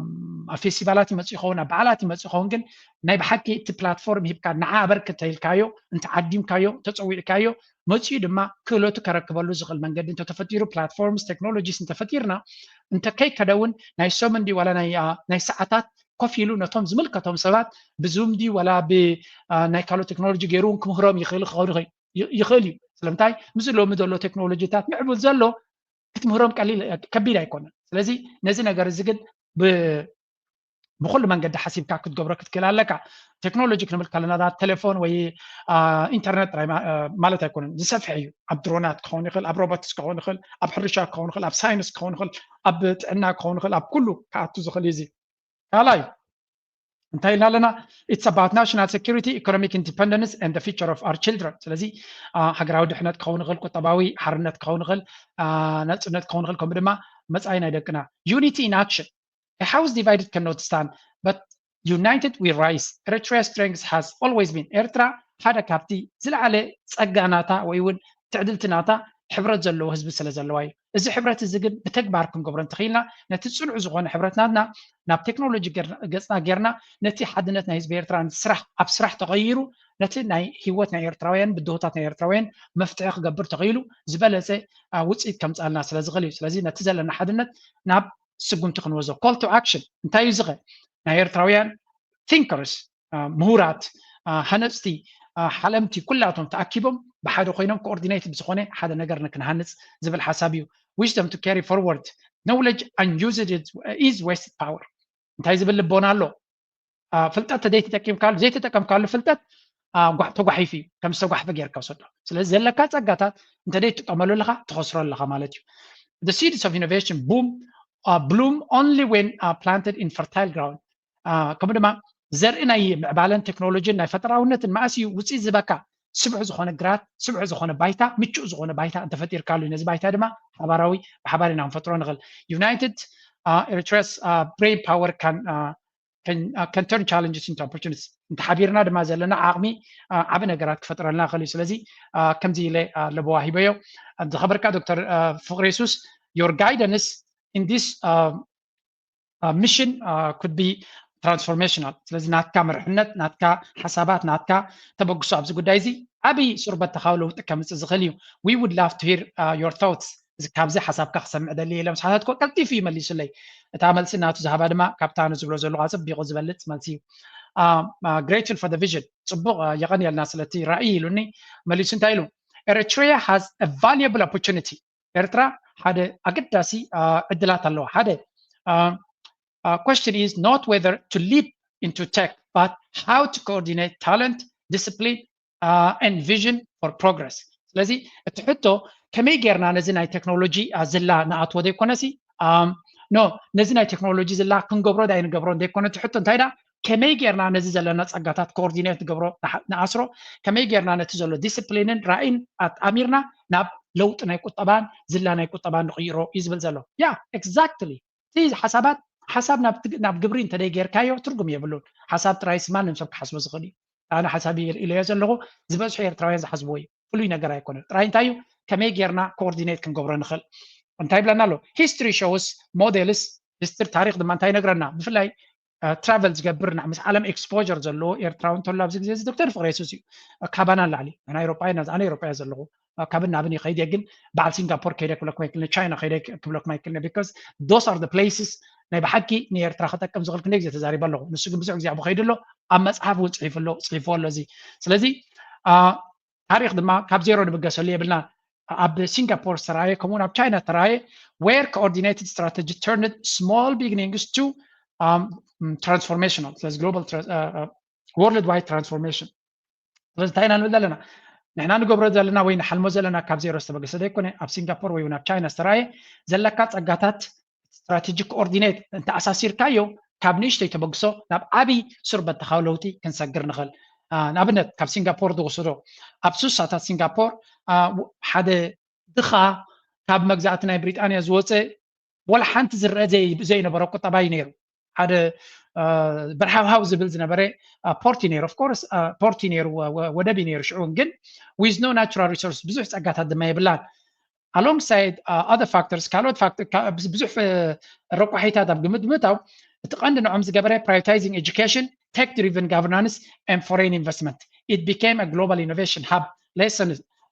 ኣብ ፌስቲቫላት ይመጽእ ይኸውን፣ ኣብ በዓላት ይመጽእ ይኸውን፣ ግን ናይ ብሓቂ እቲ ፕላትፎርም ሂብካ ንዓ ኣበርክት ተኢልካዮ፣ እንተዓዲምካዮ፣ ተጸዊዕካዮ፣ መጺኡ ድማ ክእለቱ ከረክበሉ ዝኽእል መንገዲ እንተተፈጢሩ፣ ፕላትፎርምስ ቴክኖሎጂስ እንተፈጢርና፣ እንተ ከይከደ እውን ናይ ሰሙን ድዩ ዋላ ናይ፣ አ፣ ናይ ሰዓታት ኮፍ ኢሉ ነቶም ዝምልከቶም ሰባት ብዙም ድዩ ዋላ ብ፣ አ፣ ናይ ካልኦት ቴክኖሎጂ ገይሩ እውን ክምህሮም ይኽእል ክኸውን ይኽእል፣ ይ-፣ ይኽእል እዩ። ስለምንታይ? ምስዚ ሎሚ ዘሎ ቴክኖሎጂታት ምዕቡል ዘሎ ክትምህሮም ቀሊል፣ ከቢድ ኣይኮነን። ስለዚ ነዚ ነገር እዚ ግን ብ-፣ ብኹሉ መንገዲ ሓሲብካ ክትገብሮ ክትክእል ኣለካ። ቴክኖሎጂ ክንብል ከለና ዳ ቴሌፎን ወይ፣ አ፣ ኢንተርኔት ጥራይ ማ-፣ አ፣ ማለት ኣይኮነን። ዝሰፍሐ እዩ። ኣብ ድሮናት ክኸውን ይኽእል፣ ኣብ ሮቦትስ ክኸውን ይኽእል፣ ኣብ ሕርሻ ክኸውን ይኽእል፣ ኣብ ሳይንስ ክኸውን ይኽእል፣ ኣብ ጥዕና ክኸውን ይኽእል፣ ኣብ ኩሉ ክኣቱ ዝኽእል እዩ እዚ። ካልኣይ እንታይ ኢልና ኣለና? It's about national security, economic independence and the future of our children። ስለዚ፣ አ፣ ሃገራዊ ድሕነት ክኸውን ይኽእል፣ ቁጠባዊ ሓርነት ክኸውን ይኽእል፣ አ፣ ናጽነት ክኸውን ይኽእል፣ ከምኡ ድማ መጻኢ ናይ ደቅና። Unity in action. A house divided cannot stand, but united we rise. Eritrea's strength has always been. ኤርትራ ሓደ ካብቲ ዝለዓለ ጸጋ ናታ ወይ እውን ትዕድልቲ ናታ ሕብረት ዘለዎ ህዝቢ ስለ ዘለዋ እዩ። እዚ ሕብረት እዚ ግን ብተግባር ክንገብሮ እንተኽኢልና፣ ነቲ ጽኑዕ ዝኾነ ሕብረት ናትና ናብ ቴክኖሎጂ ገር-፣ ገጽና ጌርና፣ ነቲ ሓድነት ናይ ህዝቢ ኤርትራ ንስራሕ፣ ኣብ ስራሕ ተቐይሩ፣ ነቲ ናይ ህይወት ናይ ኤርትራውያን፣ ብድሆታት ናይ ኤርትራውያን መፍትሒ ክገብር ተኽኢሉ፣ ዝበለጸ፣ አ፣ ውጽኢት ከምጽኣልና ስለ ዝኽእል እዩ። ስለዚ ነቲ ዘለና ሓድነት ናብ ስጉምቲ ክንወስዶ። Call to action እንታይ እዩ ዝኸ? ናይ ኤርትራውያን ቲንከርስ፣ አ፣ ምሁራት፣ አ፣ ሃነጽቲ፣ አ፣ ሓለምቲ ኩላቶም ተኣኪቦም ብሓደ ኮይኖም ኮኦርዲኔትድ ዝኾነ ሓደ ነገር ንክንሃንጽ ዝብል ሓሳብ እዩ። Wisdom to carry forward. Knowledge unused is wasted power። እንታይ ዝብል ልቦና ኣሎ? አ፣ ፍልጠት ተዘይተጠቂምካሉ፣ ዘይተጠቀምካሉ ፍልጠት፣ አ፣ ጓ-፣ ተጓሒፉ እዩ። ከም ዝተጓሕፈ ጌርካ ውሰዶ። ስለዚ ዘለካ ጸጋታት እንተ ዘይትጥቀመሉ ኣለኻ፣ ትኸስሮ ኣለኻ ማለት እዩ። The seeds of innovation boom bloom only when planted in fertile ground። ከምኡ ድማ ዘርኢ ናይ ምዕባለን ቴክኖሎጂን ናይ ፈጠራውነትን መኣስ እዩ ውፅኢት ዝበካ? ስብሑ ዝኾነ ግራት፣ ስብሑ ዝኾነ ባይታ፣ ምቹእ ዝኾነ ባይታ እንተፈጢርካሉ፣ ነዚ ባይታ ድማ ሓባራዊ ብሓባር ኢና ክንፈጥሮ ንኽእል። United Eritrea's brain power can can turn challenges into opportunities። እንተሓቢርና ድማ ዘለና ዓቕሚ ዓቢ ነገራት ክፈጥረልና ይኽእል እዩ። ስለዚ ከምዚ ኢለ ለበዋ ሂበዮ። ዝኸበርካ ዶክተር ፍቕሪ የሱስ፣ your guidance in this mission could be transformational። ስለዚ ናትካ መርሕነት፣ ናትካ ሓሳባት፣ ናትካ ተበግሶ ኣብዚ ጉዳይ እዚ ዓብዪ ስሩበተኻዊ ለውጢ ከምፅእ ዝኽእል እዩ። We would love to hear your thoughts። ካብዚ ሓሳብካ ክሰምዕ ደሊ ኢለ ምስ ሓታትኮ ቀልጢፉ እዩ መሊሱለይ። እታ መልሲ ናቱ ዝሃባ ድማ ካብታ ንዝብሎ ዘለኹ ኣፀቢቑ ዝበልፅ መልሲ እዩ። Grateful for the vision። ፅቡቕ፣ የቐንየልና ስለቲ ራእይ ኢሉኒ። መሊሱ እንታይ ኢሉ? Eritrea has a valuable opportunity። ኤርትራ ሓደ ኣገዳሲ ዕድላት ኣለዋ። ሓደ question is not whether to leap into tech but how to coordinate talent, discipline and vision for progress። ስለዚ እቲ ሕቶ ከመይ ጌርና ነዚ ናይ ቴክኖሎጂ ዝላ ንኣትዎ ዘይኮነሲ፣ no፣ ነዚ ናይ ቴክኖሎጂ ዝላ ክንገብሮ ዳይ ንገብሮ ዘይኮነ፣ እቲ ሕቶ እንታይ ዳ፣ ከመይ ጌርና ነዚ ዘለና ጸጋታት ኮኦርዲኔት ንገብሮ፣ ንኣስሮ፣ ከመይ ጌርና ነቲ ዘሎ ዲስፕሊንን ራእይን ኣጣሚርና ናብ ለውጢ ናይ ቁጠባን ዝላ ናይ ቁጠባን ንቕይሮ እዩ ዝብል ዘሎ። Yeah, exactly። እቲ ሓሳባት፣ ሓሳብ ናብ ግብሪ እንተደይ ጌርካዮ ትርጉም የብሉን። ሓሳብ ጥራይስ ማንም ሰብ ክሓስቦ ዝኽእል እዩ። ኣነ ሓሳብ ኢለዮ ዘለኹ ዝበዝሑ ኤርትራውያን ዝሓስብዎ እዩ። ፍሉይ ነገር ኣይኮነን። ጥራይ እንታይ እዩ፣ ከመይ ጌርና ኮኦርዲኔት ክንገብሮ ንኽእል? እንታይ ይብለና ኣሎ? History shows models፣ ሂስትሪ፣ ታሪኽ ድማ እንታይ ይነግረና? ብፍላይ ትራቨል ዝገብር ምስ ዓለም ኤክስፖር ዘለዎ ኤርትራዊ እንተሎ ኣብዚ ግዜ እዚ ዶክተር ፍቕረ የሱስ እዩ። ካባና ንላዕሊ ንሕና ኤሮጳ ኢና፣ ኣነ ኤሮጳ እየ ዘለኹ፣ ካብን ናብን ይኸይድ እየ፣ ግን በዓል ሲንጋፖር ከይደ ክብለኩም ኣይክእልን፣ ቻይና ከይደ ክብለኩም ኣይክእልን። Because those are the places ናይ ብሓቂ ንኤርትራ ክጠቅም ዝኽእል ክንደይ ግዜ ተዛሪበ ኣለኹ። ንሱ ግን ብዙሕ ግዜ ኣብኡ ከይዱ ኣሎ፣ ኣብ መፅሓፍ እውን ፅሒፉ ኣሎ፣ ፅሒፉ ኣሎ እዚ። ስለዚ ታሪኽ ድማ ካብ ዜሮ ንብገሰሉ የብልና። ኣብ ሲንጋፖር ዝተረኣየ ከምኡ ኣብ ቻይና ዝተረኣየ where coordinated strategy turned small beginnings to transformational፣ ስለዚ ግሎባል world wide transformation። ስለዚ እንታይ ኢና ንብል ዘለና? ንሕና ንገብሮ ዘለና ወይ ንሓልሞ ዘለና ካብ ዜሮ ዝተበገሰ ዘይኮነ፣ ኣብ ሲንጋፖር ወይ እውን ኣብ ቻይና ዝተረኣየ ዘለካ ጸጋታት ስትራቴጂ ኮኦርዲኔት እንተኣሳሲርካዮ ካብ ንእሽተይ ተበግሶ ናብ ዓብይ ስሩበተኻዊ ለውጢ ክንሰግር ንኽእል። ንኣብነት ካብ ሲንጋፖር ዝወስዶ፣ ኣብ ሱሳታት ሲንጋፖር ሓደ ድኻ ካብ መግዛእቲ ናይ ብሪጣንያ ዝወፀ ወላ ሓንቲ ዝረአ ዘይነበረ ቁጠባ እዩ ነይሩ። ሓደ በርሃውሃው ዝብል ዝነበረ ፖርት እዩ ነይሩ። Of course ፖርት እዩ ነይሩ፣ ወደብ እዩ ነይሩ ሽዑ፣ ግን with no natural resource፣ ብዙሕ ፀጋታት ድማ የብላን። Alongside other factors፣ ካልኦት ብዙሕ ረቋሒታት ኣብ ግምት ብምእታው እቲ ቀንዲ ንዖም ዝገበረ prioritizing education, tech driven governance and foreign investment, it became a global innovation hub።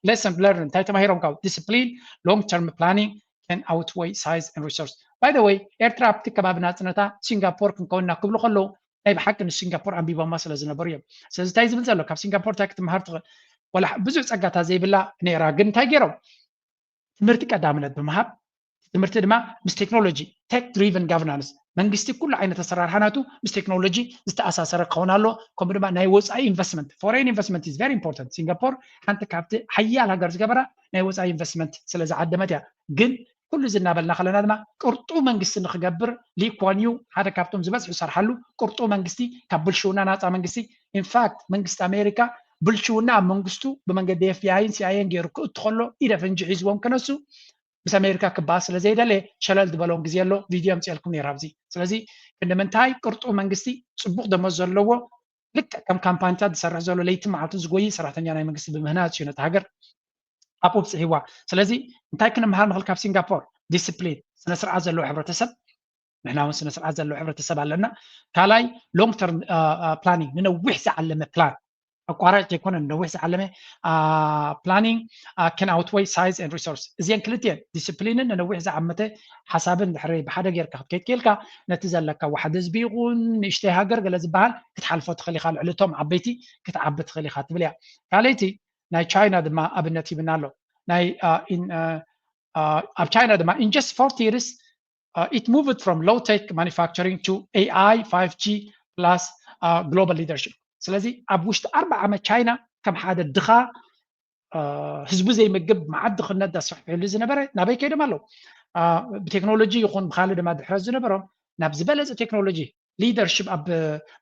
Lesson learned፣ እንታይ ተማሂሮም ካብ discipline፣ long term planning can outweigh size and resource። By the way ኤርትራ ኣብቲ ከባቢ ናፅነታ ሲንጋፖር ክንከውንና ክብሉ ከለዉ ናይ ብሓቂ ንሲንጋፖር ኣንቢቦማ ስለ ዝነበሩ እዮም። ስለዚ እንታይ ዝብል ዘሎ፣ ካብ ሲንጋፖር እንታይ ክትመሃር ትኽእል? ወላ ብዙሕ ፀጋታት ዘይብላ ነይራ፣ ግን እንታይ ገይሮም? ትምህርቲ ቀዳምነት ብምሃብ፣ ትምህርቲ ድማ ምስ ቴክኖሎጂ፣ tech driven governance፣ መንግስቲ ኩሉ ዓይነት ኣሰራርሓ ናቱ ምስ ቴክኖሎጂ ዝተኣሳሰረ ክኸውን ኣሎ። ከምኡ ድማ ናይ ወፃኢ ኢንቨስትመንት፣ foreign investment is very important። ሲንጋፖር ሓንቲ ካብቲ ሓያል ሃገር ዝገበራ ናይ ወፃኢ ኢንቨስትመንት ስለ ዝዓደመት እያ። ግን ኩሉ እዚ እናበልና ከለና ድማ ቅርጡ መንግስቲ ንክገብር ሊ ኳን ዩ ሓደ ካብቶም ዝበዝሑ ዝሰርሓሉ ቅርጡ መንግስቲ፣ ካብ ብልሽውና ናፃ መንግስቲ። ኢንፋክት መንግስቲ ኣሜሪካ ብልሽውና ኣብ መንግስቱ ብመንገዲ ኤፍ ቢ ኣይን ሲ ኣይ ኤን ገይሩ ክእቱ ከሎ ኢደ ፈንጂ ሒዝዎም ክነሱ ምስ ኣሜሪካ ክበኣስ ስለ ዘይደለየ ሸለል ዝበሎም ግዜ ኣሎ። ቪድዮ ኣምፅኤልኩም ነይረ ኣብዚ። ስለዚ ክንዲ ምንታይ ቅርጡ መንግስቲ ፅቡቕ ደሞዝ ዘለዎ ልክዕ ከም ካምፓኒታት ዝሰርሕ ዘሎ ለይቲ መዓልቱ ዝጎይ ሰራሕተኛ ናይ መንግስቲ ብምህናፅ እዩ ነቲ ሃገር ኣብኡ ኣብፅሕዋ። ስለዚ እንታይ ክንምሃር ንኽእል ካብ ሲንጋፖር? ዲስፕሊን፣ ስነ ስርዓት ዘለዎ ሕብረተሰብ። ንሕና እውን ስነ ስርዓት ዘለዎ ሕብረተሰብ ኣለና። ካልኣይ long term planning፣ ንነዊሕ ዝዓለመ ፕላን፣ ኣቋራጭ ዘይኮነ ንነዊሕ ዝዓለመ planning can outweigh size and resource። እዚአን ክልቲአን ዲስፕሊንን ንነዊሕ ዝዓመተ ሓሳብን ድሕሪ ብሓደ ጌርካ ክትከይድ ክኢልካ ነቲ ዘለካ ዋሕዲ ህዝቢ ይኹን ንእሽተይ ሃገር ገለ ዝበሃል ክትሓልፎ ትኽእል ኢኻ፣ ልዕሊ እቶም ዓበይቲ ክትዓቢ ትኽእል ኢኻ ትብል እያ። ካልኣይቲ ናይ ቻይና ድማ ኣብነት ሂብና ኣሎ። ናይ ኣብ ቻይና ድማ in just forty years it moved from low tech manufacturing to A I, five G plus global leadership። ስለዚ ኣብ ውሽጢ ኣርባ ዓመት ቻይና ከም ሓደ ድኻ ህዝቡ ዘይምግብ መዓት ድኽነት ዘስፋሕፍሕሉ ዝነበረ ናበይ ከይዶም ኣለዉ? ብቴክኖሎጂ ይኹን ብካልእ ድማ ድሕረት ዝነበሮም ናብ ዝበለፀ ቴክኖሎጂ leadership ኣብ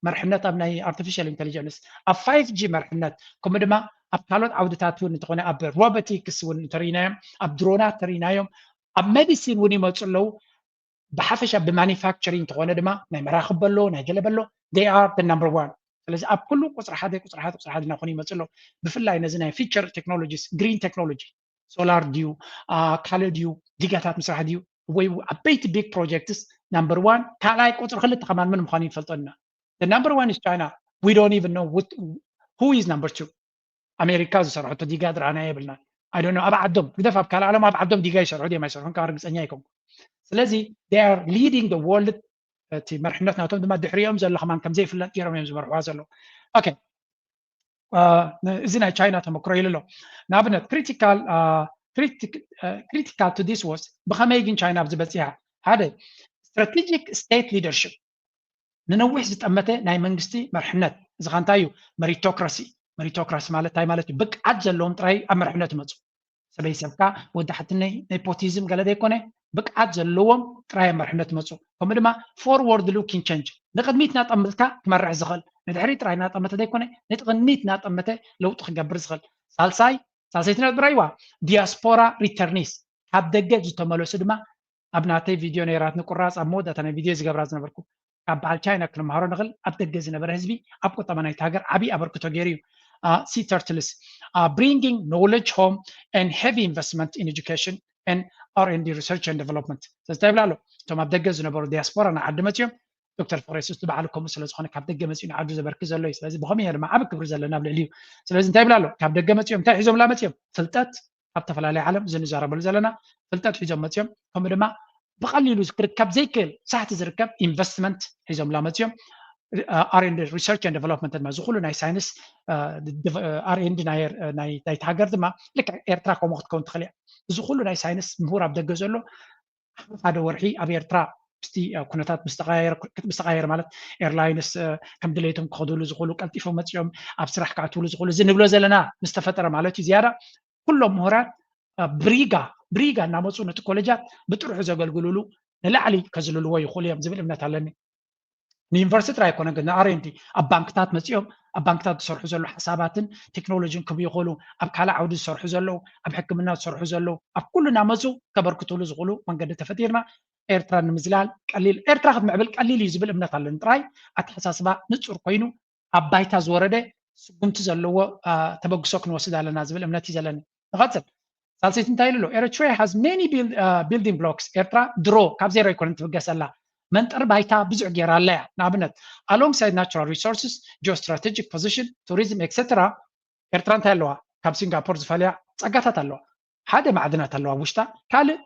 መርሕነት ኣብ ናይ artificial intelligence ኣብ five G መርሕነት ከምኡ ድማ ኣብ ካልኦት ዓውድታት እውን እንተኾነ ኣብ robotics እውን እንተርኢናዮም ኣብ ድሮናት ተርኢናዮም ኣብ medicine እውን ይመፁ ኣለዉ። ብሓፈሻ ብ manufacturing እንተኾነ ድማ ናይ መራኽብ በሎ ናይ ገለ በሎ they are the number one። ስለዚ ኣብ ኩሉ ቁፅሪ ሓደ ቁፅሪ ሓደ ቁፅሪ ሓደ እናኾኑ ይመፁ ኣለዉ። ብፍላይ ነዚ ናይ future technologies green technology solar ድዩ ካልእ ድዩ ዲጋታት ምስራሕ ድዩ ወይ ዓበይቲ big projects number one ካልኣይ ቁፅሪ ክልተ ከማን ምን ምዃኑ ይፈልጦ ኢና። The number one is China. We don't even know what, who is number two. ኣሜሪካ ዝሰርሖ ዲጋ ዝረኣና የብልና። I don't know ኣብ ዓዶም ግደፍ ኣብ ካልእ ዓለም ኣብ ዓዶም ዲጋ ይሰርሑ ድዮም ኣይሰርሑን ካብ ርግፀኛ ኣይኮንኩ። ስለዚ they are leading the world። እቲ መርሕነት ናቶም ድማ ድሕሪኦም ዘሎ ከማን ከምዘይፍለጥ ገይሮም እዮም ዝመርሕዋ ዘለዉ። Okay እዚ ናይ ቻይና ተመክሮ ኢሉ ኣሎ። ንኣብነት critical critical to this was ብኸመይ ግን ቻይና ኣብዚ በፂሓ? ሓደ strategic state leadership ንነዊሕ ዝጠመተ ናይ መንግስቲ መርሕነት እዚ ኸ እንታይ እዩ? Meritocracy። Meritocracy ማለት እንታይ ማለት እዩ? ብቅዓት ዘለዎም ጥራይ ኣብ መርሕነት ይመፁ። ሰበይ ሰብካ ወዲ ሓትነይ nepotism ገለ ዘይኮነ ብቅዓት ዘለዎም ጥራይ ኣብ መርሕነት ይመፁ። ከምኡ ድማ forward looking change ንቅድሚት ናጠምትካ ክመርሕ ዝኽእል ንድሕሪ ጥራይ ናጠመተ ዘይኮነ ንቅድሚት ናጠመተ ለውጢ ክገብር ዝኽእል። ሳልሳይ ሳልሰይቲ ነጥቢ ራይዋ diaspora returnees ካብ ደገ ዝተመለሱ ድማ ኣብ ናተይ ቪድዮ ነይራትኒ ቁራፅ ኣብ መወዳእታ ናይ ቪድዮ ዝገብራ ዝነበርኩ ካብ በዓል ቻይና ክንመሃሮ ንኽእል ኣብ ደገ ዝነበረ ህዝቢ ኣብ ቁጠባ ናይቲ ሃገር ዓብዪ ኣበርክቶ ገይሩ እዩ። Sea turtles bringing knowledge home and heavy investment in education and R and D research and development ስለዚ እንታይ ይብላ ኣሎ እቶም ኣብ ደገ ዝነበሩ diaspora ንዓዲ መፅዮም ዶክተር ፍሬስ በዓል ከምኡ ስለ ዝኾነ ካብ ደገ መፅኡ ንዓዱ ዘበርክት ዘሎ እዩ። ስለዚ ብኸመይ ድማ ዓብ ክብሪ ዘለና ኣብ ልዕሊ እዩ። ስለዚ እንታይ ይብላ ኣሎ ካብ ደገ መፅኦም እንታይ ሒዞምላ መፅኦም ፍልጠት ኣብ ተፈላለየ ዓለም ዝንዛረበሉ ዘለና ፍልጠት ሒዞም መፅኦም ከምኡ ድማ ብቐሊሉ ክርከብ ዘይክእል ሳሕቲ ዝርከብ investment ሒዞምላ መፅኦም R and D research and development ድማ ዝኩሉ ናይ ሳይንስ R and D ናይቲ ሃገር ድማ ልክዕ ኤርትራ ከምኡ ክትከውን ትኽእል እያ። እዚ ኩሉ ናይ ሳይንስ ምሁር ኣብ ደገ ዘሎ ሓደ ወርሒ ኣብ ኤርትራ ምስቲ ኩነታት ምስ ተቐያየረ ማለት airlines ከም ድሌቶም ክኸድሉ ዝኽእሉ ቀልጢፎም መፂኦም ኣብ ስራሕ ክኣትውሉ ዝኽእሉ እዚ ንብሎ ዘለና ምስ ተፈጠረ ማለት እዩ ዝያዳ ኩሎም ምሁራት ብሪጋ ብሪጋ እናመፁ ነቲ ኮሌጃት ብጥርሑ ዘገልግልሉ ንላዕሊ ከዝልልዎ ይኽእሉ እዮም ዝብል እምነት ኣለኒ። ንዩኒቨርሲቲ ጥራይ ኣይኮነን ግን ንኣር ኤንድ ዲ ኣብ ባንክታት መፂኦም ኣብ ባንክታት ዝሰርሑ ዘሎ ሓሳባትን ቴክኖሎጂን ክም ይኽእሉ ኣብ ካልእ ዓውዲ ዝሰርሑ ዘለዉ ኣብ ሕክምና ዝሰርሑ ዘለዉ ኣብ ኩሉ እናመፁ ከበርክትሉ ዝኽእሉ መንገዲ ተፈጢርና ኤርትራ ንምዝላል ቀሊል ኤርትራ ክትምዕብል ቀሊል እዩ ዝብል እምነት ኣለኒ። ጥራይ ኣተሓሳስባ ንፁር ኮይኑ ኣብ ባይታ ዝወረደ ስጉምቲ ዘለዎ ተበግሶ ክንወስድ ኣለና ዝብል እምነት እዩ ዘለኒ። ንቐፅል። ሳልሰይቲ እንታይ ኢሉ ኣሎ? Eritrea has many building blocks. ኤርትራ ድሮ ካብ ዜሮ ኣይኮነን ትብገስ ኣላ። መንጠሪ ባይታ ብዙሕ ገይራ ኣላ እያ። ንኣብነት alongside natural resources, geostrategic position, tourism et cetera ኤርትራ እንታይ ኣለዋ? ካብ ሲንጋፖር ዝፈልያ ጸጋታት ኣለዋ። ሓደ ማዕድናት ኣለዋ ኣብ ውሽጣ፣ ካልእ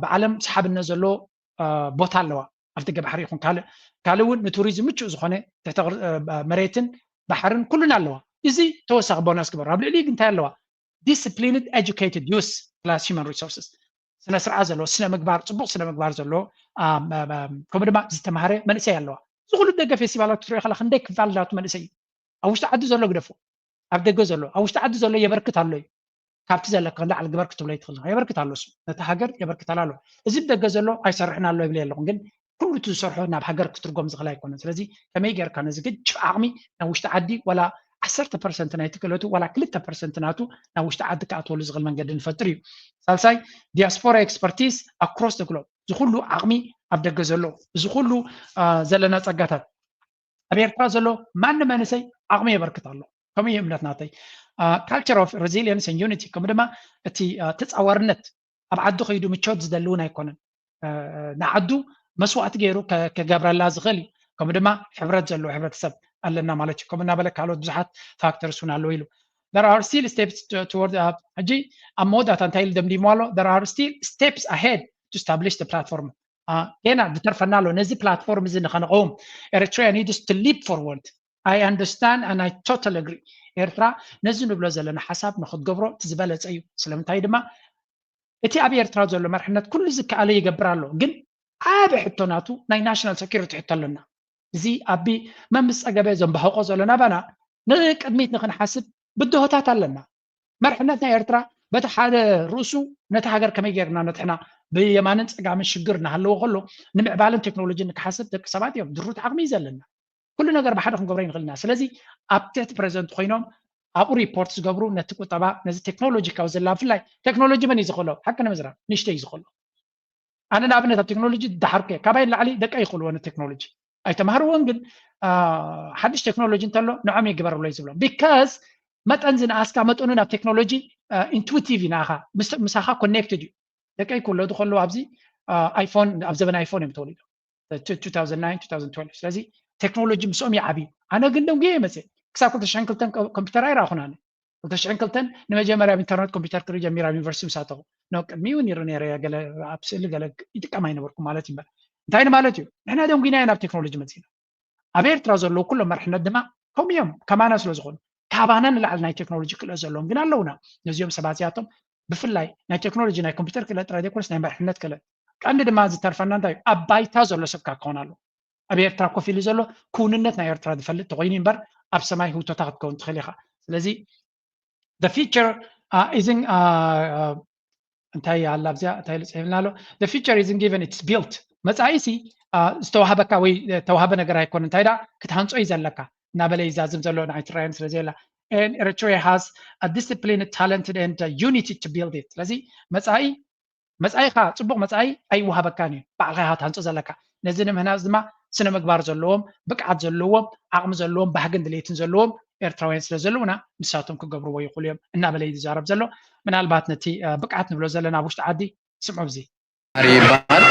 ብዓለም ሰሓብነት ዘለዎ ቦታ ኣለዋ። ኣብ ደገ ባሕሪ ይኹን ካልእ ካልእ እውን ንቱሪዝም ምቹእ ዝኾነ ትሕተ መሬትን ባሕርን ኩሉን ኣለዋ። እዚ ተወሳኺ ቦነስ ግበሩ። ኣብ ልዕሊ እንታይ ኣለዋ? Disciplined educated youth plus human resources ስነ ስርዓት ዘለዎ ስነ ምግባር ፅቡቅ ስነ ምግባር ዘለዎ ከምኡ ድማ ዝተማሃረ መንእሰይ ኣለዋ። እዚ ኩሉ ደገ ፌስቲቫላት ክትሪኦ ከላ ክንደይ ክፋል ናቱ መንእሰይ እዩ። ኣብ ውሽጢ ዓዲ ዘሎ ግደፎ ኣብ ደገ ዘሎ ኣብ ውሽጢ ዓዲ ዘሎ የበርክት ኣሎ እዩ። ካብቲ ዘለካ ንላዕሊ ግበር ክትብሎ ይትኽእል የበርክት ኣሎ እሱ ነቲ ሃገር የበርክት ኣሎ። እዚ ብደገ ዘሎ ኣይሰርሕን ኣሎ ይብል የለኹም ግን ኩሉ እቲ ዝሰርሖ ናብ ሃገር ክትርጎም ዝኽእል ኣይኮነን። ስለዚ ከመይ ጌርካ ነዚ ግጭ ዓቕሚ ናብ ውሽጢ ዓዲ ዋላ ዓሰርተ ፐርሰንት ናይቲ ክእለቱ ዋላ ክልተ ፐርሰንት ናቱ ናብ ውሽጢ ዓዲ ክኣትወሉ ዝኽእል መንገዲ ንፈጥር እዩ። ሳልሳይ diaspora expertise across the globe እዚ ኩሉ ዓቕሚ ኣብ ደገ ዘሎ እዚ ኩሉ ዘለና ጸጋታት ኣብ ኤርትራ ዘሎ ማንም መንእሰይ ዓቕሚ የበርክት ኣሎ። ከምኡ እዩ እምነት ናተይ። Culture of resilience and unity ከምኡ ድማ እቲ ተጻዋርነት ኣብ ዓዱ ከይዱ ምቾት ዝደሊ እውን ኣይኮነን። ንዓዱ መስዋእቲ ገይሩ ክገብረላ ዝኽእል እዩ። ከምኡ ድማ ሕብረት ዘለዎ ሕብረተሰብ ኣለና ማለት እዩ። ከምኡ እናበለ ካልኦት ብዙሓት ፋክተርስ እውን ኣለዉ ኢሉ። There are still steps toward ሕጂ ኣብ መወዳእታ እንታይ ኢሉ ደምዲሞ ኣሎ? There are still steps ahead to establish the platform. ገና ዝተርፈና ኣሎ ነዚ ፕላትፎርም እዚ ንኸነቐውም። Eritrea needs to leap forward. I understand and I totally agree. ኤርትራ ነዚ ንብሎ ዘለና ሓሳብ ንክትገብሮ እቲ ዝበለፀ እዩ። ስለምንታይ ድማ እቲ ኣብ ኤርትራ ዘሎ መርሕነት ኩሉ ዝከኣለ ይገብር ኣሎ። ግን ዓቢ ሕቶ ናቱ ናይ ናሽናል ሰኪሪቲ ሕቶ ኣለና። እዚ ኣቢ መምስ ጸገበ ዘንባህቆ ዘሎ ናባና ንቅድሚት ንክንሓስብ ብድሆታት ኣለና። መርሕነት ናይ ኤርትራ በቲ ሓደ ርእሱ ነቲ ሃገር ከመይ ጌርና ነትሕና ብየማንን ፀጋምን ሽግር እናሃለዎ ከሎ ንምዕባለን ቴክኖሎጂን ንክሓስብ ደቂ ሰባት እዮም። ድሩት ዓቕሚ እዩ ዘለና። ኩሉ ነገር ብሓደ ክንገብሮ ይንኽእል ኢና። ስለዚ ኣብ ትሕቲ ፕሬዚደንት ኮይኖም ኣብኡ ሪፖርት ዝገብሩ ነቲ ቁጠባ ነዚ ቴክኖሎጂ ካብ ዘላ ብፍላይ ቴክኖሎጂ መን እዩ ዝኽእሎ? ሓቂ ንምዝራብ ንእሽተይ እዩ ዝኽእሎ። ኣነ ንኣብነት ኣብ ቴክኖሎጂ ድሓርኩ እየ። ካባይ ንላዕሊ ደቀይ ይኽእልዎ ነቲ ቴክኖሎጂ። ኣይተማህርዎን ግን ሓድሽ ቴክኖሎጂ እንተሎ ንዖም ይግበርብሎ እዩ ዝብሎም። ቢካዝ መጠን ዝነኣስካ መጠኑ ናብ ቴክኖሎጂ ኢንቱቲቭ እዩ ንኣኻ፣ ምሳኻ ኮኔክትድ እዩ። ደቀይ ክውለዱ ከለዉ ኣብዚ ኣይፎን፣ ኣብ ዘበን ኣይፎን እዮም ተወሊዶም። ስለዚ ቴክኖሎጂ ምስኦም ይዓብዩ። ኣነ ግን ደንጉየ መፅእ ክሳብ ክልተ ሽሕን ክልተን ኮምፒውተር ኣይረኣኹን ኣነ። ክልተ ሽሕን ክልተን ንመጀመርያ ኣብ ኢንተርነት ኮምፒውተር ክርኢ ጀሚረ ኣብ ዩኒቨርሲቲ ምስ ኣተኹ። ኖ ቅድሚኡ ነይሩ ነይረ ገለ ኣብ ስእሊ ገለ ይጥቀም ኣይነበርኩ ማለት እዩ እምበር። እንታይ ንማለት እዩ? ንሕና ደንጉና ኢና ናብ ቴክኖሎጂ መፂና። ኣብ ኤርትራ ዘለዉ ኩሎም መርሕነት ድማ ከምኡ እዮም፣ ከማና ስለ ዝኾኑ። ካባና ንላዕሊ ናይ ቴክኖሎጂ ክእለት ዘለዎም ግን ኣለውና። ነዚኦም ሰባት እዚኣቶም ብፍላይ ናይ ቴክኖሎጂ ናይ ኮምፒውተር ክእለት ጥራይ ዘይኮነስ ናይ መርሕነት ክእለት። ቀንዲ ድማ ዝተርፈና እንታይ እዩ? ኣብ ባይታ ዘሎ ሰብ ክኸውን ኣለዎ። ኣብ ኤርትራ ኮፍ ኢሉ ዘሎ ክውንነት ናይ ኤርትራ ዝፈልጥ ተኮይኑ እምበር ኣብ ሰማይ ህውቶታ ክትከውን ትኽእል ኢኻ። ስለዚ the future is in እንታይ ኣላ ኣብዚኣ እንታይ ኢሉ ፅሒፍልና ኣሎ? The future isn't given, it's built። መፃኢ ሲ ዝተዋህበካ ወይ ተዋህበ ነገር ኣይኮነ፣ እንታይ ዳ ክትሃንፆ እዩ ዘለካ እናበለ ይዛዝም ዘሎ ናይ ትራያን ስለ ዘየላ። And Eritrea has a disciplined, talented and uh, unity to build it። ስለዚ መፃኢ መፃኢኻ ፅቡቕ መፃኢ ኣይወሃበካን እዩ፣ ባዕልኻ ኢኻ ትሃንፆ ዘለካ። ነዚ ንምህናፅ ድማ ስነ ምግባር ዘለዎም፣ ብቅዓት ዘለዎም፣ ዓቕሚ ዘለዎም፣ ባህግን ድሌትን ዘለዎም ኤርትራውያን ስለ ዘለውና ንሳቶም ክገብርዎ ይኽእሉ እዮም እናበለ እዩ ዝዛረብ ዘሎ። ምናልባት ነቲ ብቅዓት ንብሎ ዘለና ኣብ ውሽጢ ዓዲ ስምዑ። እዚ ይበሃል።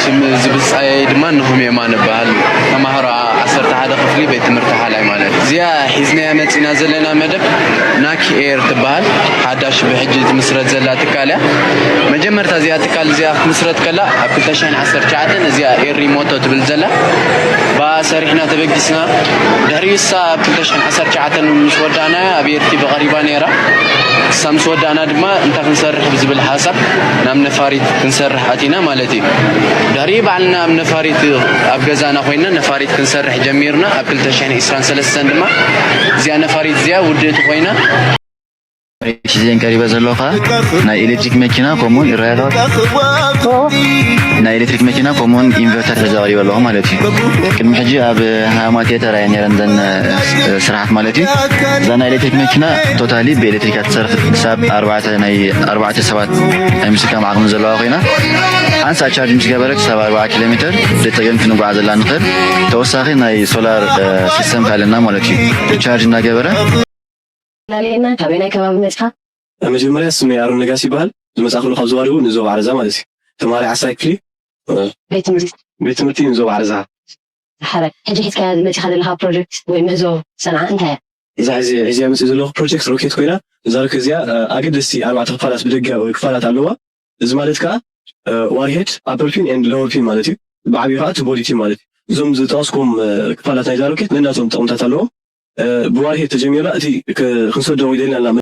ሽም ዝብጻየይ ድማ ንሆም የማን እበሃል። ተማሃሮ ዓሰርተ ሓደ ክፍሊ ቤት ትምህርቲ ሓላይ ማለት። እዚኣ ሒዝናያ መጺና ዘለና መደብ ናክ ኤር ትበሃል። ሓዳሽ ብሕጂ ትምስረት ዘላ ትካል እያ። መጀመርታ እዚኣ ትካል እዚኣ ክትምስረት ከላ ኣብ ክልተ ሽሕን ዓሰርተ ትሽዓተን እዚኣ ኤር ሪሞቶ ትብል ዘላ ብኣ ሰሪሕና ተበጊስና። ድሕሪኡ እሳ ኣብ ክልተ ሽሕን ዓሰርተ ትሽዓተን ምስ ወዳእናያ ኣብ ኤር ቲቪ ቀሪባ ነይራ። እሳ ምስ ወዳእና ድማ እንታይ ክንሰርሕ ብዝብል ሓሳብ ናብ ነፋሪት ክንሰርሕ ኣቲና ማለት እዩ። ድሕሪ ባዕልና ኣብ ነፋሪት ኣብ ገዛና ኮይና ነፋሪት ክንሰርሕ ጀሚርና። ኣብ ክልተ ሽሕን ዕስራን ሰለስተን ድማ እዚኣ ነፋሪት እዚኣ ውድእቲ ኮይና። ዜን ቀሪበ ዘለኻ ናይ ኤሌክትሪክ መኪና ከምኡውን ይረኣያ ናይ ኤሌክትሪክ መኪና ከምኡውን ኢንቨርተር ተዘቐሪበ ኣለኹ ማለት እዩ። ቅድሚ ሕጂ ኣብ ሃማቴ ተራየ ነረን ዘን ስራሓት ማለት እዩ። እዛ ናይ ኤሌክትሪክ መኪና ቶታሊ ብኤሌክትሪክ ትሰርሕ ክሳብ ኣርባዕተ ናይ ኣርባዕተ ሰባት ናይ ምስካም ዓቕሚ ዘለዋ ኮይና ሓንሳ ቻርጅ ምስ ገበረ ክሳብ ኣርባዓ ኪሎ ሜትር ብፀገም ክንጓዓዘላ ንኽእል። ተወሳኺ ናይ ሶላር ሲስተም ኣለና ማለት እዩ። ቻርጅ እናገበረ ላለየና ካበይ ናይ ከባቢ መፅኻ? መጀመርያ ስመይ ኣሮን ነጋሲ ይበሃል። ዝመፃእክሉ ካብ ዞባ ደቡብ ንዞባ ዓረዛ ማለት እዩ። ተማሃራይ ዓስራይ ክፍሊ። ቤት ትምህርቲ? ቤት ትምህርቲ ንዞባ ዓረዛ። ሓረ ሕጂ ሒዝካያ መፂኻ ዘለኻ ፕሮጀክት ወይ ምህዞ ሰንዓ እንታይ እያ? እዛ ሕዚ ሕዚያ መፅእ ዘለኹ ፕሮጀክት ሮኬት ኮይና እዛ ሮኬት እዚኣ ኣገደስቲ ኣርባዕተ ክፋላት ብደገ ወይ ክፋላት ኣለዋ። እዚ ማለት ከዓ ዋርሄድ ኣፐር ፊን ኤንድ ሎወር ፊን ማለት እዩ። ብዓብዩ ከዓ እቲ ቦዲ ቲም ማለት እዩ። እዞም ዝጠቐስኩም ክፋላት ናይዛ ሮኬት ነናቶም ጥቕምታት ኣለዎም። ብዋርሄድ ተጀሚርና እቲ ክንሰዶ ኢለና ኣለና።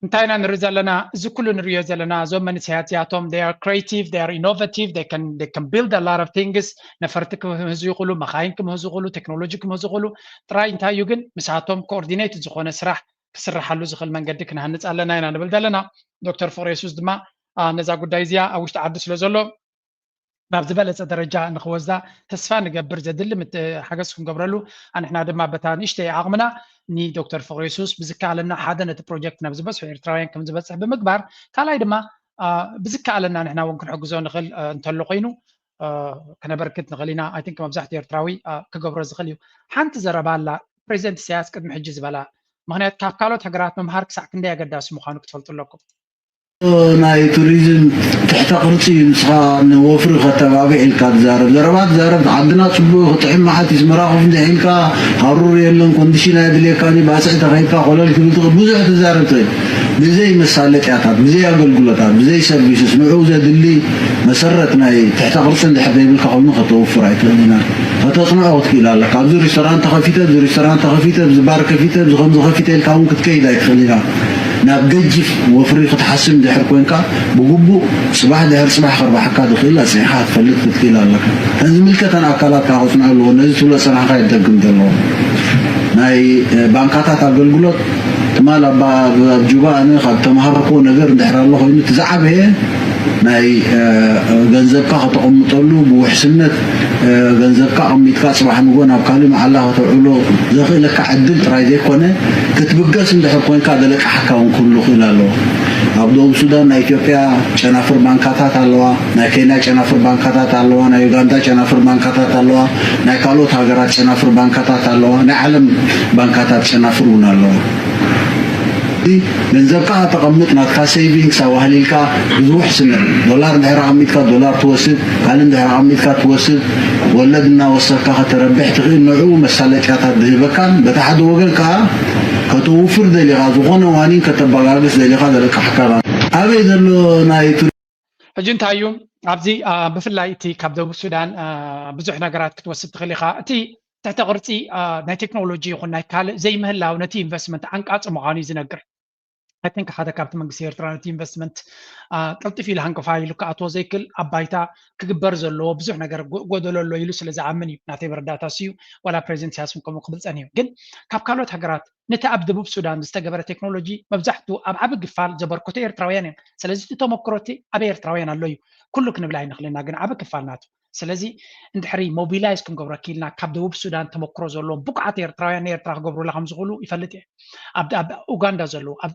እንታይ ኢና ንርኢ ዘለና? እዚ ኩሉ ንርእዮ ዘለና እዞም መንእሰያት እዚኣቶም they are creative, they are innovative, they can they can build a lot of things። ነፈርቲ ክምህዙ ይኽእሉ፣ መኻይን ክምህዙ ይኽእሉ፣ ቴክኖሎጂ ክምህዙ ይኽእሉ። ጥራይ እንታይ እዩ ግን ምሳቶም ኮኦርዲኔት ዝኾነ ስራሕ ክስርሓሉ ዝኽእል መንገዲ ክንሃንፅ ኣለና ኢና ንብል ዘለና። ዶክተር ፍቕረ የሱስ ድማ ነዛ ጉዳይ እዚኣ ኣብ ውሽጢ ዓዲ ስለ ዘሎ ናብ ዝበለፀ ደረጃ ንክወስዳ ተስፋ ንገብር። ዘድሊ ሓገዝ ክንገብረሉ ኣንሕና ድማ በታ ንእሽተይ ዓቕምና ንዶክተር ፍቕረየሱስ ብዝከኣለና ሓደ ነቲ ፕሮጀክት ናብ ዝበዝሑ ኤርትራውያን ከም ዝበፅሕ ብምግባር ካልኣይ ድማ ብዝከኣለና ንሕና እውን ክንሕግዞ ንኽእል እንተሎ ኮይኑ ከነበርክት ንኽእል ኢና። ኣይ ቲንክ መብዛሕትኡ ኤርትራዊ ክገብሮ ዝኽእል እዩ። ሓንቲ ዘረባ ኣላ ፕሬዚደንት ኢሳያስ ቅድሚ ሕጂ ዝበላ ምኽንያት ካብ ካልኦት ሃገራት ምምሃር ክሳዕ ክንደይ ኣገዳሲ ምዃኑ ክትፈልጡ ኣለኩም። ናይ ቱሪዝም ትሕተ ቅርፂ እዩ። ንስኻ ንወፍሪ ከተባብዕ ኢልካ ትዛረብ ዘረባ ትዛረብ። ዓድና ፅቡቅ እዩ፣ ክጥዕም መዓት እዩ። ኣስመራ ኮፍ እንድሕ ኢልካ ሃሩር የለን፣ ኮንዲሽን ኣየድልየካን እዩ። ባፅዕ ተኸይድካ ኮለል ክብል ትኽእል። ብዙሕ ትዛረብ ትኽእል። ብዘይ መሳለጥያታት፣ ብዘይ ኣገልግሎታት፣ ብዘይ ሰርቪስስ ንዕኡ ዘድሊ መሰረት ናይ ትሕተ ቅርፂ እንድሕር ዘይብልካ ኮይኑ ከተውፍር ኣይትኽእልን ኢና። ከተፅንዖ ክትክእል ኣለካ። ኣብዚ ሪስቶራንት ተኸፊተ፣ ኣብዚ ሪስቶራንት ተኸፊተ፣ ኣብዚ ባር ከፊተ፣ ኣብዚ ከምዚ ከፊተ ኢልካ እውን ክትከይድ ኣይትኽእልን ኢና። ናብ ገጅፍ ወፍሪ ክትሓስብ እንድሕር ኮንካ ብግቡእ ፅባሕ ድሕሪ ፅባሕ ከርባሓካ ዝኽእል ኣፅኒዕኻ ክትፈልጥ ክትክእል ኣለካ። እተን ዝምልከተን ኣካላት ከዓ ከፅንዑ ኣለዎ። ነዚ ትብሎ ዝፀናሕካ ይደግም ዘለዎም ናይ ባንካታት ኣገልግሎት ትማል ኣብ ባ- ኣብ ጁባ ኣነ ካብ ተምሃርክዎ ነገር እንድሕር ኣሎ ኮይኑ እቲ ዝዓበየ ናይ ገንዘብካ ከተቐምጠሉ፣ ብውሕስነት ገንዘብካ ኣቐሚጥካ ጽባሕ ንጎ ናብ ካልእ መዓላ ከተውዕሎ ዘኽእለካ ዕድል ጥራይ ዘይኮነ፣ ክትብገስ እንድሕር ኮንካ ዘለቅሓካ እውን ክህሉ ይኽእል ኣለዎ። ኣብ ደቡብ ሱዳን ናይ ኢትዮጵያ ጨናፍር ባንካታት ኣለዋ፣ ናይ ኬንያ ጨናፍር ባንካታት ኣለዋ፣ ናይ ዩጋንዳ ጨናፍር ባንካታት ኣለዋ፣ ናይ ካልኦት ሃገራት ጨናፍር ባንካታት ኣለዋ፣ ናይ ዓለም ባንካታት ጨናፍር እውን ኣለዋ። ገንዘብካ ከተቐምጥ ናትካ ሴቪንግስ ኣዋህሊልካ ብዝውሕስነት ዶላር እንድሕር ኣቐሚጥካ ዶላር ትወስድ፣ ካልእ እንድሕር ኣቐሚጥካ ትወስድ፣ ወለድ እናወሰድካ ከተረብሕ ትኽእል ንዕኡ መሳለጥያታት ዝህበካን በቲ ሓደ ወገን ከዓ ከተውፍር ደሊኻ ዝኾነ ዋኒን ከተበጋግስ ደሊኻ ዘለቅሓካ ኣበይ ዘሎ ናይ ሕጂ እንታይ እዩ ኣብዚ ብፍላይ እቲ ካብ ደቡብ ሱዳን ብዙሕ ነገራት ክትወስድ ትኽእል ኢኻ። እቲ ትሕተ ቅርፂ ናይ ቴክኖሎጂ ይኹን ናይ ካልእ ዘይምህላው ነቲ ኢንቨስትመንት ዓንቃፂ ምዃኑ እዩ ዝነግር። I think ሓደ ካብቲ መንግስቲ ኤርትራ ነቲ ኢንቨስትመንት ቅልጥፍ ኢሉ ሃንቀፋ ኢሉ ክኣትዎ ዘይክእል ኣብ ባይታ ክግበር ዘለዎ ብዙሕ ነገር ጎደሎ ኣሎ ኢሉ ስለ ዝኣምን እዩ ናተይ መረዳእታ ስዩ። ዋላ ፕሬዚደንት ኢሳያስ እውን ከምኡ ክብል ጸኒሑ። ግን ካብ ካልኦት ሃገራት ነቲ ኣብ ደቡብ ሱዳን ዝተገበረ ቴክኖሎጂ መብዛሕትኡ ኣብ ዓቢ ክፋል ዘበርከቱ ኤርትራውያን እዮም። ስለዚ እቲ ተመክሮ እቲ ኣብ ኤርትራውያን ኣሎ እዩ ኩሉ ክንብል ኣይንኽእልን ኢና፣ ግን ዓቢ ክፋል ናቱ። ስለዚ እንድሕሪ ሞቢላይዝ ክንገብሮ ኪልና ካብ ደቡብ ሱዳን ተመክሮ ዘለዎም ብቁዓት ኤርትራውያን ንኤርትራ ክገብሩላ ከም ዝኽእሉ ይፈልጥ እየ። ኣብ ኡጋንዳ ዘለዉ፣ ኣብ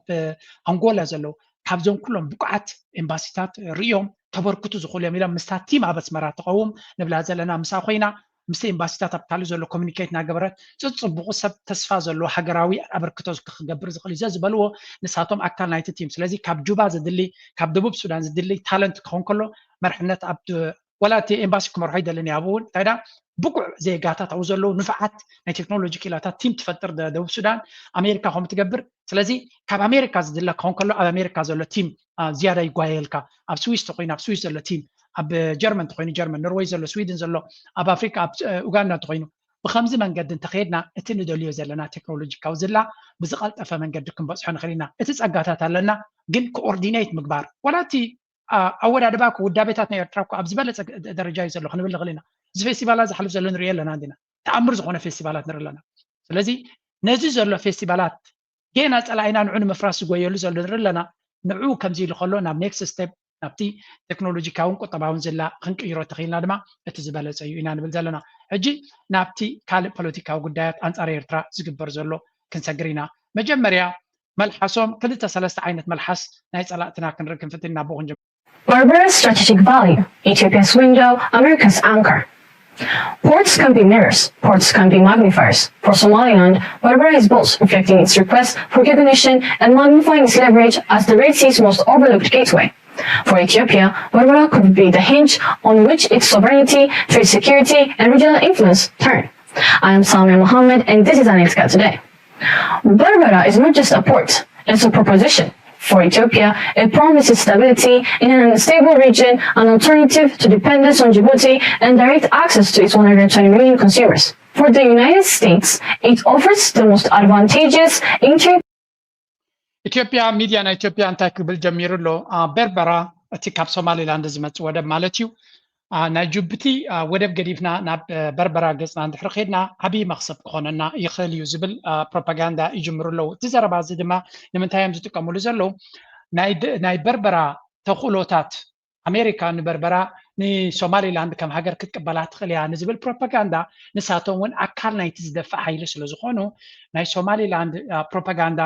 ኣንጎላ ዘለዉ፣ ካብዞም ኩሎም ብቁዓት ኤምባሲታት ርእዮም ከበርክቱ ዝኽእሉ እዮም ኢሎም ምስታ ቲም ኣብ ኣስመራ ትቐውም ንብላ ዘለና ምሳ ኮይና ምስቲ ኤምባሲታት ኣብ ካልእ ዘሎ ኮሚኒኬት እናገበረት ጽጽቡቑ ሰብ ተስፋ ዘለዎ ሃገራዊ ኣበርክቶ ክገብር ዝኽእል እዩ ዝበልዎ ንሳቶም ኣካል ናይቲ ቲም። ስለዚ ካብ ጁባ ዝድሊ ካብ ደቡብ ሱዳን ዝድሊ ታለንት ክኸውን ከሎ መርሕነት ኣብ ወላ እቲ ኤምባሲ ክመርሖ ይደልን እየ ኣብኡ እውን እንታይ ዳ ብቁዕ ዜጋታት ኣብኡ ዘለዉ ንፉዓት ናይ ቴክኖሎጂ ክኢላታት ቲም ትፈጥር ደቡብ ሱዳን ኣሜሪካ ከምኡ ትገብር። ስለዚ ካብ ኣሜሪካ ዝድለ ክኸውን ከሎ ኣብ ኣሜሪካ ዘሎ ቲም ዝያዳ ይጓየየልካ። ኣብ ስዊስ ተኮይኑ ኣብ ስዊስ ዘሎ ቲም፣ ኣብ ጀርመን ተኮይኑ ጀርመን፣ ኖርወይ ዘሎ፣ ስዊድን ዘሎ፣ ኣብ ኣፍሪካ ኣብ ኡጋንዳ እንተኮይኑ ብከምዚ መንገዲ እንተኸድና እቲ ንደልዮ ዘለና ቴክኖሎጂ ካብ ዝላ ብዝቐልጠፈ መንገዲ ክንበፅሖ ንኽእል ኢና። እቲ ፀጋታት ኣለና ግን ኮኦርዲኔት ምግባር ዋላ እቲ ኣወዳድባ እኮ ውዳቤታት ናይ ኤርትራ እኮ ኣብ ዝበለፀ ደረጃ እዩ ዘሎ ክንብል ንኽእል ኢና። እዚ ፌስቲቫላት ዝሓልፍ ዘሎ ንሪኦ ኣለና እንዲና። ተኣምር ዝኾነ ፌስቲቫላት ንርኢ ኣለና። ስለዚ ነዚ ዘሎ ፌስቲቫላት ጌና ፀላኢና ንዑ ንምፍራስ ዝጎየሉ ዘሎ ንርኢ ኣለና። ንዑ ከምዚ ኢሉ ከሎ ናብ ኔክስት ስቴፕ ናብቲ ቴክኖሎጂካውን ቁጠባውን ዝላ ክንቅይሮ ተኽኢልና ድማ እቲ ዝበለፀ እዩ ኢና ንብል ዘለና። ሕጂ ናብቲ ካልእ ፖለቲካዊ ጉዳያት ኣንፃር ኤርትራ ዝግበር ዘሎ ክንሰግር ኢና። መጀመርያ መልሓሶም ክልተ ሰለስተ ዓይነት መልሓስ ናይ ፀላእትና ክንርኢ ክንፍትን ኢና ብኡ ክንጅምር። Berbera's strategic value, Ethiopia's window, America's anchor. Ports can be mirrors, ports can be magnifiers. For Somaliland, Berbera is both, reflecting its request for recognition and magnifying its leverage as the Red Sea's most overlooked gateway. For Ethiopia, Berbera could be the hinge on which its sovereignty, trade security, and regional influence turn. I am Samia Mohammed, and this is Anelska Today. Berbera is not just a port, it's a proposition. For Ethiopia, it promises stability in an unstable region, an alternative to dependence on Djibouti, and direct access to its one hundred twenty million consumers. For the United States, it offers the most advantageous entry ኢትዮጵያ ሚድያ ናይ ኢትዮጵያ እንታይ ክብል ጀሚሩ ኣሎ? በርበራ እቲ ካብ ሶማሌላንድ ዝመፅእ ወደብ ማለት እዩ። ናይ ጅቡቲ ወደብ ገዲፍና ናብ በርበራ ገፅና እንድሕር ከድና ዓብዪ መኽሰብ ክኾነና ይኽእል እዩ ዝብል ፕሮፓጋንዳ ይጅምሩ ኣለዉ። እቲ ዘረባ እዚ ድማ ንምንታይ እዮም ዝጥቀምሉ ዘለዉ? ናይ በርበራ ተኽእሎታት ኣሜሪካ ንበርበራ ንሶማሌላንድ ከም ሃገር ክትቅበላ ትኽእል እያ ንዝብል ፕሮፓጋንዳ ንሳቶም እውን ኣካል ናይቲ ዝደፍእ ሓይሊ ስለ ዝኾኑ ናይ ሶማሌላንድ ፕሮፓጋንዳ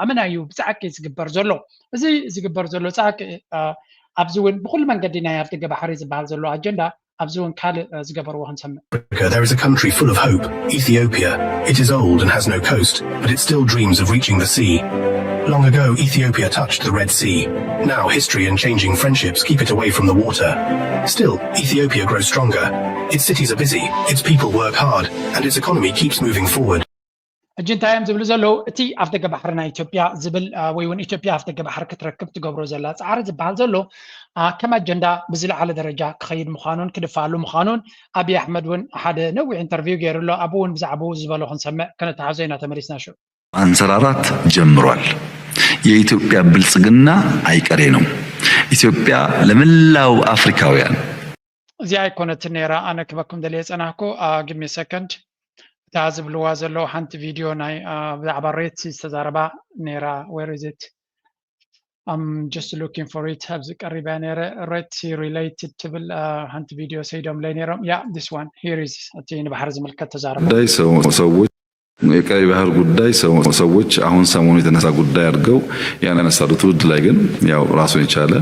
ኣመና እዩ ብፃዕቂ ዝግበር ዘሎ። እዚ ዝግበር ዘሎ ፃዕቂ ኣብዚ እውን ብኩሉ መንገዲ ናይ ኣፍደገ ባሕሪ ዝበሃል ዘሎ ኣጀንዳ ኣብዚ እውን ካልእ ዝገበርዎ ክንሰምዕ። Africa, there is a country full of hope, Ethiopia. It is old and has no coast, but it still dreams of reaching the sea. Long ago, Ethiopia touched the Red Sea. Now, history and changing friendships keep it away from the water. Still, Ethiopia grows stronger. Its cities are busy, its people work hard, and its economy keeps moving forward. ሕጂ እንታይ እዮም ዝብሉ ዘለዉ? እቲ ኣፍደገ ባሕሪ ናይ ኢትዮጵያ ዝብል ወይ እውን ኢትዮጵያ ኣፍደገ ባሕሪ ክትረክብ ትገብሮ ዘላ ፃዕሪ ዝበሃል ዘሎ ከም ኣጀንዳ ብዝለዓለ ደረጃ ክኸይድ ምዃኑን ክድፋኣሉ ምዃኑን ኣብይ ኣሕመድ እውን ሓደ ነዊሕ ኢንተርቪው ገይሩ ኣሎ። ኣብኡ እውን ብዛዕባኡ ዝበሎ ክንሰምዕ ከነተሓዞ ኢና ተመሊስና ሽዑ። ማንሰራራት ጀምሯል። የኢትዮጵያ ብልጽግና አይቀሬ ነው። ኢትዮጵያ ለመላው አፍሪካውያን። እዚኣ ኣይኮነትን ነይራ ኣነ ክበኩም ደልየ ጸናሕኩ። ግሚ ሰከንድ እታ ዝብልዋ ዘለዉ ሓንቲ ቪድዮ ናይ ብዛዕባ ሬት ሲ ዝተዛረባ ነይራ። Where is it? I'm just looking for it ኣብዚ ቀሪበ ነረ ሬት ሲ ሪሌትድ ትብል ሓንቲ ቪድዮ ሰይዶምለይ ነይሮም። Yeah, this one, here is እቲ ንባሕሪ ዝምልከት ተዛረቡ። ጉዳይ ሰው- ሰዎች የቀይ ባህር ጉዳይ ሰው- ሰዎች አሁን ሰሞኑ የተነሳ ጉዳይ አድርገው ያነሳሉ። ትውልድ ላይ ግን ያው ራሱን የቻለ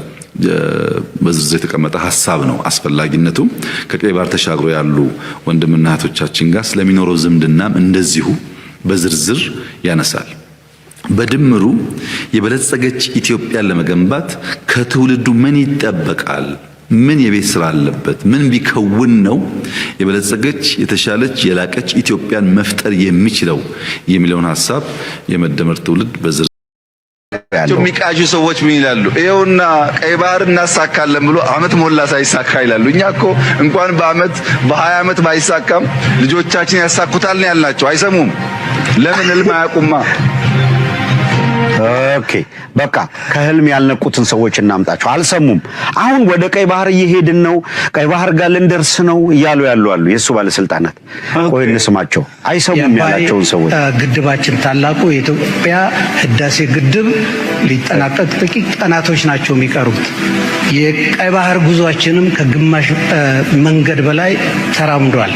በዝርዝር የተቀመጠ ሀሳብ ነው። አስፈላጊነቱም ከቀይ ባህር ተሻግሮ ያሉ ወንድምና እህቶቻችን ጋር ስለሚኖረው ዝምድናም እንደዚሁ በዝርዝር ያነሳል። በድምሩ የበለጸገች ኢትዮጵያን ለመገንባት ከትውልዱ ምን ይጠበቃል? ምን የቤት ስራ አለበት? ምን ቢከውን ነው የበለጸገች፣ የተሻለች፣ የላቀች ኢትዮጵያን መፍጠር የሚችለው የሚለውን ሀሳብ የመደመር ትውልድ በዝርዝር የሚቃዡ ሰዎች ምን ይላሉ? ይኸውና ቀይ ባህር እናሳካለን ብሎ አመት ሞላ ሳይሳካ ይላሉ። እኛ እኮ እንኳን በአመት በሀያ አመት ባይሳካም ልጆቻችን ያሳኩታል ነው ያልናቸው። አይሰሙም። ለምን? ህልም አያውቁማ። ኦኬ፣ በቃ ከህልም ያልነቁትን ሰዎች እናምጣቸው። አልሰሙም። አሁን ወደ ቀይ ባህር እየሄድን ነው፣ ቀይ ባህር ጋር ልንደርስ ነው እያሉ ያሉ አሉ የእሱ ባለስልጣናት። ቆይ እንስማቸው። አይሰሙም ያላቸውን ሰዎች። ግድባችን ታላቁ የኢትዮጵያ ህዳሴ ግድብ ሊጠናቀቅ ጥቂት ቀናቶች ናቸው የሚቀሩት። የቀይ ባህር ጉዟችንም ከግማሽ መንገድ በላይ ተራምዷል።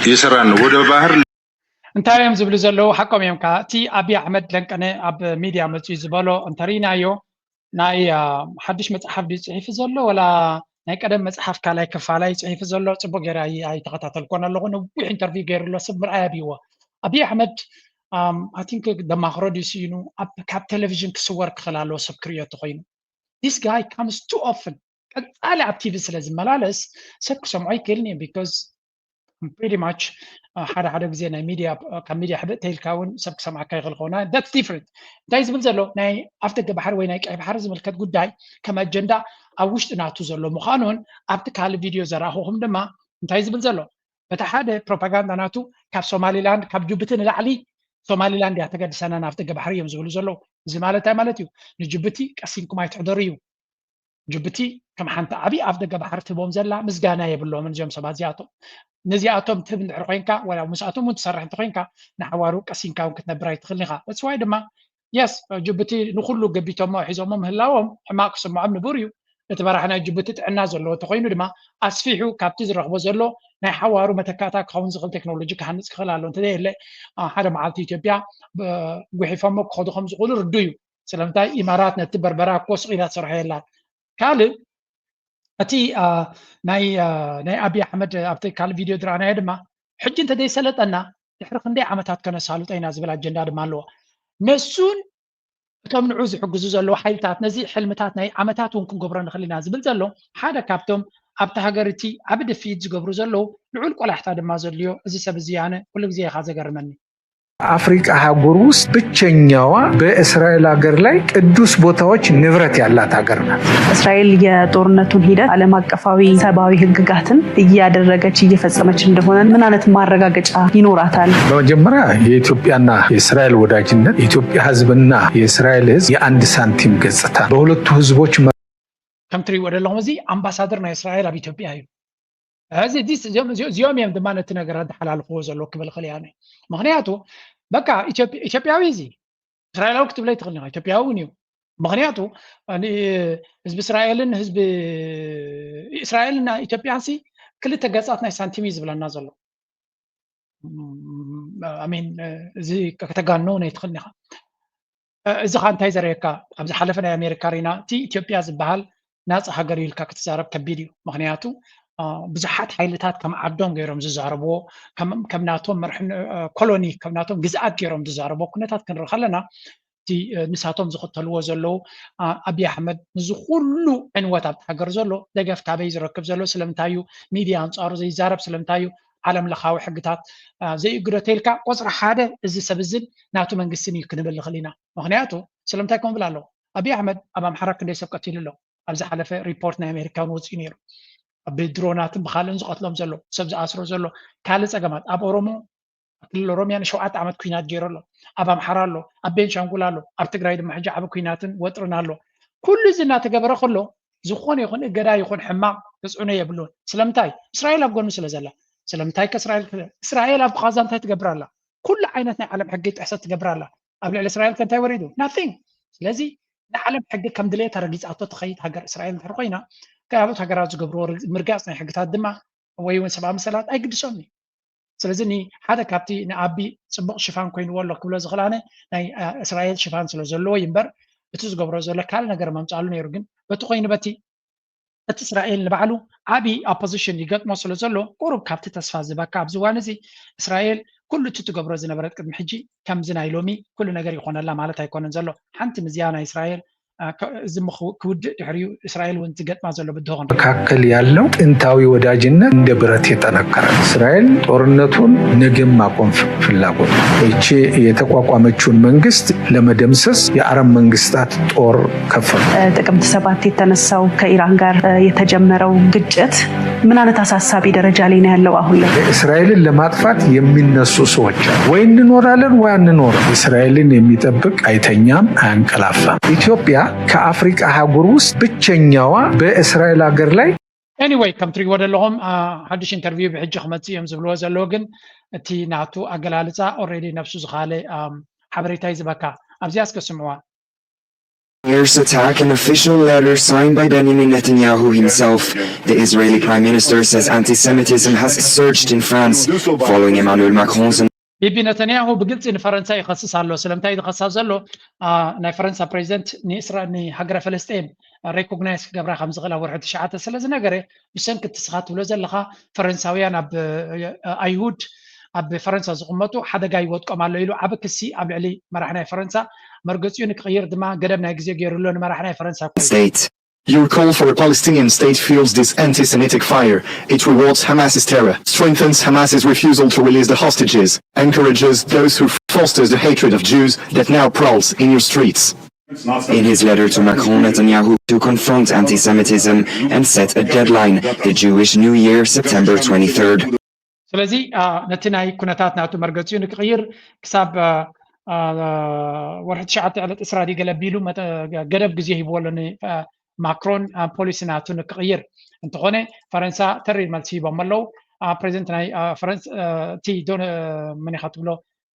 እየሰራን ነው። ወደ ባህር እንታይ እዮም ዝብሉ ዘለዉ? ሓቆም እዮም። ከዓ እቲ ኣብይ ኣሕመድ ለንቀነ ኣብ ሚድያ መፅኡ ዝበሎ እንተርኢናዮ ናይ ሓድሽ መፅሓፍ ድዩ ፅሒፉ ዘሎ ወላ ናይ ቀደም መፅሓፍ ካልኣይ ክፋላይ ፅሒፉ ዘሎ? ፅቡቅ ገይረ ኣይተኸታተልኮን ኣለኹ። ነዊሕ ኢንተርቪው ገይሩ ኣሎ፣ ሰብ ምርኣይ ኣብይዎ። ኣብይ ኣሕመድ ኣይ ቲንክ ደማኽሮ ድዩ ስኢኑ ካብ ቴሌቪዥን ክስወር ክኽእል ኣለዎ ሰብ ክርእዮ ተኮይኑ። This guy comes too often። ቀፃሊ ኣብ ቲቪ ስለ ዝመላለስ ሰብ ክሰምዖ ኣይክእልን እዩ። Because pretty much ሓደ ሓደ ግዜ ናይ ሚድያ ካብ ሚድያ ሕብእ ተይልካ እውን ሰብ ክሰምዓካ ይኽእል ከሆና that's different። እንታይ ዝብል ዘሎ ናይ ኣፍደገ ባሕሪ ወይ ናይ ቀይ ባሕሪ ዝምልከት ጉዳይ ከም ኣጀንዳ ኣብ ውሽጢ ናቱ ዘሎ ምዃኑን ኣብቲ ካልእ ቪድዮ ዘረኣኹኹም ድማ እንታይ ዝብል ዘሎ በቲ ሓደ ፕሮፓጋንዳ ናቱ ካብ ሶማሊላንድ ካብ ጅቡቲ ንላዕሊ ሶማሊላንድ እያ ተገድሰና ናብቲ ገባሕሪ እዮም ዝብሉ ዘለዉ። እዚ ማለት እንታይ ማለት እዩ? ንጅቡቲ ቀሲንኩም ኣይትሕደሩ እዩ። ጅቡቲ ከም ሓንቲ ዓብዪ ኣፍ ደገ ባሕሪ ትህቦም ዘላ ምስጋና የብሎምን እዚኦም ሰባት እዚኣቶም። ነዚኣቶም ትህብ እንድሕር ኮይንካ ወላ ምስኣቶም እውን ትሰርሕ እንተኮይንካ ንሓዋሩ ቀሲንካ እውን ክትነብር ኣይትኽእልን ኢኻ። That's why ድማ የስ ጅቡቲ ንኩሉ ገቢቶሞ ሒዞሞ ምህላዎም ሕማቅ ክስምዖም ንቡር እዩ። እቲ መራሒ ናይ ጅቡቲ ጥዕና ዘለዎ እንተኮይኑ ድማ ኣስፊሑ ካብቲ ዝረክቦ ዘሎ ናይ ሓዋሩ መተካእታ ክኸውን ዝኽእል ቴክኖሎጂ ክሃንፅ ክኽእል ኣሎ። እንተዘየለ ሓደ መዓልቲ ኢትዮጵያ ጉሒፎሞ ክኸዱ ከም ዝኽእሉ ርዱ እዩ። ስለምንታይ ኢማራት ነቲ በርበራ እኮ ስቕ ኢላ ትሰርሖ የላን። ካልእ እቲ ናይ ናይ ኣብይ ኣሕመድ ኣብቲ ካልእ ቪድዮ ዝረኣናዮ ድማ ሕጂ እንተዘይሰለጠና ድሕሪ ክንደይ ዓመታት ከነሳልጦ ኢና ዝብል ኣጀንዳ ድማ ኣለዎ። ነሱን እቶም ንዑ ዝሕግዙ ዘለዉ ሓይልታት ነዚ ሕልምታት ናይ ዓመታት እውን ክንገብሮ ንኽእል ኢና ዝብል ዘሎ ሓደ ካብቶም ኣብቲ ሃገር እቲ ዓቢ ድፍኢት ዝገብሩ ዘለዉ ልዑል ቆላሕታ ድማ ዘድልዮ እዚ ሰብ እዚ ኣነ ኩሉ ግዜ ኢኻ ዘገርመኒ። አፍሪካ አህጉር ውስጥ ብቸኛዋ በእስራኤል ሀገር ላይ ቅዱስ ቦታዎች ንብረት ያላት ሀገር ናት። እስራኤል የጦርነቱን ሂደት ዓለም አቀፋዊ ሰብአዊ ህግጋትን እያደረገች እየፈጸመች እንደሆነ ምን አይነት ማረጋገጫ ይኖራታል? በመጀመሪያ የኢትዮጵያና የእስራኤል ወዳጅነት የኢትዮጵያ ህዝብና የእስራኤል ህዝብ የአንድ ሳንቲም ገጽታ በሁለቱ ህዝቦች ከም ትሪእዎ ዘለኹም እዚ ኣምባሳደር ናይ እስራኤል ኣብ ኢትዮጵያ እዩ። እዚ እዚኦም እዮም ድማ ነቲ ነገር ኣተሓላልፍዎ ዘለዉ ክብል ክእል እያ። ምክንያቱ በቃ ኢትዮጵያዊ እዚ እስራኤላዊ ክትብለይ ትኽእል ኢኻ፣ ኢትዮጵያዊ እውን እዩ። ምክንያቱ ህዝቢ እስራኤልን ህዝቢ እስራኤልና ኢትዮጵያን ሲ ክልተ ገፃት ናይ ሳንቲም እዩ ዝብለና ዘሎ። ሚን እዚ ከተጋንኖ ናይ ትኽእል ኢኻ። እዚ ካ እንታይ ዘርእየካ? ኣብ ዝሓለፈ ናይ ኣሜሪካ ሪና እቲ ኢትዮጵያ ዝበሃል ናፃ ሃገር ኢልካ ክትዛረብ ከቢድ እዩ። ምክንያቱ ብዙሓት ሓይልታት ከም ዓዶም ገይሮም ዝዛረብዎ ከም ናቶም መርሒ ኮሎኒ ከም ናቶም ግዝኣት ገይሮም ዝዛረብዎ ኩነታት ክንርኢ ከለና እቲ ንሳቶም ዝኽተልዎ ዘለዉ ኣብይ ኣሕመድ ንዚ ኩሉ ዕንወት ኣብቲ ሃገር ዘሎ ደገፍ ካበይ ዝረክብ ዘሎ? ስለምንታይ እዩ ሚድያ ኣንፃሩ ዘይዛረብ? ስለምንታይ እዩ ዓለም ለኻዊ ሕግታት ዘይእግዶ ተይልካ ቁፅሪ ሓደ እዚ ሰብ እዝን ናቱ መንግስትን እዩ ክንብል ንኽእል ኢና። ምክንያቱ ስለምንታይ ከምኡ ብል ኣለዉ? ኣብይ ኣሕመድ ኣብ ኣምሓራ ክንደይ ሰብ ቀቲሉ ኣሎ? ኣብ ዝሓለፈ ሪፖርት ናይ ኣሜሪካ እውን ወፂኡ ነይሩ። ብድሮናትን ብካልእን ዝቐትሎም ዘሎ ሰብ ዝኣስሮ ዘሎ ካልእ ፀገማት ኣብ ኦሮሞ ኣብ ክልል ኦሮሚያ ንሸውዓተ ዓመት ኩናት ገይሩ ኣሎ። ኣብ ኣምሓራ ኣሎ፣ ኣብ ቤንሻንጉል ኣሎ፣ ኣብ ትግራይ ድማ ሕጂ ዓቢ ኩናትን ወጥርን ኣሎ። ኩሉ እዚ እናተገበረ ከሎ ዝኾነ ይኹን እገዳ ይኹን ሕማቕ ተፅዕኖ የብሉን። ስለምንታይ? እስራኤል ኣብ ጎኑ ስለ ዘላ። ስለምንታይ ከ እስራኤል እስራኤል ኣብ ቓዛ እንታይ ትገብር ኣላ? ኩሉ ዓይነት ናይ ዓለም ሕጊ ጥሕሰት ትገብር ኣላ። ኣብ ልዕሊ እስራኤል ከ እንታይ ወሪዱ? Nothing። ስለዚ ንዓለም ሕጊ ከም ድሌታ ረጊፃቶ ትኸይድ ሃገር እስራኤል እንድሕር ኮይና፣ ካልኦት ሃገራት ዝገብርዎ ርግ- ምርጋፅ ናይ ሕግታት ድማ ወይ እውን ሰብኣዊ መሰላት ኣይግድሶም እዩ። ስለዚ ንሓደ ካብቲ ንኣቢ ፅቡቕ ሽፋን ኮይንዎ ኣሎ ክብሎ ዝኽእል ኣነ ናይ እ፣ እስራኤል ሽፋን ስለ ዘለዎ እዩ እምበር እቲ ዝገብሮ ዘሎ ካልእ ነገር መምፃሉ ነይሩ። ግን በቲ ኮይኑ በቲ እቲ እስራኤል ንባዕሉ ዓቢ ኦፖዚሽን ይገጥሞ ስለ ዘሎ ቁሩብ ካብቲ ተስፋ ዝበካ ኣብዚ እዋን እዚ እስራኤል ኩሉ እቲ ትገብሮ ዝነበረት ቅድሚ ሕጂ ከምዚ ናይ ሎሚ ኩሉ ነገር ይኾነላ ማለት ኣይኮነን ዘሎ። ሓንቲ ምዝያ ናይ እስራኤል እ፣ ከ- እዚ ምኽ- ክውድእ ድሕሪኡ እስራኤል እውን ትገጥማ ዘሎ ብድሆ ክንርኢ። መካከል ያለው ጥንታዊ ወዳጅነት እንደ ብረት የጠነከረ። እስራኤል ጦርነቱን ነገም ማቆም ፍ- ፍላጎት። ይቺ የተቋቋመችውን መንግስት ለመደምሰስ የአረብ መንግስታት ጦር ከፈሉ። ጥቅምት ሰባት የተነሳው ከኢራን ጋር የተጀመረው ግጭት ምን አይነት አሳሳቢ ደረጃ ላይ ነው ያለው አሁን ላይ? እስራኤልን ለማጥፋት የሚነሱ ሰዎች አሉ። ወይ እንኖራለን ወይ አንኖርም። እስራኤልን የሚጠብቅ አይተኛም፣ አያንቀላፋም። ኢትዮጵያ ከአፍሪካ አህጉር ውስጥ ብቸኛዋ በእስራኤል ሀገር ላይ Anyway፣ ከም ትሪእዎ ዘለኹም አ፣ ሓድሽ ኢንተርቪው ብሕጂ ክመፅእ እዮም ዝብልዎ ዘለዉ፣ ግን እቲ ናቱ ኣገላልፃ ኦልሬዲ ነብሱ ዝኻለ ኣም፣ ሓበሬታ እዩ ዝበካ። ኣብዚኣ እስከ ስምዕዋ። Year's attack, an official letter signed by Benjamin Netanyahu himself. The Israeli Prime Minister says anti Semitism has surged in France following Emmanuel Macron's ቢቢ ነተንያሁ ብግልፂ ንፈረንሳ ይኸስስ ኣሎ። ስለምንታይ ዝኸሳ ዘሎ? አ፣ ናይ ፈረንሳ ፕሬዚደንት ንእስራ ንሃገረ ፈለስጤን ሬኮግናይዝ ክገብራ ከም ዝኽእል ኣብ ወርሒ ትሽዓተ ስለ ዝነገረ፣ ብሰንኪ እቲ ስኻ ትብሎ ዘለኻ ፈረንሳውያን ኣብ እ፣ ኣይሁድ ኣብ ፈረንሳ ዝቕመጡ ሓደጋ ይወድቆም ኣሎ ኢሉ ዓቢ ክሲ ኣብ ልዕሊ መራሕ ናይ ፈረንሳ፣ መርገፂኡ ንክቕይር ድማ ገደብ ናይ ግዜ ገይሩሎ ንመራሕ ናይ ፈረንሳ። State. Your call for a Palestinian state fuels this anti-Semitic fire. It rewards Hamas's terror, strengthens Hamas's refusal to release the hostages, encourages those who fosters the hatred of Jews that now prowls in your streets. In his letter to Macron, Netanyahu to confront anti-Semitism and set a deadline, the Jewish New Year, September twenty-third. ስለዚ አ፣ ነቲ ናይ ኩነታት ናቱ መርገፂኡ ንክቕይር ክሳብ አ፣ አ፣ ወርሒ ትሽዓተ ዕለት እስራ ድዩ ገለ ኣቢሉ መጠ- ገደብ ግዜ ሂብዎ ኣሎ ንማክሮን ፖሊሲ ናቱ ንክቕይር። እንተኾነ ፈረንሳ ተሪር መልሲ ሂቦም ኣለዉ። አ፣ ፕሬዚደንት ናይ አ፣ ፈረንስ አ፣ እቲ ዶን መን ኢኻ ትብሎ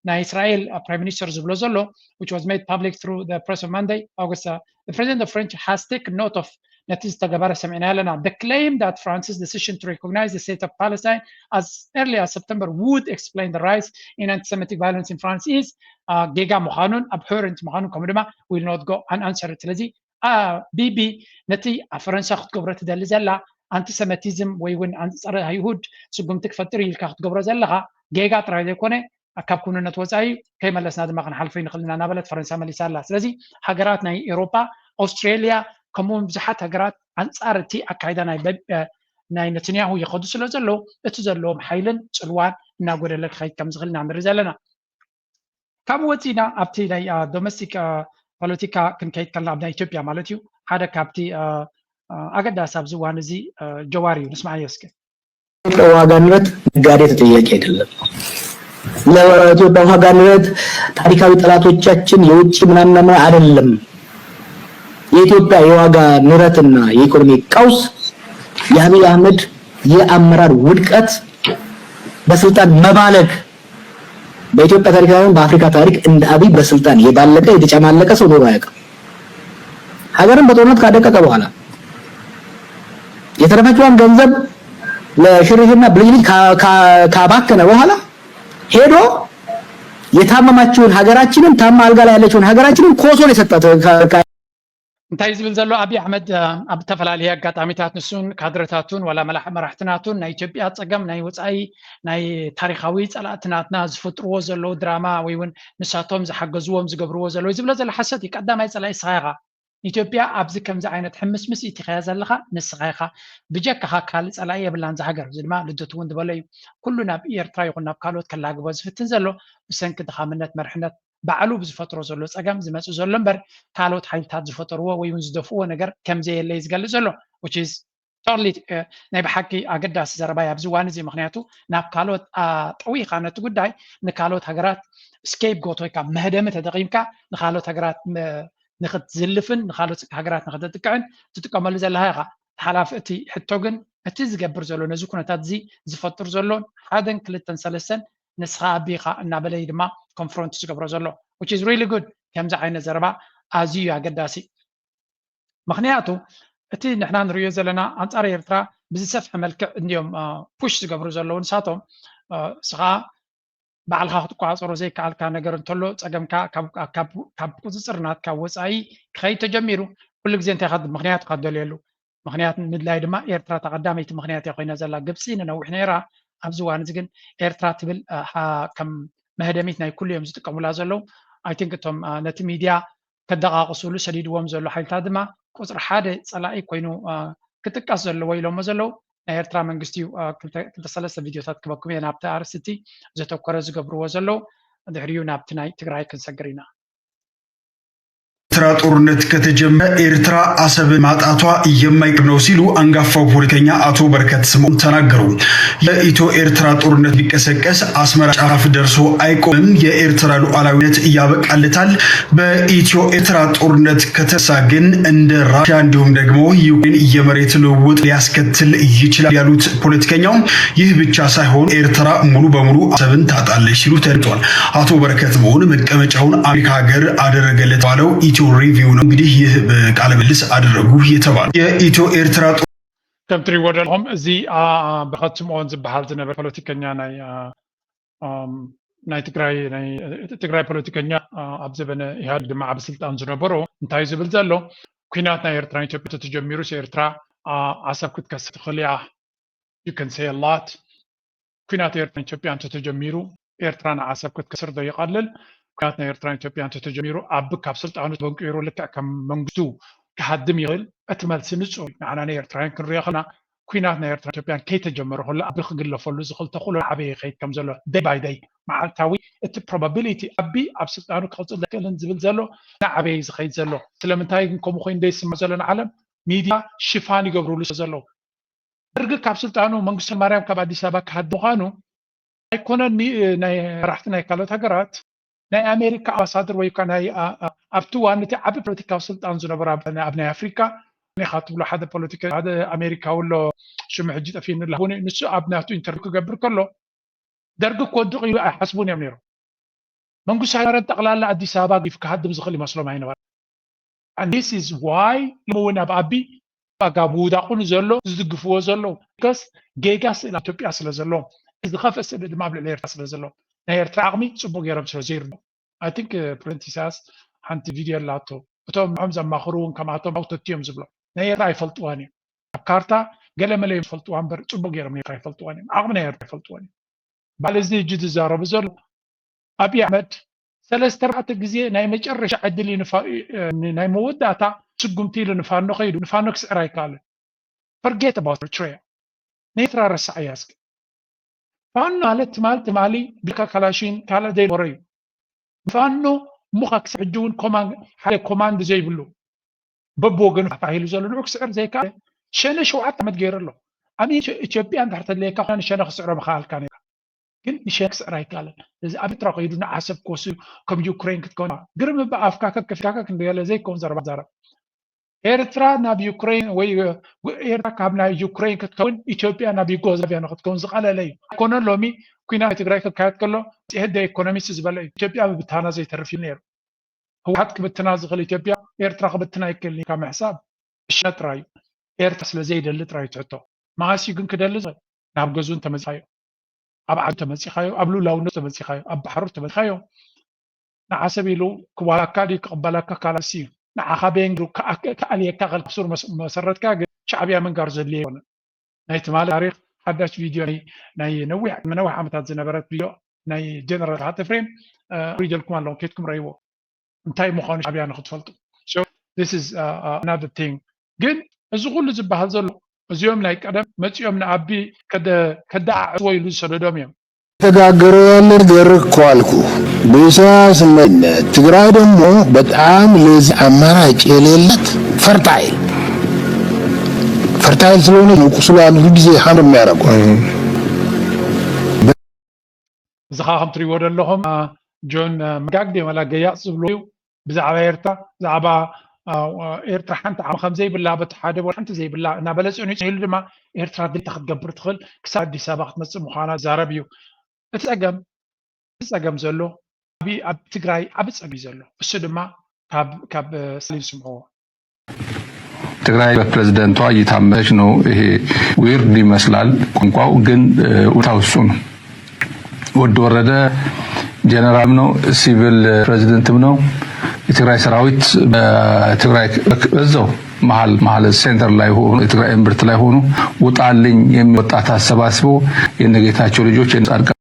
ናይ እስራኤል ፕራይም ሚኒስተር ዝብሎ ዘሎ, which was made public through the press on Monday, August, uh, the president of French has taken note of ነቲ ዝተገበረ ሰሚዕና ኣለና. The claim that France's decision to recognize the state of Palestine as early as September would explain the rise in anti-Semitic violence in France is uh, ጌጋ ምዃኑን abhorrent ምዃኑን ከምኡ ድማ will not go unanswered። ስለዚ አ፣ ቢቢ ነቲ ኣብ ፈረንሳ ክትገብሮ ትደሊ ዘላ ኣንቲሰመቲዝም ወይ እውን ኣንጻር ኣይሁድ ስጉምቲ ክፈጥር ኢልካ ክትገብሮ ዘለኻ ጌጋ ጥራይ ዘይኮነ ካብ ክውንነት ወፃኢ ከይመለስና ድማ ክንሓልፎ ይንኽእል ኢና እናበለት ፈረንሳ መሊሳ ኣላ። ስለዚ ሃገራት ናይ ኤውሮጳ፣ ኣውስትሬልያ ከምኡውን ብዙሓት ሃገራት ኣንፃር እቲ ኣካይዳ ናይ በ- ናይ ነትንያሁ ይኸዱ ስለ ዘለዉ እቲ ዘለዎም ሓይልን ፅልዋን እናጎደለ ክኸይድ ከም ዝኽእል ኢና ንርኢ ዘለና። ካብኡ ወፂና ኣብቲ ናይ ዶሜስቲክ ፖለቲካ ክንከይድ ከለና ኣብ ናይ ኢትዮጵያ ማለት እዩ ሓደ ካብቲ ኣገዳሲ ኣብዚ እዋን እዚ ጀዋር እዩ። ንስማዓዮ እስኪ። የኢትዮጵያ ዋጋ ንረት ነጋዴ ተጠያቂ አይደለም። ለኢትዮጵያ ዋጋ ንረት ታሪካዊ ጠላቶቻችን የውጭ ምናምን ምናምን አይደለም። የኢትዮጵያ የዋጋ ንረትና የኢኮኖሚ ቀውስ የአብይ አህመድ የአመራር ውድቀት፣ በስልጣን መባለግ፣ በኢትዮጵያ ታሪክ ሳይሆን በአፍሪካ ታሪክ እንደ አብይ በስልጣን የባለገ የተጨማለቀ ሰው ኖሮ አያውቅም። ሀገርን በጦርነት ካደቀቀ በኋላ የተረፈችዋን ገንዘብ ለሽርሽርና ብልጭልጭ ካ- ካ- ካባከነ በኋላ ሄዶ የታመማችውን ሀገራችንን ታማ አልጋ ላይ ያለችውን ሀገራችንን ኮሶ ነው የሰጣት። ከ- ከ- እንታይ ዝብል ዘሎ ኣብይ ኣሕመድ ኣብ ዝተፈላለየ ኣጋጣሚታት ንሱን ካድረታቱን ዋላ መላሕ- መራሕትናቱን ናይ ኢትዮጵያ ፀገም ናይ ወፃኢ ናይ ታሪካዊ ፀላእትናትና ዝፈጥርዎ ዘለዉ ድራማ ወይ እውን ንሳቶም ዝሓገዝዎም ዝገብርዎ ዘለዉ ዝብሎ ዘሎ ሓሰት እዩ። ቀዳማይ ፀላኢ ንስኻ ኢኻ። ኢትዮጵያ ኣብዚ ከምዚ ዓይነት ሕምስምስ ኢትኻያ ዘለኻ ንስኻ ኢኻ። ብጀካኻ ካልእ ፀላኢ የብላን እዛ ሃገር። እዚ ድማ ልደቱ እውን ዝበሎ እዩ። ኩሉ ናብ ኤርትራ ይኹን ናብ ካልኦት ከላግቦ ዝፍትን ዘሎ ብሰንኪ ድኻምነት መርሕነት ባዕሉ ብዝፈጥሮ ዘሎ ፀገም ዝመፅእ ዘሎ እምበር ካልኦት ሓይልታት ዝፈጠርዎ ወይ እውን ዝደፍእዎ ነገር ከምዘየለ እዩ ዝገልፅ ዘሎ። Which is totally ናይ ብሓቂ ኣገዳሲ ዘረባ እዩ ኣብዚ እዋን እዚ። ምክንያቱ ናብ ካልኦት ጠዊካ ነቲ ጉዳይ ንካልኦት ሃገራት scapegoat ወይ ከዓ መህደሚ ተጠቂምካ ንካልኦት ሃገራት ንክትዝልፍን ንካልኦት ሃገራት ንክተጥቅዕን ትጥቀመሉ ዘለካ ኢካ። ሓላፊ እቲ ሕቶ ግን እቲ ዝገብር ዘሎ ነዚ ኩነታት እዚ ዝፈጥር ዘሎ ሓደን ክልተን ሰለስተን ንስኻ ኣቢኻ እናበለ እዩ ድማ confront ዝገብሮ ዘሎ። Which is really good። ከምዚ ዓይነት ዘረባ ኣዝዩ እዩ ኣገዳሲ። ምክንያቱ እቲ ንሕና ንሪኦ ዘለና ኣንጻር ኤርትራ ብዝሰፍሐ መልክዕ እንዲዮም ፑሽ ዝገብሩ ዘለዉ ንሳቶም። እስኻ ባዕልኻ ክትቆፃፀሮ ዘይከኣልካ ነገር እንተሎ ፀገምካ ካብ ቁፅፅር ናትካ ወፃኢ ክኸይድ ተጀሚሩ። ኩሉ ግዜ እንታይ ምክንያት ካደልየሉ ምክንያት ምድላይ ድማ ኤርትራ ተቐዳመይቲ ምክንያት እያ ኮይና ዘላ። ግብፂ ንነዊሕ ነይራ። ኣብዚ እዋን እዚ ግን ኤርትራ ትብል ከም መህደሚት ናይ ኩሉ እዮም ዝጥቀሙላ ዘለዉ። ኣይ ቲንክ እቶም ነቲ ሚድያ ከደቓቕሱሉ ሰዲድዎም ዘሎ ሓይልታት ድማ ቁፅሪ ሓደ ፀላኢ ኮይኑ ክጥቀስ ዘለዎ ኢሎሞ ዘለዉ ናይ ኤርትራ መንግስቲ እዩ። ክልተ ሰለስተ ቪድዮታት ክበኩም እየ ናብቲ ኣርእስቲ ዘተኮረ ዝገብርዎ ዘለዉ። ድሕሪኡ ናብቲ ናይ ትግራይ ክንሰግር ኢና። ኤርትራ ጦርነት ከተጀመረ ኤርትራ አሰብ ማጣቷ የማይቀር ነው ሲሉ አንጋፋው ፖለቲከኛ አቶ በረከት ስምኦን ተናገሩ። የኢትዮ ኤርትራ ጦርነት ቢቀሰቀስ አስመራ ጫፍ ደርሶ አይቆምም። የኤርትራ ሉዓላዊነት ያበቃለታል። በኢትዮ ኤርትራ ጦርነት ከተሳ ግን እንደ ራሽያ እንዲሁም ደግሞ ዩክሬን የመሬት ልውውጥ ሊያስከትል ይችላል ያሉት ፖለቲከኛው ይህ ብቻ ሳይሆን ኤርትራ ሙሉ በሙሉ አሰብን ታጣለች ሲሉ ተደምጠዋል። አቶ በረከት ስምኦን መቀመጫውን አሜሪካ ሀገር አደረገ ለተባለው ኢትዮ ሪቪው ነው እንግዲህ ይህ ቃለ ምልልስ አደረጉ የተባለው። የኢትዮ ኤርትራ ከም ትሪእዎ ዘለኹም እዚ በረከት ስምኦን ዝበሃል ዝነበረ ፖለቲከኛ ናይ ናይ ትግራይ ናይ ትግራይ ፖለቲከኛ ኣብ ዘበነ ኢህኣዴግ ድማ ዓቢ ስልጣን ዝነበሮ እንታይ ዝብል ዘሎ ኩናት ናይ ኤርትራ ኢትዮጵያ ተተጀሚሩስ ኤርትራ ዓሰብ ክትከስር ትኽእል እያ። You can say a lot። ኩናት ኤርትራ ኢትዮጵያ እንተተጀሚሩ ኤርትራ ንዓሰብ ክትከስር ዶ ይቐልል? ኩናት ናይ ኤርትራ ኢትዮጵያ እንተተጀሚሩ ኣብ ካብ ስልጣኑ ተበንቂሩ ልክዕ ከም መንግስቱ ክሃድም ይኽእል? እቲ መልሲ ንጹር እዩ። ንዓና ንኤርትራውያን ክንሪኦ ከለና ኩናት ናይ ኤርትራ ኢትዮጵያን ከይተጀመረ ከሎ ኣቢ ክግለፈሉ ዝኽእል ተኽእሎ ናዕበየ ይኸይድ ከም ዘሎ day by day መዓልታዊ እቲ probability ኣቢ ኣብ ስልጣኑ ክቕጽል ኣይክእልን ዝብል ዘሎ ናዕበየ ዝኸይድ ዘሎ ስለምንታይ ግን ከምኡ ኮይኑ ደይስምዕ ዘሎ ንዓለም ሚድያ ሽፋን ይገብርሉ ስለ ዘለዉ ደርጊ ካብ ስልጣኑ መንግስቱ ማርያም ካብ ኣዲስ ኣበባ ክሃድ ምዃኑ ኣይኮነን ናይ መራሕቲ ናይ ካልኦት ሃገራት ናይ ኣሜሪካ ኣምባሳደር ወይ ከዓ ናይ ኣብቲ ዋን እቲ ዓቢ ፖለቲካዊ ስልጣን ዝነበረ ኣብ ናይ ኣፍሪካ ኒካ ትብሎ ሓደ ፖለቲካ ሓደ ኣሜሪካዊ ኣሎ ሽሙ ሕጂ ጠፊኒ ላሁኒ ንሱ ኣብ ናቱ ኢንተርቪው ክገብር ከሎ ደርጊ ክወድቕ ኢሉ ኣይሓስቡን እዮም ነይሮም መንግስቱ ሃይለማርያም ጠቕላላ ኣዲስ ኣበባ ጊፍ ክሃድም ዝኽእል ይመስሎም ኣይነበረ this is why ሎሚ እውን ኣብ ኣቢ ኣጋ ምውዳቑ ንዘሎ ዝድግፍዎ ዘለዉ because ጌጋ ስእሊ ኣብ ኢትዮጵያ ስለ ዘሎ ዝኸፍእ ስእሊ ድማ ኣብ ልዕሊ ኤርትራ ስለ ዘሎ ናይ ኤርትራ ዓቕሚ ፅቡቅ ገይሮም ስለ ዘይርድኦም I think ፕሬዚደንት ኢሳያስ ሓንቲ ቪድዮ ኣላቶ እቶም ንዖም ዘማኽሩ እውን ከምኣቶም ኣውተቲ እዮም ዝብሎ ናይ ኤርትራ ኣይፈልጥዋን እዮም ኣብ ካርታ ገለ መለ እዮም ዝፈልጥዋ እምበር ፅቡቅ ገይሮም ኤርትራ ኣይፈልጥዋን እዮም ዓቕሚ ናይ ኤርትራ ኣይፈልጥዋን እዮም በዓል እዚ ሕጂ ዝዛረቡ ዘሎ ኣብይ ኣሕመድ ሰለስተ ኣርባዕተ ግዜ ናይ መጨረሻ ዕድል ናይ መወዳእታ ስጉምቲ ኢሉ ንፋኖ ከይዱ ንፋኖ ክስዕር ኣይከኣልን forget about Eritrea ንኤርትራ ረሳዓያ እስኪ ፋኖ ማለት ትማል ትማሊ ብካ ካላሽን ካልእ ዘይነበሮ እዩ ፋኖ እሞ ካብ ክሳብ ሕጂ እውን ሓደ ኮማንድ ዘይብሉ በብወገኑ ተባሂሉ ዘሎ ንዑ ክስዕር ዘይከኣለ ሸነ ሸውዓተ ዓመት ገይሩ ኣሎ ኣብ ኢትዮጵያ እንድሕር ተድልየካ ኮይና ንሸነ ክስዕሮ ምኸኣልካ ነርካ ግን ንሸነ ክስዕር ኣይከኣለን እዚ ኣብ ኤርትራ ከይዱ ንዓሰብ ክወስድ ከም ዩክሬን ክትከውን ግርም እባ ኣፍካ ከከፊትካ ከክንደገለ ዘይከውን ዘረባ ዛረብ ኤርትራ ናብ ዩክሬን ወይ ኤርትራ ካብ ናይ ዩክሬን ክትከውን ኢትዮጵያ ናብ ዩጎዝላቪያ ንክትከውን ዝቐለለ እዩ ኣይኮነን ሎሚ ኩናት ትግራይ ክካየድ ከሎ ህደ ኢኮኖሚስት ዝበለ እዩ ኢትዮጵያ ብብታና ዘይተርፍ እዩ ነይሩ ህወሓት ክብትና ዝኽእል ኢትዮጵያ ኤርትራ ክብትና ይክእል ካብ ምሕሳብ እሸ ጥራይ እዩ ኤርትራ ስለ ዘይደሊ ጥራይ ትሕቶ መዓስ እዩ ግን ክደሊ ዝኽእል ናብ ገዝኡ እንተመፂኻዮ ኣብ ዓዱ ተመፂኻዮ ኣብ ሉላውነት ተመፂኻዮ ኣብ ባሕሩ ተመፂኻዮ ንዓሰብ ኢሉ ክዋላካ ድዩ ክቕበለካ ካላሲ እዩ ንዓኻ ቤንግሩ ክኣልየካ ከልክሱር መሰረትካ ግን ሻዕብያ ምንጋር ዘድልየ ይኮነ ናይ ትማሊ ታሪክ ሓዳሽ ቪድዮ ናይ ነዊሕ ነዊሕ ዓመታት ዝነበረት ቪድዮ ናይ ጀነራል ስብሓት ኤፍሬም ሪደልኩም ኣለዉ ኬድኩም ረይዎ እንታይ ምዃኑ ሻዕብያ ንክትፈልጡ this is another thing ግን እዚ ኩሉ ዝበሃል ዘሎ እዚኦም ናይ ቀደም መፂኦም ንኣቢ ከደዓዕፅዎ ኢሉ ዝሰደዶም እዮም ተጋገረ ያለ ነገር እኮ አልኩ። በኢሳያስ መሪነት ትግራይ ደግሞ በጣም ለዚህ አማራጭ የሌላት ፈርታይል ፈርታይል ስለሆነ ቁስሉ አንድ ጊዜ ሀምር የሚያደርገው እዚ ከዓ ከም ትሪእዎ ዘለኹም ጆን መጋግ ደ መላ ገያፅ ዝብሎ እዩ ብዛዕባ ኤርትራ ብዛዕባ ኤርትራ ሓንቲ ዓቕሚ ከም ዘይብላ በቲ ሓደ ወር ሓንቲ ዘይብላ እናበለ ፅዕኑ ፅሒሉ ድማ ኤርትራ ድልታ ክትገብር ትኽእል ክሳብ ኣዲስ ኣበባ ክትመፅእ ምዃና ዛረብ እዩ እቲ ፀገም እቲ ፀገም ዘሎ ኣብ ኣብ ትግራይ ዓብ ፀገም እዩ ዘሎ እሱ ድማ ካብ ካብ ስታሊን ስምዕዎ ትግራይ በፕሬዝደንቷ እየታመሰች ነው። ይሄ ዊርድ ይመስላል ቋንቋው፣ ግን እውነታው እሱ ነው። ወዲ ወረደ ጀነራል ነው፣ ሲቪል ፕሬዝደንትም ነው። የትግራይ ሰራዊት በትግራይ እዛው መሀል መሀል ሴንተር ላይ ሆኖ፣ የትግራይ እምብርት ላይ ሆኖ ውጣልኝ የሚል ወጣት አሰባስቦ የነጌታቸው ልጆች የጻድቃን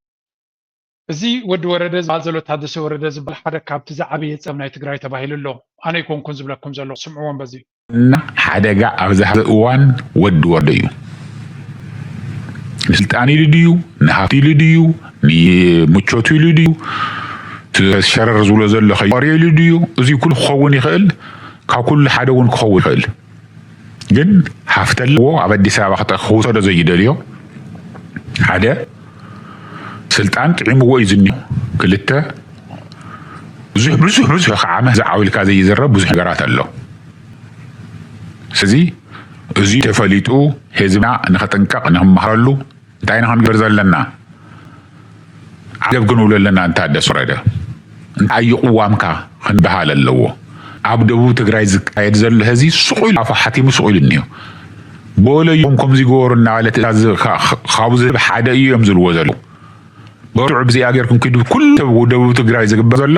እዚ ወዲ ወረደ ዝበሃል ዘሎ፣ ታደሰ ወረደ ዝበሃል ሓደ ካብቲ ዝዓበየ ፀም ናይ ትግራይ ተባሂሉ ኣሎ። ኣነ ኣይኮንኩን ዝብለኩም ዘሎ፣ ስምዕዎም በዚ። እና ሓደጋ ኣብዚ ሐዚ እዋን ወዲ ወረደ እዩ። ንስልጣን ኢሉ ድዩ፣ ንሃብቲ ኢሉ ድዩ፣ ንምቾቱ ኢሉ ድዩ፣ ሸረር ዝብሎ ዘሎ ከይቆርዮ ኢሉ ድዩ፣ እዚ ኩሉ ክኸውን ይኽእል። ካብ ኩሉ ሓደ እውን ክኸውን ይኽእል። ግን ሃፍቲ ኣለዎ፣ ኣብ ኣዲስ ኣበባ ክተ- ክውሰዶ ዘይደልዮ ሓደ፣ ስልጣን ጥዒምዎ እዩ ዝኒኦ። ክልተ፣ ብዙሕ ብዙሕ ብዙሕ ከዓ መህዚ ዓው ኢልካ ዘይዝረብ ብዙሕ ነገራት ኣሎ። ስለዚ እዚ ተፈሊጡ ህዝብና ንኽጥንቀቕ ንኽመሃረሉ እንታይ ኢና ክንገብር ዘለና? ዓገብ ክንብሎ ኣለና። ንታደሰ ወረደ እንታይ እዩ ቅዋምካ ክንበሃል ኣለዎ። ኣብ ደቡብ ትግራይ ዝካየድ ዘሎ ህዚ ስቕ ኢሉ ኣፉ ሓቲሙ ስቕ ኢሉ እኒኦ። በሎ እዮም ከምዚ ይገበሩ እናበለ ትእዛዝ ካብ ዝህብ ሓደ እዩ እዮም ዝብልዎ ዘለዉ። በርትዑ፣ ብዚኣ ጌርኩም ኪዱ። ኩሉ ደቡብ ትግራይ ዝግበር ዘሎ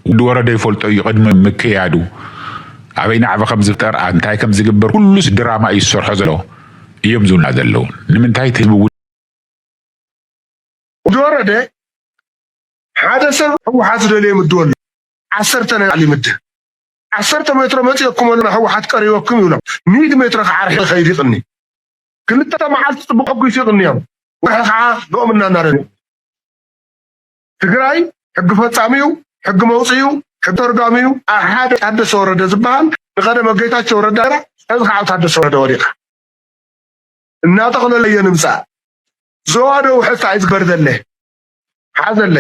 ወዲ ወረደ ይፈልጦ እዩ ቅድሚ ምክያዱ። ኣበይ ናዕቢ ከም ዝፍጠር፣ እንታይ ከም ዝግበር፣ ኩሉስ ድራማ እዩ ዝሰርሖ ዘሎ እዮም ዝብሉና ዘለዉ። ንምንታይ እቲ ህዝቢ ወዲ ወረደ ሓደ ሰብ ህወሓት ዝደልዮ ይምድበሉ። ዓሰርተ ናይ ላዕሊ ይምድብ። ዓሰርተ ሜትሮ መፂኦኩም ኣሎ፣ ህወሓት ቀሪበኩም ይብሎም። ሚእቲ ሜትሮ ከዓ ርሒቑ ይኸይድ ይቕኒ። ክልተ መዓልቲ ፅቡቕ ሕጉስ ይቕንዮም። ወርሒ ከዓ ብኦም እናናረዱ። ትግራይ ሕጊ ፈፃሚኡ፣ ሕጊ መውፅኢኡ፣ ሕጊ ተርጓሚኡ። ኣብ ሓደ ታደሰ ወረደ ዝበሃል ንቀደመ ጌታቸው ረዳ ነይራ፣ ሕዚ ከዓ ኣብ ታደሰ ወረደ ወዲቓ። እናጠቕለለዮ ንምፃእ። ዞባ ደቡብ ሕዚ እንታይ እዩ ዝግበር ዘለ? ሓዘለ።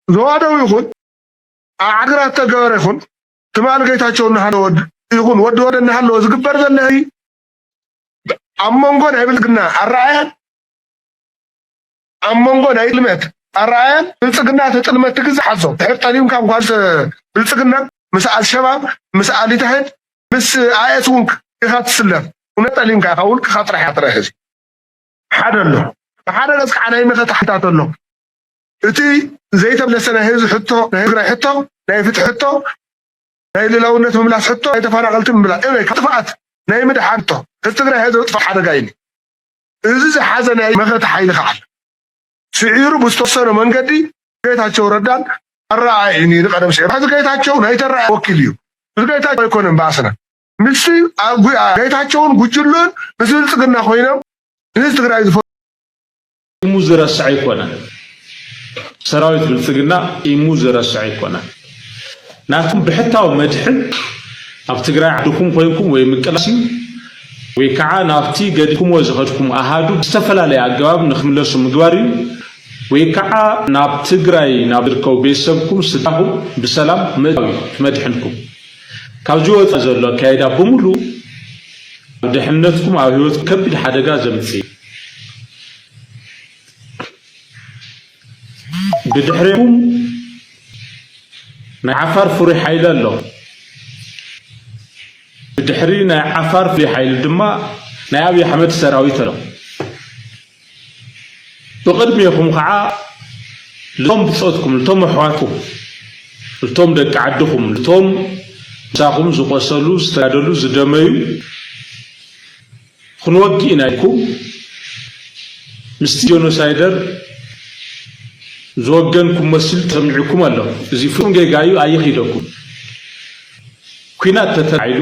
ዞባ ደቡብ ይኹን ኣብ ዓድግራት ተገበረ ይኹን ትማል ጌታቸው እናሃለወ ይኹን ወዲ ወረደ እናሃለወ ዝግበር ዘለ ህዚ ኣብ መንጎ ናይ ብልፅግና ኣረኣእያን ኣብ መንጎ ናይ ጥልመት ኣረኣእያን ብልፅግና እቲ ጥልመት ትግዛእ ሓዞ ድሕር ጠሊምካ እንኳን ብልፅግና ምስ ኣልሸባብ ምስ ኣሊታህድ ምስ ኣይኤስ እውን ኢኻ ትስለፍ። እውነት ጠሊምካ ኢኻ፣ ውልቅኻ ጥራሕ ኢኻ ትረአ። ሕዚ ሓደ ኣሎ፣ ብሓደ ገፅ ከዓ ናይ መኸተ ሓይልታት ኣሎ። እቲ ዘይተመለሰ ናይ ህዝቢ ሕቶ፣ ናይ ትግራይ ሕቶ፣ ናይ ፍትሒ ሕቶ፣ ናይ ልእላውነት ምምላስ ሕቶ፣ ናይ ተፈናቐልቲ ምምላስ፣ ኤኒወይ፣ ካብ ጥፍኣት ናይ ምድሓን ሕቶ፣ ህዝቢ ትግራይ ህዝቢ ጥፍኣት ሓደጋ እዩ። እዚ ዝሓዘ ናይ መኸተ ሓይሊ ከዓ ኣሎ። ስዒሩ ብዝተወሰነ መንገዲ ጌታቸው ረዳን ኣረኣእይን እዩ ንቀደም ስዒሩ። ሕዚ ጌታቸው ናይ ተረኣየ ወኪል እዩ። እዚ ጌታቸው ኣይኮነን ባእስና። ምስቲ ኣብ ጉ- ጌታቸውን ጉጅሉን ምስ ብልፅግና ኮይኖም ንህዝቢ ትግራይ ዝፈ ኢሙ ዝረስዕ ኣይኮነን። ሰራዊት ብልፅግና ኢሙ ዝረስዕ ኣይኮነን። ናቱም ብሕታዊ መድሕን ኣብ ትግራይ ዓድኹም ኮይንኩም ወይ ምቅላስ እዩ ወይ ከዓ ናብቲ ገዲፍኩምዎ ዝኸድኩም ኣሃዱ ብዝተፈላለየ ኣገባብ ንክምለሱ ምግባር እዩ። ወይ ከዓ ናብ ትግራይ ናብ ዝርከቡ ቤተሰብኩም ስድራኹም ብሰላም ምእታው እዩ እቲ መድሕንኩም። ካብዚ ወፃኢ ዘሎ ኣካይዳ ብምሉእ ኣብ ድሕነትኩም ኣብ ህይወትኩም ከቢድ ሓደጋ ዘምፅእ እዩ። ብድሕሬኩም ናይ ዓፋር ፍሩይ ሓይሊ ኣሎ። ብድሕሪ ናይ ዓፋር ፍሉይ ሓይሊ ድማ ናይ ኣብይ ኣሕመድ ሰራዊት ኣሎ። ብቕድሜኹም ከዓ ልቶም ብፆትኩም ልቶም ኣሕዋትኩም ልቶም ደቂ ዓድኹም ልቶም ምሳኹም ዝቆሰሉ ዝተጋደሉ ዝደመዩ ክንወግእ ኢና ኢልኩም ምስቲ ጆኖሳይደር ዝወገንኩም መሲሉ ተሰሚዑኩም ኣሎ። እዚ ፍጹም ጌጋ እዩ፣ ኣይኺደኩም። ኲናት ተተባሂሉ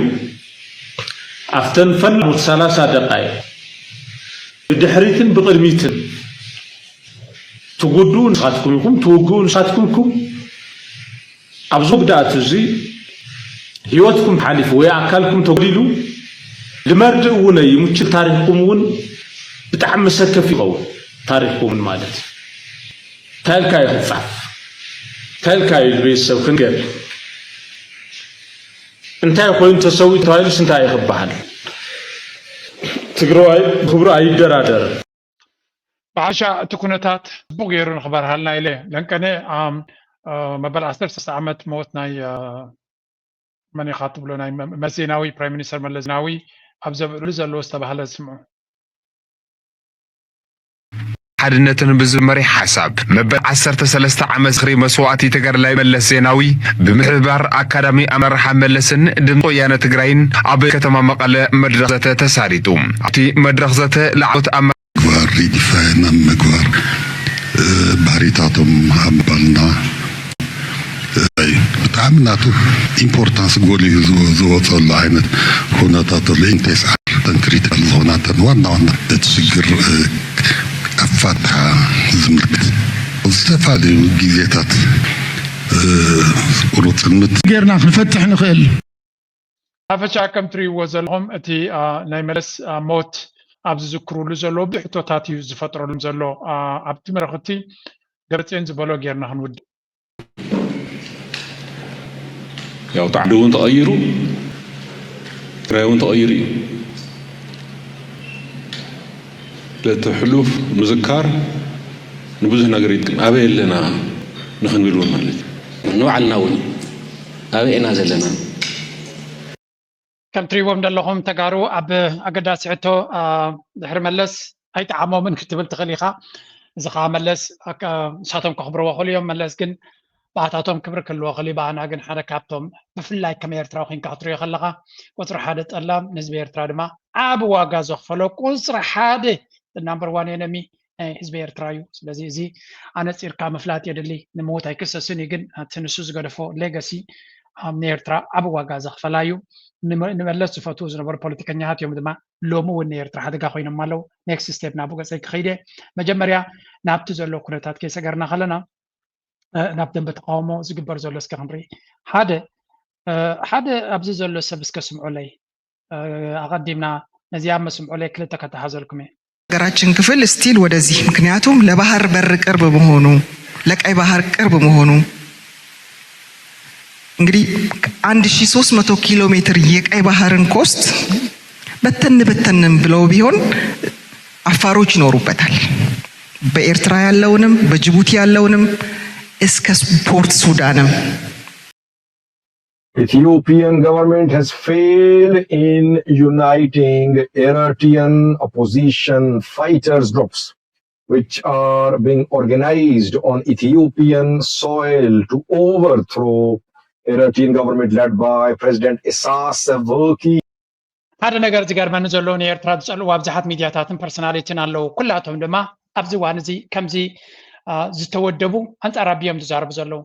ኣብተን ፈላሙት ሰላሳ ደቃይቕ ብድሕሪትን ብቕድሚትን ትጉድኡ ንስኻትኩም ኢኹም፣ ትውግኡ ንስኻትኩም ኢኹም። ኣብዚ ጉድኣት እዚ ህይወትኩም ሓሊፉ ወይ ኣካልኩም ተጎዲሉ ንመርድእ እውን ኣይምችል። ታሪኽኩም እውን ብጣዕሚ መሰከፊ ይኸውን። ታሪኽኩም እውን ማለት እንታይ ኢልካ እዩ ክፃፍ? እንታይ ኢልካ እዩ ንቤተሰብ ክንገር? እንታይ ኮይኑ ተሰዊኡ ተባሂሉስ እንታይ እዩ ክበሃል? ትግራዋይ ክብሩ ኣይደራደርን። ብሓሻ እቲ ኩነታት ጽቡቕ ገይሩ ንኽበርሃልና ኢለ ለንቀነ ኣም መበል ዓሰርተ ሰለስተ ዓመት ሞት ናይ መን ኢኻ ትብሎ ናይ መ- መለስ ዜናዊ፣ ፕራይም ሚኒስተር መለስ ዜናዊ ኣብ ዘብዕሉ ዘለዎ ዝተባህለ ስምዑ። ሓድነትን ብዝብል መሪሕ ሓሳብ መበል ዓሰርተ ሰለስተ ዓመት ዝኽሪ መስዋእቲ ተጋዳላይ መለስ ዜናዊ ብምሕባር ኣካዳሚ ኣመራርሓ መለስን ድምፂ ወያነ ትግራይን ኣብ ከተማ መቐለ መድረኽ ዘተ ተሳሪጡ። ኣብቲ መድረኽ ዘተ ላዕሎት ኣመ ምግባር ሪዲፋይን ኣብ ምግባር እ፣ ባህሪታቶም ኣብ ባልና እ፣ ብጣዕሚ ናቱ ኢምፖርታንስ ጎሊሁ ዝወ- ዝወፀሉ ዓይነት ኩነታት ኣሎ። ኢንቴስ ተንክሪት ዝኾናተን ዋና ዋና እቲ ሽግር እ፣ ኣፋትሓ ዝምልክት ዝተፈላለዩ ግዜታት እ፣ ቁርፅምት ጌርና ክንፈትሕ ንኽእል። ሓፈሻ ከም ትርእይዎ ዘለኹም እቲ አ፣ ናይ መለስ አ፣ ሞት ኣብ ዝዝክሩሉ ዘለዉ ብዙሕ ሕቶታት እዩ ዝፈጥረሎም ዘሎ። አ፣ ኣብቲ መረኽቲ ደብረፅዮን ዝበሎ ጌርና ክንውድእ። ያው ዓዲ እውን ተቐይሩ፣ ትግራይ እውን ተቐይሩ እዩ። ለቲ ሕሉፍ ምዝካር ንብዙሕ ነገር ይጠቅም። ኣበይ ኣለና ንኽንብል እውን ማለት እዩ። ንባዕልና እውን ኣበይ ኢና ዘለና? ከም ትሪእዎም ዘለኹም ተጋሩ ኣብ ኣገዳሲ ሕቶ አ፣ ድሕሪ መለስ ኣይጠዓሞምን ክትብል ትኽእል ኢኻ። እዚ ከዓ መለስ ኣካ- ንሳቶም ከኽብርዎ ክኽእሉ እዮም። መለስ ግን ብኣታቶም ክብሪ ክህልዎ ክእል እዩ። ብኣና ግን ሓደ ካብቶም ብፍላይ ከም ኤርትራዊ ኮይንካ ክትሪኦ ከለኻ ቁፅሪ ሓደ ጠላም ንህዝቢ ኤርትራ ድማ ዓብ ዋጋ ዘኽፈሎ ቁፅሪ ሓደ ናምበር ዋን ኤነሚ ናይ ህዝቢ ኤርትራ እዩ። ስለዚ እዚ ኣነፂርካ ምፍላጥ የድሊ። ንምዉት ኣይክሰስን እዩ፣ ግን እቲ ንሱ ዝገደፎ ሌጋሲ ንኤርትራ ዓብ ዋጋ ዘኽፈላ እዩ። ንመ- ንመለስ ዝፈትዉ ዝነበሩ ፖለቲከኛታት እዮም ድማ ሎሚ እውን ንኤርትራ ሓደጋ ኮይኖም ኣለዉ። ኔክስት ስቴፕ ናብኡ ገፀይ ክኸይድ እየ። መጀመርያ ናብቲ ዘሎ ኩነታት ከይሰገርና ከለና እ፣ ናብ ደንበ ተቃውሞ ዝግበር ዘሎ እስከ ክንርኢ። ሓደ እ፣ ሓደ ኣብዚ ዘሎ ሰብ እስከ ስምዑለይ። እ፣ ኣቐዲምና ነዚኣ መስምዑለይ ክልተ ከተሓዘልኩም እየ። ሀገራችን ክፍል ስቲል ወደዚህ ምክንያቱም ለባህር በር ቅርብ መሆኑ ለቀይ ባህር ቅርብ መሆኑ እንግዲህ አንድ ሺ ሶስት መቶ ኪሎ ሜትር የቀይ ባህርን ኮስት በተን በተንም ብለው ቢሆን አፋሮች ይኖሩበታል። በኤርትራ ያለውንም በጅቡቲ ያለውንም እስከ ፖርት ሱዳንም Ethiopian government has failed in uniting Eritrean opposition fighters groups, which are being organized on Ethiopian soil to overthrow Eritrean government led by President Isaias Afwerki. ሓደ ነገር ዝገርመኒ ዘሎ ንኤርትራ ዝጸልእዋ ብዙሓት ሚድያታትን ፐርሶናሊቲን ኣለዉ። ኩላቶም ድማ ኣብዚ እዋን እዚ ከምዚ አ፣ ዝተወደቡ ኣንጻር ኣቢ እዮም ዝዛረቡ ዘለዉ።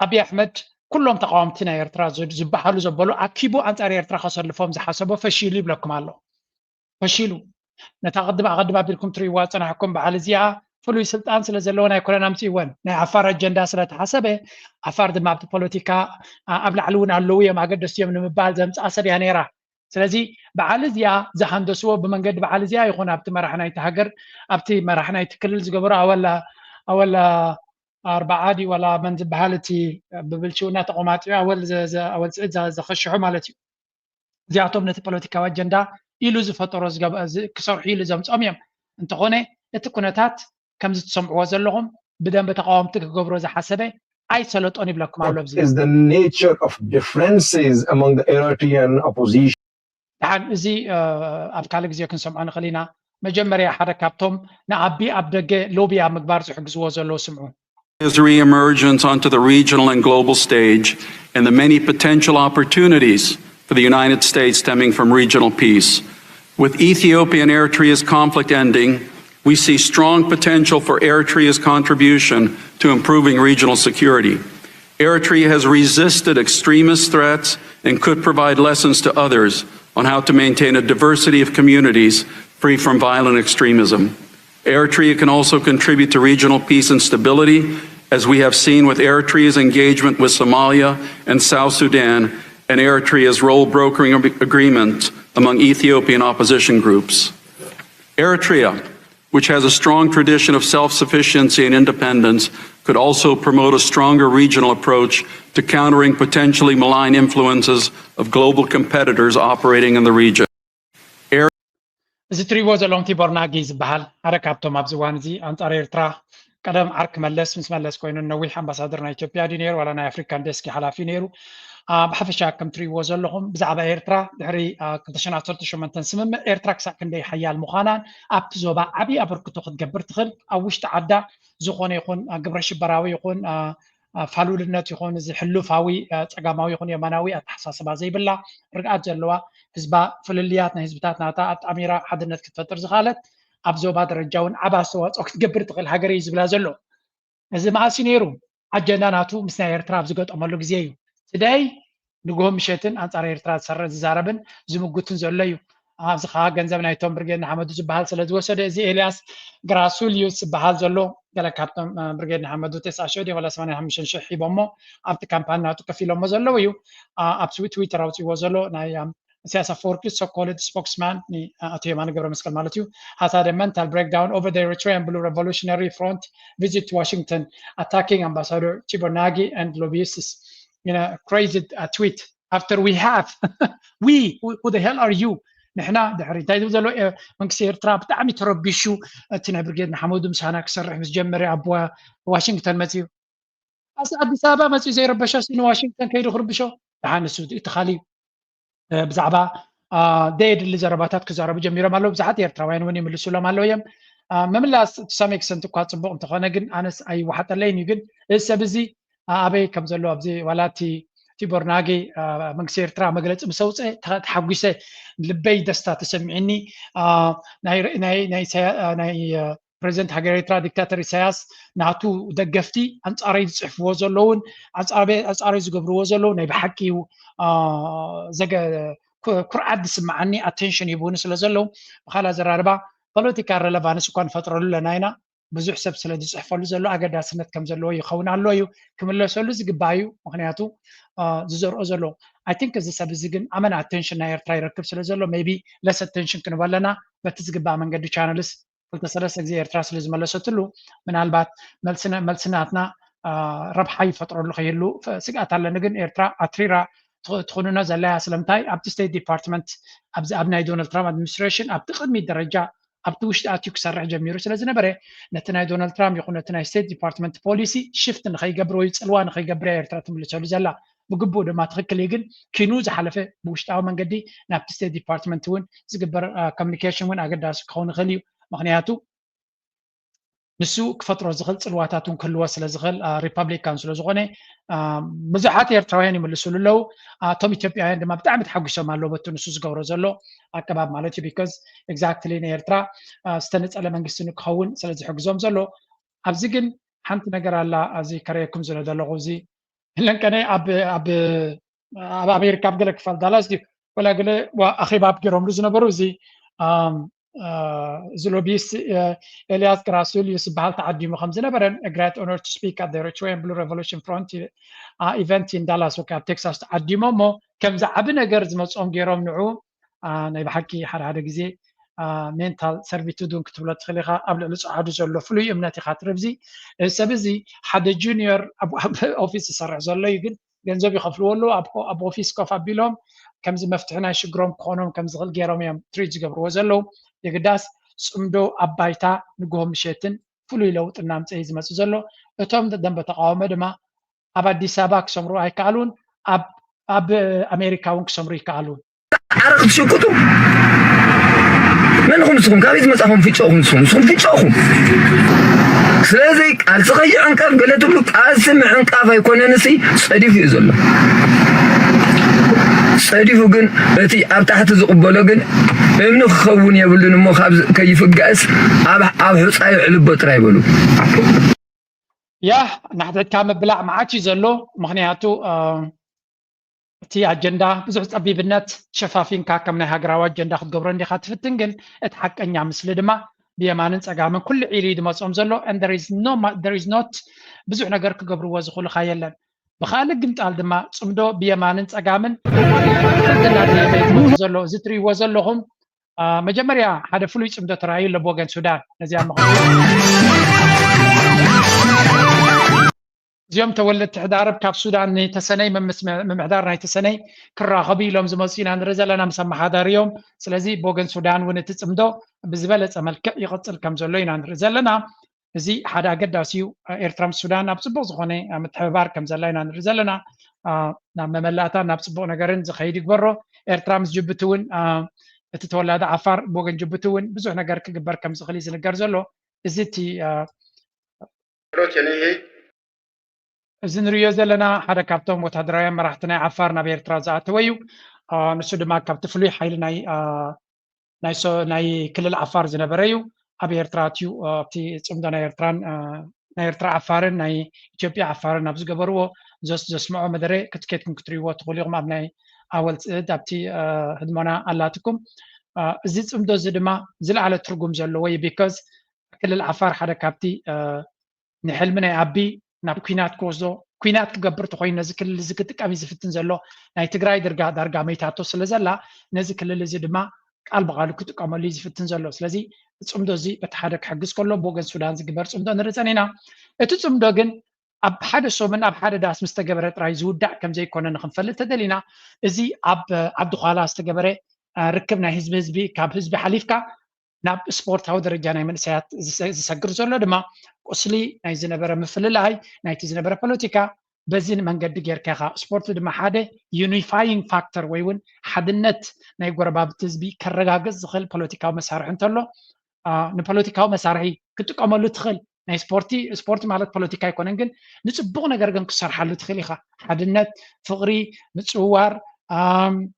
ኣቢ ኣሕመድ ኩሎም ተቃወምቲ ናይ ኤርትራ ዝ- ዝበሃሉ ዘበሉ ኣኪቡ ኣንጻር ኤርትራ ከሰልፎም ዝሓሰቦ ፈሺሉ ይብለኩም ኣሎ። ፈሺሉ። ነታ ቅድም ኣቐድም ኣቢልኩም ትርእይዋ ዝጸናሕኩም በዓል እዚኣ ፍሉይ ስልጣን ስለ ዘለወን ኣይኮነን ኣምጽእወን። ናይ ዓፋር ኣጀንዳ ስለ ተሓሰበ ዓፋር ድማ ኣብቲ ፖለቲካ ኣ- ኣብ ላዕሊ እውን ኣለዉ እዮም ኣገደስቲ እዮም ንምባል ዘምጽኣ ሰብ እያ ነይራ። ስለዚ በዓል እዚኣ ዝሃንደስዎ ብመንገዲ በዓል እዚኣ ይኹን ኣብቲ መራሕ ናይቲ ሃገር ኣብቲ መራሕ ናይቲ ክልል ዝገበሮ ኣወላ ኣወላ ኣርባዓ ድዩ ዋላ መን ዝበሃል እቲ ብብልሽውና ተቆማጢዑ ኣወል ዘ- ዘ- ኣወል ስዒድ ዘ- ዘኸሽሑ ማለት እዩ። እዚኣቶም ነቲ ፖለቲካዊ ኣጀንዳ ኢሉ ዝፈጠሮ ዝገብ- ዝ- ክሰርሑ ኢሉ ዘምፅኦም እዮም። እንተኾነ እቲ ኩነታት ከምዚ ትሰምዕዎ ዘለኹም ብደንበ ተቃወምቲ ክገብሮ ዝሓሰበ ኣይሰለጦን ይብለኩም ኣሎ ኣብዚ። What is the nature of differences among the Eritrean opposition? ደሓን እዚ ኣብ ካልእ ግዜ ክንሰምዖ ንኽእል ኢና። መጀመርያ ሓደ ካብቶም ንኣቢ ኣብ ደገ ሎቢ ኣብ ምግባር ዝሕግዝዎ ዘለዉ ስምዑ። His re-emergence onto the regional and global stage and the many potential opportunities for the United States stemming from regional peace. With Ethiopia and Eritrea's conflict ending, we see strong potential for Eritrea's contribution to improving regional security. Eritrea has resisted extremist threats and could provide lessons to others on how to maintain a diversity of communities free from violent extremism. Eritrea can also contribute to regional peace and stability, as we have seen with Eritrea's engagement with Somalia and South Sudan, and Eritrea's role brokering ag- agreement among Ethiopian opposition groups. Eritrea, which has a strong tradition of self sufficiency and independence, could also promote a stronger regional approach to countering potentially malign influences of global competitors operating in the region. እዚ ትሪእዎ ዘለኹም ቲቦር ናጊ ዝበሃል ሓደ ካብቶም ኣብዚ እዋን እዚ ኣንጻር ኤርትራ ቀደም ዓርኪ መለስ ምስ መለስ ኮይኑ ነዊሕ ኣምባሳደር ናይ ኢትዮጵያ ድዩ ነይሩ ዋላ ናይ ኣፍሪካን ዴስክ ሓላፊ ነይሩ። ብሓፈሻ ከም ትሪእዎ ዘለኹም ብዛዕባ ኤርትራ ድሕሪ ክልተ ሽሕን ዓሰርተ ሸሞንተን ስምምዕ ኤርትራ ክሳዕ ክንደይ ሓያል ምዃናን ኣብቲ ዞባ ዓብዪ ኣበርክቶ ክትገብር ትኽእል ኣብ ውሽጢ ዓዳ ዝኾነ ይኹን ግብረ ሽበራዊ ይኹን ፋሉልነት ይኹን እዚ ሕሉፋዊ ጸጋማዊ ይኹን የማናዊ ኣተሓሳስባ ዘይብላ ርግኣት ዘለዋ ህዝባ ፍልልያት ናይ ህዝብታት ናታ ኣጣሚራ ሓድነት ክትፈጥር ዝኽኣለት ኣብ ዞባ ደረጃ እውን ዓቢ ኣስተዋፅኦ ክትገብር ትኽእል ሃገር እዩ ዝብላ ዘሎ። እዚ መዓስ እዩ ነይሩ? ኣጀንዳ ናቱ ምስ ናይ ኤርትራ ኣብ ዝገጠመሉ ግዜ እዩ። ትደይ ንግሆ ምሸትን ኣንጻር ኤርትራ ዝሰርሕ ዝዛረብን ዝምጉትን ዘሎ እዩ። ኣብዚ ከዓ ገንዘብ ናይቶም ብርጌድ ንሓመዱ ዝበሃል ስለ ዝወሰደ እዚ ኤልያስ ግራሱልዩስ ዝበሃል ዘሎ ገለ ካብቶም ብርጌድ ንሓመዱ ተስዓ ሽሕ ድዮም ወላ ሰማንያ ሓሙሽተ ሽሕ ሂቦሞ ኣብቲ ካምፓኒ ናቱ ከፊሎሞ ዘለዉ እዩ። ኣብ ትዊተር ኣውፅዎ ዘሎ ናይ ኢሳያስ ኣፈወርቂ so-called spokesman ኣቶ የማነ ገብረ መስቀል ማለት እዩ has had a mental breakdown over the Eritrean Blue Revolutionary Front visit to Washington attacking Ambassador Tibor Nagi and lobbyists in a crazy uh, tweet after we have we who the hell are you ንሕና ድሕሪ እንታይ ዝብል ዘሎ መንግስቲ ኤርትራ ብጣዕሚ ተረቢሹ እቲ ናይ ብርጌድ ንሓመዱ ምሳና ክሰርሕ ምስ ጀመረ ኣብ ዋሽንግተን መፅዩ ኣስ ኣዲስ ኣበባ መፅኡ ዘይረበሾ ሲ ንዋሽንግተን ከይዱ ክርብሾ ደሓን ንሱ እቲ ካሊእ ብዛዕባ ደየድሊ ዘረባታት ክዛረቡ ጀሚሮም ኣለዉ ብዙሓት ኤርትራውያን እውን ይምልሱሎም ኣለዉ እዮም ምምላስ to some extent እኳ ፅቡቅ እንተኾነ ግን ኣነስ ኣይወሓጠለይን እዩ ግን እዚ ሰብ እዚ ኣበይ ከም ዘሎ ኣብዚ ዋላ እቲ ቲቦር ናጌ መንግስቲ ኤርትራ መግለፂ ምስ ኣውፅአ ተሓጒሰ ልበይ ደስታ ተሰሚዕኒ ናይ ፕሬዚደንት ሃገር ኤርትራ ዲክታተር ኢሳያስ ናቱ ደገፍቲ ኣንጻረይ ዝጽሕፍዎ ዘለውን ኣጻረይ ዝገብርዎ ዘለዉ ናይ ብሓቂ እዩ ኩርዓት ዝስምዓኒ ኣቴንሽን ሂቡኒ ስለ ዘለዉ ብካልእ ኣዘራርባ ፖለቲካ ረለቫንስ እኳ ንፈጥረሉ ኣለና ኢና ብዙሕ ሰብ ስለ ዝፅሕፈሉ ዘሎ ኣገዳስነት ከም ዘለዎ ይኸውን ኣሎ እዩ ክምለሰሉ ዝግባእ እዩ ምክንያቱ ዝዘርኦ ዘሎ I think እዚ ሰብ እዚ ግን ኣመን ኣቴንሽን ናይ ኤርትራ ይረክብ ስለ ዘሎ maybe less attention ክንህቦ ኣለና በቲ ዝግባእ መንገዲ ቻነልስ ክልተ ሰለስተ ግዜ ኤርትራ ስለ ዝመለሰትሉ ምናልባት መልስናትና ረብሓ ይፈጥረሉ ከይህሉ ስግኣት ኣለኒ ግን ኤርትራ ኣትሪራ ትኹንኖ ዘላ እያ ስለምንታይ ኣብቲ ስቴት ዲፓርትመንት ኣብዚ ኣብ ናይ ዶናልድ ትራምፕ ኣድሚኒስትሬሽን ኣብቲ ቅድሚት ደረጃ ኣብቲ ውሽጢ ኣትዩ ክሰርሕ ጀሚሩ ስለ ዝነበረ ነቲ ናይ ዶናልድ ትራምፕ ይኹን ነቲ ናይ ስቴት ዲፓርትመንት ፖሊሲ ሽፍት ንኸይገብር ወይ ፅልዋ ንኸይገብር እያ ኤርትራ ትምልሰሉ ዘላ ብግቡእ ድማ ትኽክል እዩ ግን ኪኑ ዝሓለፈ ብውሽጣዊ መንገዲ ናብቲ ስቴት ዲፓርትመንት እውን ዝግበር ኮሚኒኬሽን እውን ኣገዳሲ ክኸውን ይኽእል እዩ ምክንያቱ ንሱ ክፈጥሮ ዝኽእል ፅልዋታት እውን ክህልዎ ስለ ዝኽእል ሪፐብሊካን ስለ ዝኾነ ብዙሓት ኤርትራውያን ይምልስሉ ኣለዉ እቶም ኢትዮጵያውያን ድማ ብጣዕሚ ተሓጒሶም ኣለዉ በቲ ንሱ ዝገብሮ ዘሎ ኣቀባብ ማለት እዩ because exactly ንኤርትራ ዝተነፀለ መንግስቲ ንክኸውን ስለ ዝሕግዞም ዘሎ ኣብዚ ግን ሓንቲ ነገር ኣላ ኣብዚ ከረየኩም ዝለ ዘለኹ እዚ ለንቀነ ኣብ ኣብ ኣብ ኣሜሪካ ኣብ ገለ ክፋል ዳላስ ድዩ ወላ ገለ ኣኼባ ኣብ ገይሮምሉ ዝነበሩ እዚ እዚ ሎቢስት ኤልያስ ግራሱልዩስ ዝበሃል ተዓዲሙ ከም ዝነበረን a great honor to speak at the Eritrean Blue Revolution Front event in Dallas okay ኣብ ቴክሳስ ተዓዲሞ እሞ ከምዚ ዓቢ ነገር ዝመፅኦም ገይሮም ንዑ ናይ ብሓቂ ሓደ ሓደ ግዜ ሜንታል ሰርቪቱድ እውን ክትብሎ ትኽእል ኢኻ ኣብ ልዕሊ ፀዓዱ ዘሎ ፍሉይ እምነት ኢኻ ትርብዚ ሰብ እዚ ሓደ ጁኒየር ኣብ ኦፊስ ዝሰርሕ ዘሎ እዩ ግን ገንዘብ ይኸፍልዎ ኣለዉ ኣብ ኦፊስ ኮፍ ኣቢሎም ከምዚ መፍትሒ ናይ ሽግሮም ክኾኖም ከም ዝኽእል ገይሮም እዮም ትሪት ዝገብርዎ ዘለዉ የግዳስ ፅምዶ ኣብ ባይታ ንግሆ ምሸትን ፍሉይ ለውጢ እናምፀ እዩ ዝመፅእ ዘሎ እቶም ደንበ ተቃወሞ ድማ ኣብ ኣዲስ ኣበባ ክሰምሩ ኣይከኣሉን ኣብ ኣሜሪካ እውን ክሰምሩ ይከኣሉን ዓረ ክትሽቅጡ መን ኢኹም ንስኹም ካበይ ዝመጻኹም ፍጮኹም ንስኹም ንስኹም ፍጮኹም ስለዚ ቃልሲ ከይዕንቀፍ ገለ ትብሉ ቃልሲ ምዕንቃፍ ኣይኮነን እሲ ጸዲፉ እዩ ዘሎ ጸዲፉ ግን እቲ ኣብ ታሕቲ ዝቕበሎ ግን እምኒ ክኸውን የብሉን እሞ ካብ ከይፍጋእስ ኣብ ኣብ ሕጻዩ ዕልቦ ጥራይ በሉ ያ ናሕትሕትካ ምብላዕ መዓት እዩ ዘሎ ምክንያቱ እቲ ኣጀንዳ ብዙሕ ጸቢብነት ሸፋፊንካ ከም ናይ ሃገራዊ ኣጀንዳ ክትገብሮ እንዲኻ ትፍትን ግን እቲ ሓቀኛ ምስሊ ድማ ብየማንን ጸጋምን ኩሉ ዒሉ እዩ ዝመጾም ዘሎ and there is no there is not ብዙሕ ነገር ክገብርዎ ዝኽእሉኻ የለን ብኻልእ ግምጣል ድማ ጽምዶ ብየማንን ጸጋምን ክልተ እናተየመ እዩ ዝመጾ ዘሎ እዚ ትርእይዎ ዘለኹም መጀመርያ ሓደ ፍሉይ ፅምዶ ተራእዩ ኣሎ ብወገን ሱዳን ነዚኣ እዚኦም ተወለድቲ ሕዳርብ ካብ ሱዳን ንተሰነይ ምምሕዳር ናይ ተሰነይ ክራኸቡ ኢሎም ዝመፁ ኢና ንርኢ ዘለና ምስ ኣመሓዳሪኦም ስለዚ ብወገን ሱዳን እውን እቲ ፅምዶ ብዝበለፀ መልክዕ ይቕፅል ከም ዘሎ ኢና ንርኢ ዘለና እዚ ሓደ ኣገዳሲ እዩ። ኤርትራ ምስ ሱዳን ኣብ ፅቡቕ ዝኾነ ምትሕብባር ከም ዘላ ኢና ንርኢ ዘለና። ናብ መመላእታ ናብ ፅቡቕ ነገርን ዝኸይድ ይግበሮ። ኤርትራ ምስ ጅቡቲ እውን እቲ ተወላዲ ዓፋር ብወገን ጅቡቲ እውን ብዙሕ ነገር ክግበር ከም ዝኽእል እዩ ዝንገር ዘሎ። እዚ እቲ እዚ ንሪኦ ዘለና ሓደ ካብቶም ወታደራውያን መራሕቲ ናይ ዓፋር ናብ ኤርትራ ዝኣተወ እዩ። ንሱ ድማ ካብቲ ፍሉይ ሓይሊ ናይ ናይ ክልል ዓፋር ዝነበረ እዩ። ኣብ ኤርትራ ኣትዩ ኣብቲ ፅምዶ ናይ ኤርትራን ናይ ኤርትራ ዓፋርን ናይ ኢትዮጵያ ዓፋርን ኣብ ዝገበርዎ ዘስምዖ መደረ ክትኬድኩም ክትሪእዎ ትኽእሉ ኢኹም። ኣብ ናይ ኣወል ፅእድ ኣብቲ ህድሞና ኣላትኩም። እዚ ፅምዶ እዚ ድማ ዝለዓለ ትርጉም ዘለዎ እዩ። ቢካዝ ክልል ዓፋር ሓደ ካብቲ ንሕልሚ ናይ ኣቢ ናብ ኩናት ክወስዶ ኩናት ክገብር ተኮይኑ ነዚ ክልል እዚ ክጥቀም እዩ ዝፍትን ዘሎ። ናይ ትግራይ ድርጋ ዳርጋ መይታቶ ስለ ዘላ ነዚ ክልል እዚ ድማ ቃል ብቃሉ ክጥቀመሉ እዩ ዝፍትን ዘሎ። ስለዚ ፅምዶ እዚ በቲ ሓደ ክሕግዝ ከሎ ብወገን ሱዳን ዝግበር ፅምዶ ንርኢ ፀኒና። እቲ ፅምዶ ግን ኣብ ሓደ ሰሙን ኣብ ሓደ ዳስ ምስ ተገበረ ጥራይ ዝውዳእ ከም ዘይኮነ ንክንፈልጥ ተደሊና እዚ ኣብ ዓዲ ኳላ ዝተገበረ ርክብ ናይ ህዝቢ ህዝቢ ካብ ህዝቢ ሓሊፍካ ናብ ስፖርታዊ ደረጃ ናይ መንእሰያት ዝሰግር ዘሎ ድማ ቁስሊ ናይ ዝነበረ ምፍልላይ ናይቲ ዝነበረ ፖለቲካ በዚ መንገዲ ጌርካ ኢኻ። ስፖርት ድማ ሓደ ዩኒፋይንግ ፋክተር ወይ እውን ሓድነት ናይ ጎረባብቲ ህዝቢ ከረጋግፅ ዝኽእል ፖለቲካዊ መሳርሒ እንተሎ ንፖለቲካዊ መሳርሒ ክትጥቀመሉ ትኽእል ናይ ስፖርቲ ስፖርቲ ማለት ፖለቲካ ኣይኮነን፣ ግን ንፅቡቕ ነገር ግን ክሰርሓሉ ትኽእል ኢኻ። ሓድነት፣ ፍቕሪ፣ ምፅውዋር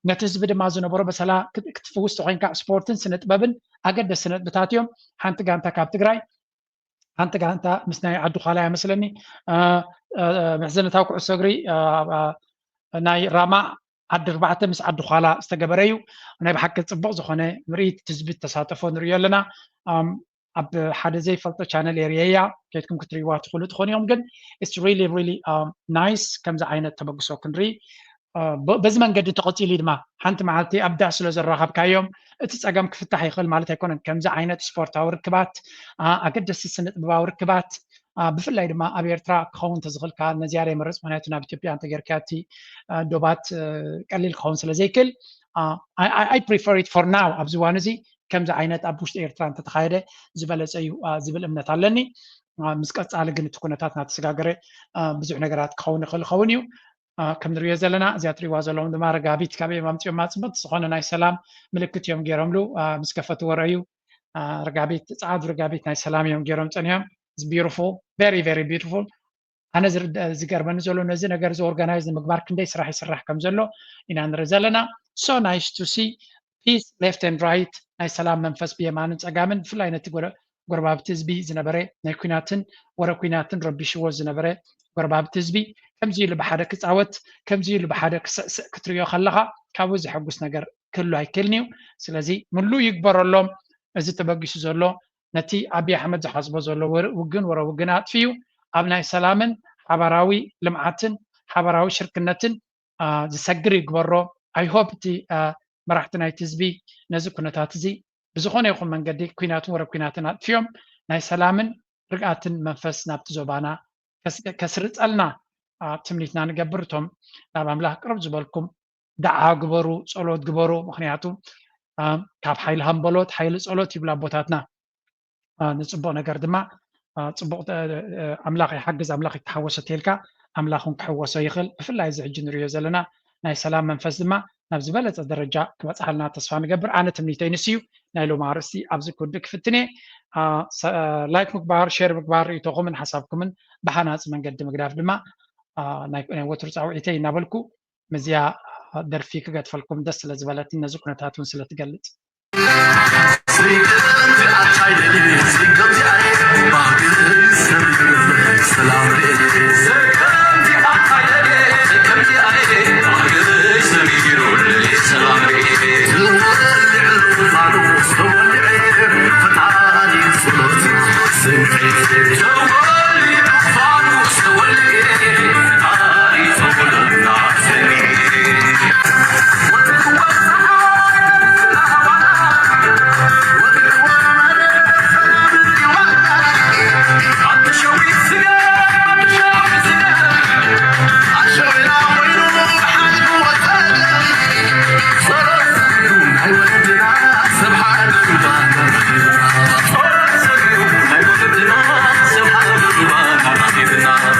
ነቲ ህዝቢ ድማ ዝነበሮ በሰላ ክትፍውስ ተኮይንካ ስፖርትን ስነ ጥበብን ኣገደስቲ ነጥብታት እዮም። ሓንቲ ጋንታ ካብ ትግራይ ሓንቲ ጋንታ ምስ ናይ ዓዲ ኳላ እያ መስለኒ ምሕዝነታዊ ኩዕሶ እግሪ ናይ ራማ ዓዲ ኣርባዕተ ምስ ዓዲ ኳላ ዝተገበረ እዩ። ናይ ብሓቂ ፅቡቕ ዝኾነ ምርኢት ህዝቢ ተሳተፎ ንሪኦ ኣለና። ኣብ ሓደ ዘይፈልጦ ቻነል ኤርየያ ከድኩም ክትሪእዋ ትኽእሉ ትኾኑ እዮም። ግን it's really really nice ከምዚ ዓይነት ተበግሶ ክንርኢ በዚ መንገዲ ተቐፂሉ ድማ ሓንቲ መዓልቲ ኣብ ዳስ ስለ ዘራኸብካዮም እቲ ፀገም ክፍታሕ ይኽእል ማለት ኣይኮነን። ከምዚ ዓይነት ስፖርታዊ ርክባት ኣገደስቲ ስነ ጥበባዊ ርክባት ብፍላይ ድማ ኣብ ኤርትራ ክኸውን ተዝኽእልካ ነዚያዳ ይመርፅ። ምክንያቱ ናብ ኢትዮጵያ እንተጌርካ እቲ ዶባት ቀሊል ክኸውን ስለ ዘይክእል I prefer it for now ኣብዚ እዋን እዚ ከምዚ ዓይነት ኣብ ውሽጢ ኤርትራ እንተተኻየደ ዝበለፀ እዩ ዝብል እምነት ኣለኒ። ምስ ቀፃሊ ግን እቲ ኩነታት እናተሰጋገረ ብዙሕ ነገራት ክኸውን ይኽእል ይኸውን እዩ። ከም ንሪኦ ዘለና እዚኣ ትሪእዋ ዘለኹም ድማ ረጋቢት ካበይ እዮም ኣምፂኦማ? ፅብቕቲ ዝኾነ ናይ ሰላም ምልክት እዮም ገይሮምሉ። ምስ ከፈትዎ ረእዩ ረጋቢት ፃዕዱ ረጋቢት ናይ ሰላም እዮም ገይሮም ፀኒሖም። Beautiful, very very beautiful። ኣነ ዝገርመኒ ዘሎ ነዚ ነገር እዚ ኦርጋናይዝ ንምግባር ክንደይ ስራሕ ይስራሕ ከም ዘሎ ኢና ንርኢ ዘለና። So nice to see peace left and right ናይ ሰላም መንፈስ ብየማንን ፀጋምን ብፍላይ ነቲ ጎረባብቲ ህዝቢ ዝነበረ ናይ ኩናትን ወረ ኩናትን ረቢሽዎ ዝነበረ ጎረባብቲ ህዝቢ ከምዚ ኢሉ ብሓደ ክፃወት ከምዚ ኢሉ ብሓደ ክስዕስዕ ክትሪኦ ከለካ ካብኡ ዘሐጉስ ነገር ክህሉ ኣይክእልን እዩ። ስለዚ ምሉእ ይግበረሎም። እዚ ተበጊሱ ዘሎ ነቲ ኣብይ ኣሕመድ ዝሓስቦ ዘሎ ውግን ወረ ውግን ኣጥፊኡ ኣብ ናይ ሰላምን ሓባራዊ ልምዓትን ሓባራዊ ሽርክነትን ዝሰግር ይግበሮ። I hope እቲ መራሕቲ ናይቲ ህዝቢ ነዚ ኩነታት እዚ ብዝኾነ ይኹን መንገዲ ኩናትን ወረ ኩናትን ኣጥፊኦም ናይ ሰላምን ርግኣትን መንፈስ ናብቲ ዞባና ከስርፀልና ትምኒትና ንገብር። እቶም ናብ ኣምላኽ ቅርብ ዝበልኩም ደዓ ግበሩ፣ ፀሎት ግበሩ። ምክንያቱ ካብ ሓይሊ ሃምበሎት ሓይሊ ፀሎት ይብሉ ኣቦታትና። ንፅቡቕ ነገር ድማ ፅቡቕ ኣምላኽ ይሓግዝ ኣምላኽ ይተሓወሶ ተልካ ኣምላኽ እውን ክሕወሶ ይኽእል። ብፍላይ እዚ ሕጂ ንሪኦ ዘለና ናይ ሰላም መንፈስ ድማ ናብ ዝበለፀ ደረጃ ክበፅሓልና ተስፋ ንገብር። ኣነ ትምኒተይ ንሱ እዩ። ናይ ሎሚ ኣርእስቲ ኣብዚ ክውድእ ክፍትን እየ። ላይክ ምግባር፣ ሼር ምግባር፣ ርእይቶኹምን ሓሳብኩምን ብሃናፂ መንገዲ ምግዳፍ ድማ ናይ ወትሩ ፃውዒተይ እናበልኩ ምስዚኣ ደርፊ ክገድፈልኩም ደስ ስለ ዝበለትን ነዚ ኩነታት እውን ስለ ትገልፅ።